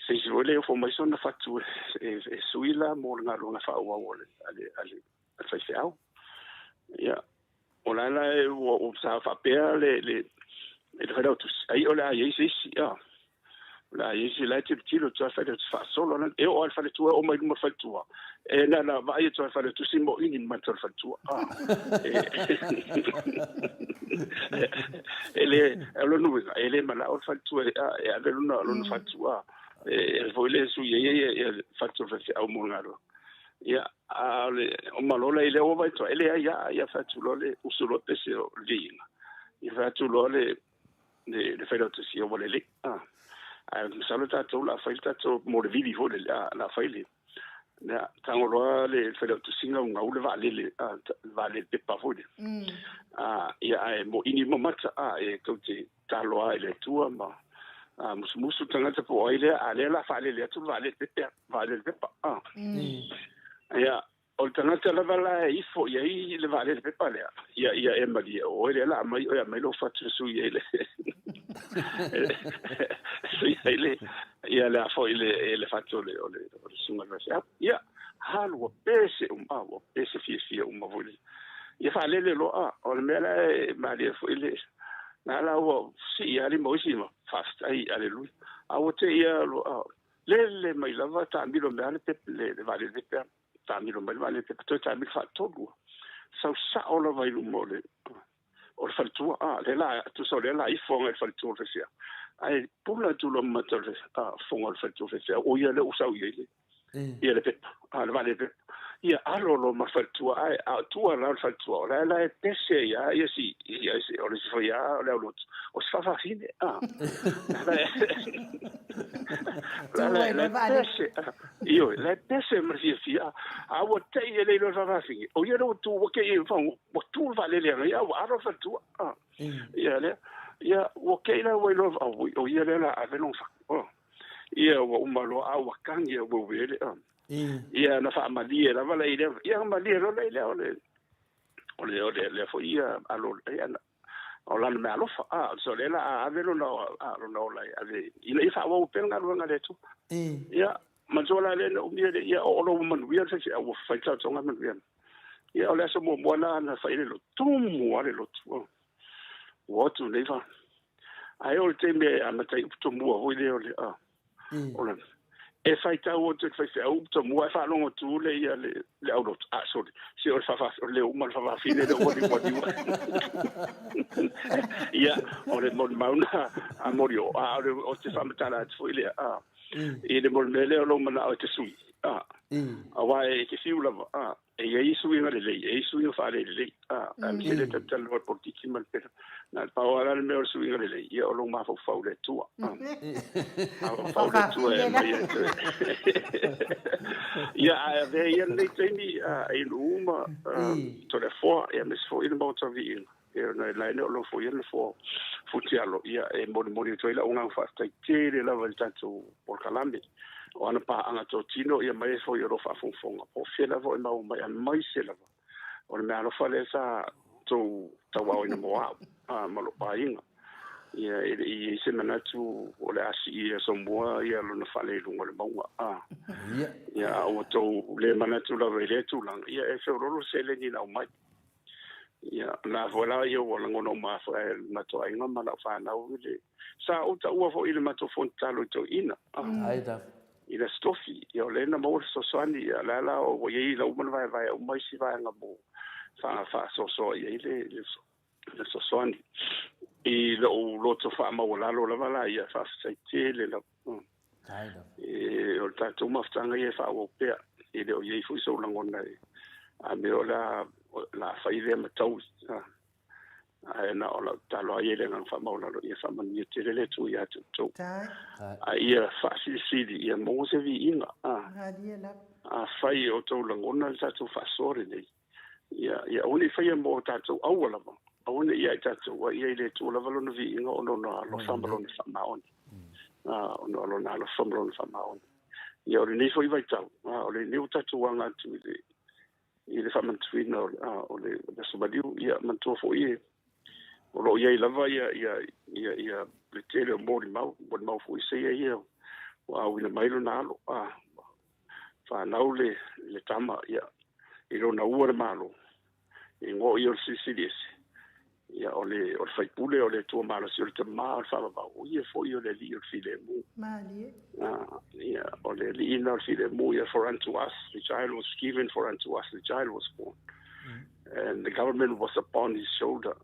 se isi foi lea e ofo mai sona fatu e, e sui la mo le galuega faaauau a le, a le, a le, a le faifeau. Ia, o la la e ua, ua sa faapea le, le, le failautusi, ai o le a i ai se isi, a. O le a i ai se la e tilotilo atu lava le failautusi faasolo ana, e oo lava i le faletua, e oo mai luma o le faletua, e na ona vaai atu lava i le failautusi ma o ini mata o le faletua. A. E le, o lona uiga, e le manao le faletua e, e ave lona, lona fatu, a. E foi le sui ai ia le fatu o le faifeau mo le galuega. Ia, a o le, o malo la i lea ua vaai atu, e leai lava, ia fai atu loa le usu loa pese o le viiga. Ia fai atu loa le, le, le failautusi ua lelei. Ah. Ae masalo tatou la fai le tatou mo le vili foi le a la fai le ia tago loa le failautusi gaugau le vaalele a le vaalele pepa foi le. A ia ae mo ini mamata a e tou te talo lava i le Atua ma a musumusu tagata po o ai lea a lea la faalele atu le vaalele pepa vaalele pepa a. Ia O le tagata lava la e ifo i ai le vaalele pepa lea, ia, ia e malie, o oe lea la aumai oe aumai lou fatu e sui ai le, sui ai le, ia le a foi le, le fatu o le, o le, o le susuga i le faifeau. Ia, Alu ua pese uma, a, ua pese fiafia uma foi le. Ia faalele loa, a, o le mea la e malie foi le, na la ua sii lava lima o isi ma faafetai, aleluia. A ua te i lava, a, lele mai lava taamilo mai lava le pepe, le, le vaalele pepe, taamilo mai le vaalele pepe, toe taamilo faatolu. Sau sao lava i luma o le, o le faletua, a, lea la, tusa o lea la ifo agai le faletua o le faifeau. Ae pula atu loa ma mata o le fofoga o le faletua o le faifeau, o ia lea ua sau i ai le, ia le pepa, a, le vaalele pepa. Ia alo loa ma le faletua, ae a o tua la o le faletua, o la e la e pese ai lava ia si, ia, o le isi foi lava o le aulotu, o se faafafine, a. La la la pese, ioe, la e pese ma le fiafia, a ua tei e le iloa le faafafine, o ia lea ua tu, ua kei e ua tu le vaalele agai a ua alo le faletua. Ia lea, ia ua kei la ua iloa, o ia lea la ave lona fatu. Ia ua uma loa a ua kagi a ua uele. Ia na faamalie lava la i lea, ia malie loa la i lea o le o le o le lea foi ia alo ia o lana mea alofa. A, so lea la a ave lona lona ola e ave ina ia faaauau pea le galuega a le Atua. Ia, manatua la lea na umia le ia oo loa ua manuia le faifeau ua fai taotoga manuia. Ia o le aso muamua la na fai le lotu, tumu lava le lotu. Ua otu nei fa. Ae o le taimi e amata ai upu tomua foi lea o le a. O le e faitau atu i le faifeau upu tomua ae faalogo atu le ia le le aulotu. Ah, sorry. Se o le fafa o le uma le fafafine le ua liua liua. Ia, o le molimau na a Morio, a o le o te faamatala atu foi lea, a i le mea lea o lou manao e te sui, a aua e te fiu lava, a e i ai suiga lelei, e i ai suiga faalelelei, a aemaise le talatalanoa i le politiki ma le pela. Na o le pau lava la le mea o le suiga lelei, ia o lou mafaufau i le Atua, a mafaufau i le Atua e aumai ai toe. Ia, ae avea ia lenei taimi e inu uma Toleafoa, ia aemaise foi le Maota o Viiga. Ia ona e lae o lo o foi ia le nofoa o Futialo, ia e molimoli atu ai lau agaga faafetai tele lava i le tatou polokalame. O ana paaga totino ia mai foi o lo o faafogafoga, po o fea lava o e maua mai, aemaise lava o le meaalofa lea sa tou tauaoina mo au ma lou aiga. Ia e le i i ai se manatu o le a sii e Asomua ia lona fale i luga o le mauga. Ia a ua tou le manatu lava i lea tulaga, ia e feoloolo seleni na aumai. Ia, na foi la ia ua lagona uma lava foi e le matou aiga ma lau fanau i le sa ou taua foi i le matou fono tatalo i toeaiina. Ai lava. I le Aso Tofi, ia o lea na maua le fesoasoani, ia o lea la ua i ai lau uma na vaevaea uma isi vaega mo faasoasoa i ai le fesoasoani. I lou loto faamaualalo lava la ia, faafetai tele lava. E, o le tatou mafutaga ia e faaauau pea, e le o i ai foi sou lagona e a mea o le a fai lea ma taui. Ae na o lau tatalo lava ia i le agaga faamaualalo ia faamanuia tele le Atua ia te outou. A ia faasilisili ia maua se viiga. Afai e outou lagona le tatou faasoa lenei, Ia, ia aua ne i faia mo tatou aua lava, aua ne i ia i tatou, a ia i le Atua lava lona viiga ona o lona alofa ma lona faamaoni. Ona o lona alofa ma lona faamaoni. Ia, o lenei foi vaitau, o lenei ua tatou aga atu i le, i le faamanatuina o, o le Aso Maliu, ia, manatua foi e, o lo o i ai lava ia, ia, ia, ia le tele o molimau, molimau foi seia ia ua auina mai lona alo, fanau le, le tama, ia, i lona ua le Malo, i ngo ia o le Silisili Ese, ia, o le, o le faipule o le Atua malosi, o le Tama o le Faavavau, o ia foi o le Alii o le Filemu. Malie. Ia, o le Alii lena o le Filemu, ia, for unto us the child was given, for unto us the child was born. And the government was upon his shoulder.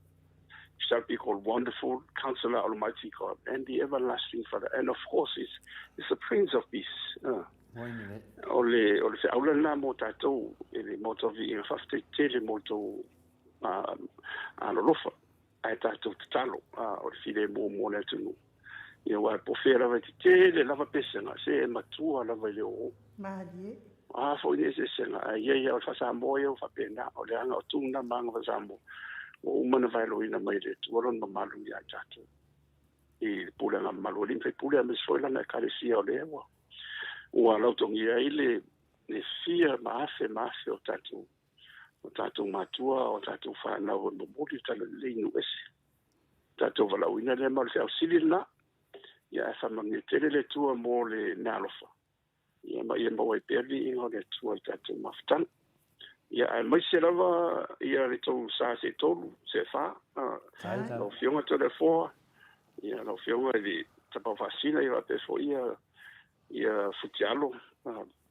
shall be called Wonderful, Counselor, Almighty God, and the Everlasting Father. And of course, it's, it's the Prince of Peace. O le, o le feau lena mō tātou, e le mō tō viiga faafetai tele mō tō alolofa, ae tātou tatalo, o le filemu mō le atunuu. Ia aua e pofea lava i te tele lava pesega, se e matua lava i le oo. Malie. A foi ni eseesega, ae i ai o le faa-Samoa ia ua faapena, o le aga o tu na ma aga faa-Samoa, ua uma ona vaeloaina mai e le Atua lona mamalu ia i tatou i le pulega mamalu a alii ma faipule, aemaise foi lana Ekalesia o lea ua ua lautogia ai le le fia ma afe ma afe o tatou o tatou matua, o tatou fanau e momoli le talalelei i nuu ese. Tatou valaauina lea ma o le feau sili lena, ia ae faamanuia tele le Atua mo le meaalofa. Ia, ma ia maua ai pea le viiga o le Atua i le tatou mafutaga. Ia, aemaise lava ia le tou sa se tolu, se fa, lau Afioga Toleafoa, ia lau Afioga i le Tapaau Faasisina, ia faapea foi ia ia Futialo,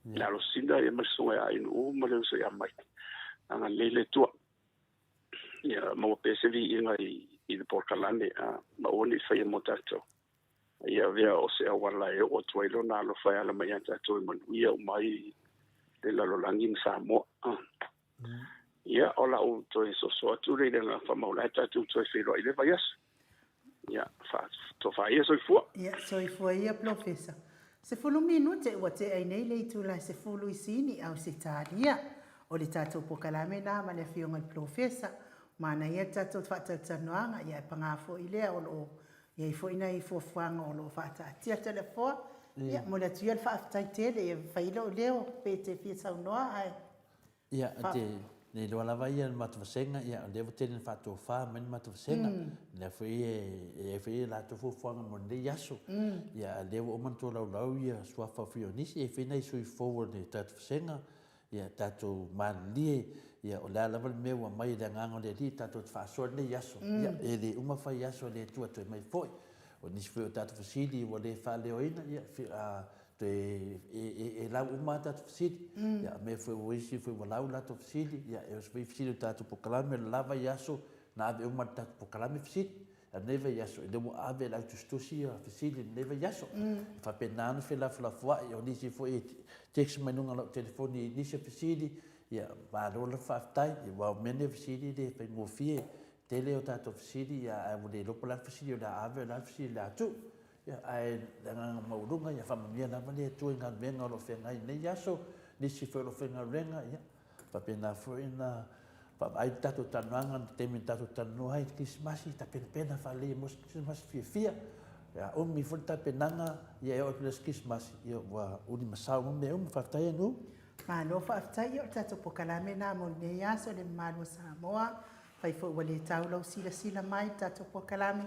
le Alosina, ia ma le Susuga ia Ainuu ma le uso ia Mike. Agalelei le Atua. Ia maua pea se viiga i le polokalame, ma aua ne i faia mo tatou. Ia avea o se auala e oo atu ai Lona alofa e ala mai ia tatou e manuia uma ai le lalolagi ma Samoa. Ia, o lau toe soso atu lea i le agaga faamau, la e tatou toe feiloai i le vaiaso. Ia, tofa ia soifua. Ia, soifua ia, Polofesa. 10 minute ua tea ai nei le itula e 10 i Sini, Ausetalia. O le tatou polokalame lena ma le Afioga i le Polofesa. Manaia le tatou faatalatalanoaga, ia ae paga foi lea o lo o i ai foi nai fuafuaga o lo o faataatia Toleafoa. Ia, momoli atu ia le faafetai tele, ia fai lou leo pe e te fia saunoa ae. Ia, ou te le iloa lava ia le matou vasega, ia o lea ua tele ina faatofa mai le matou vasega. O lea foi e i ai foi a latou fuafuaga mo lenei aso. Ia, a o lea ua uma ona tolaulau ia suafa o Fionisi, e i ai foi nai sui fou o le tatou vasega, Ia tatou malilie, ia o le a lava le mea ua aumai e le Agaga o le Alii tatou te faasoa lenei aso. Ia e le uma fai aso a le Atua toe mai foi. O nisi foi o tatou fesili ua le faaleoina, ia a toe e lau uma a tatou fesili. Ia mea foi o isi foi ua lau latou fesili, ia e oso foi fesili o tatou polokalame o le la vaiaso na ave uma e le tatou polokalame fesili. A lenei vaiaso, lea ua ave e le au tusitusi ia fesili i lenei vaiaso. E faapena ona felafolafoai, o nisi foi e text mai luga o lau telefoni i nisi o fesili, ia malo lava faafetai, aua o mea nei o fesili e le faigofie. Tele o tatou fesili, ia ae ua le iloa po o le a le fesili o le a ave, o le a le fesili o le a tuu. Ia, ae le agaga maualuga, ia faamanuia lava le Atua i galuega o lo o feagai i lenei aso, nisi foi o lo o faigaluega, ia faapena foi ona vaavaai le tatou talanoaga i le taimi na tatou talanoa ai i le Kerisimasi, tapenapena faalelei mo se Kerisimasi fiafia. Ia umi foi le tapenaga, ia e oo atu i le aso Kerisimasi, ia ua ulimasao uma mea uma. Faafetai Anu. Malo faafetai, ia o le tatou polokalame lena mo lenei aso le mamalu o Samoa. Afai foi ua le tau lau silasila mai i le tatou polokalame,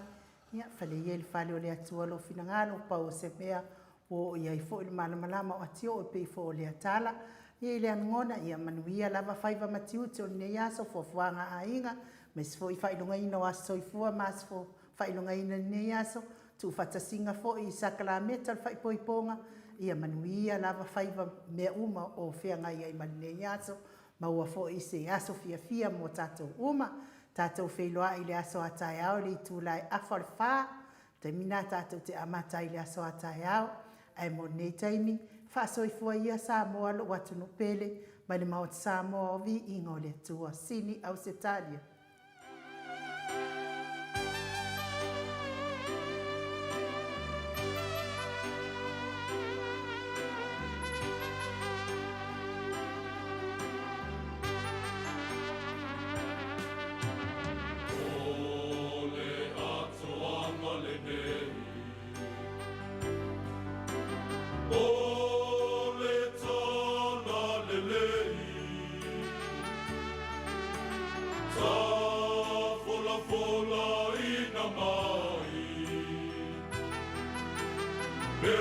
ia fale ia i le fale o le Atua lou finagalo, pau o se mea Ua oo i ai foi le malamalama o Atioo e pei foi o lea tala. Ia i lea lagona, ia manuia lava faiva ma tiute o lenei aso, fuafuaga a aiga, aemaise foi faailogaina o aso soifua ma aso faailogaina i lenei aso, tuufaatasiga foi i sakalameta o le faaipoipoga, ia manuia lava faiva mea uma o feagai ai ma lenei aso, maua foi se aso fiafia mo tatou uma. Tatou feiloai i le aso a taeao i le itula e afa o le fa, Taimi na tatou te amata ai i le aso a taeao, ae mo lenei taimi, faasoifua ia Samoa lou atunuu pele, mai le Maota Samoa o Viiga o le Atua, Sini Ausetalia. O le atoaga lenei, O le Talalelei, Tafolafolaina mai, Me.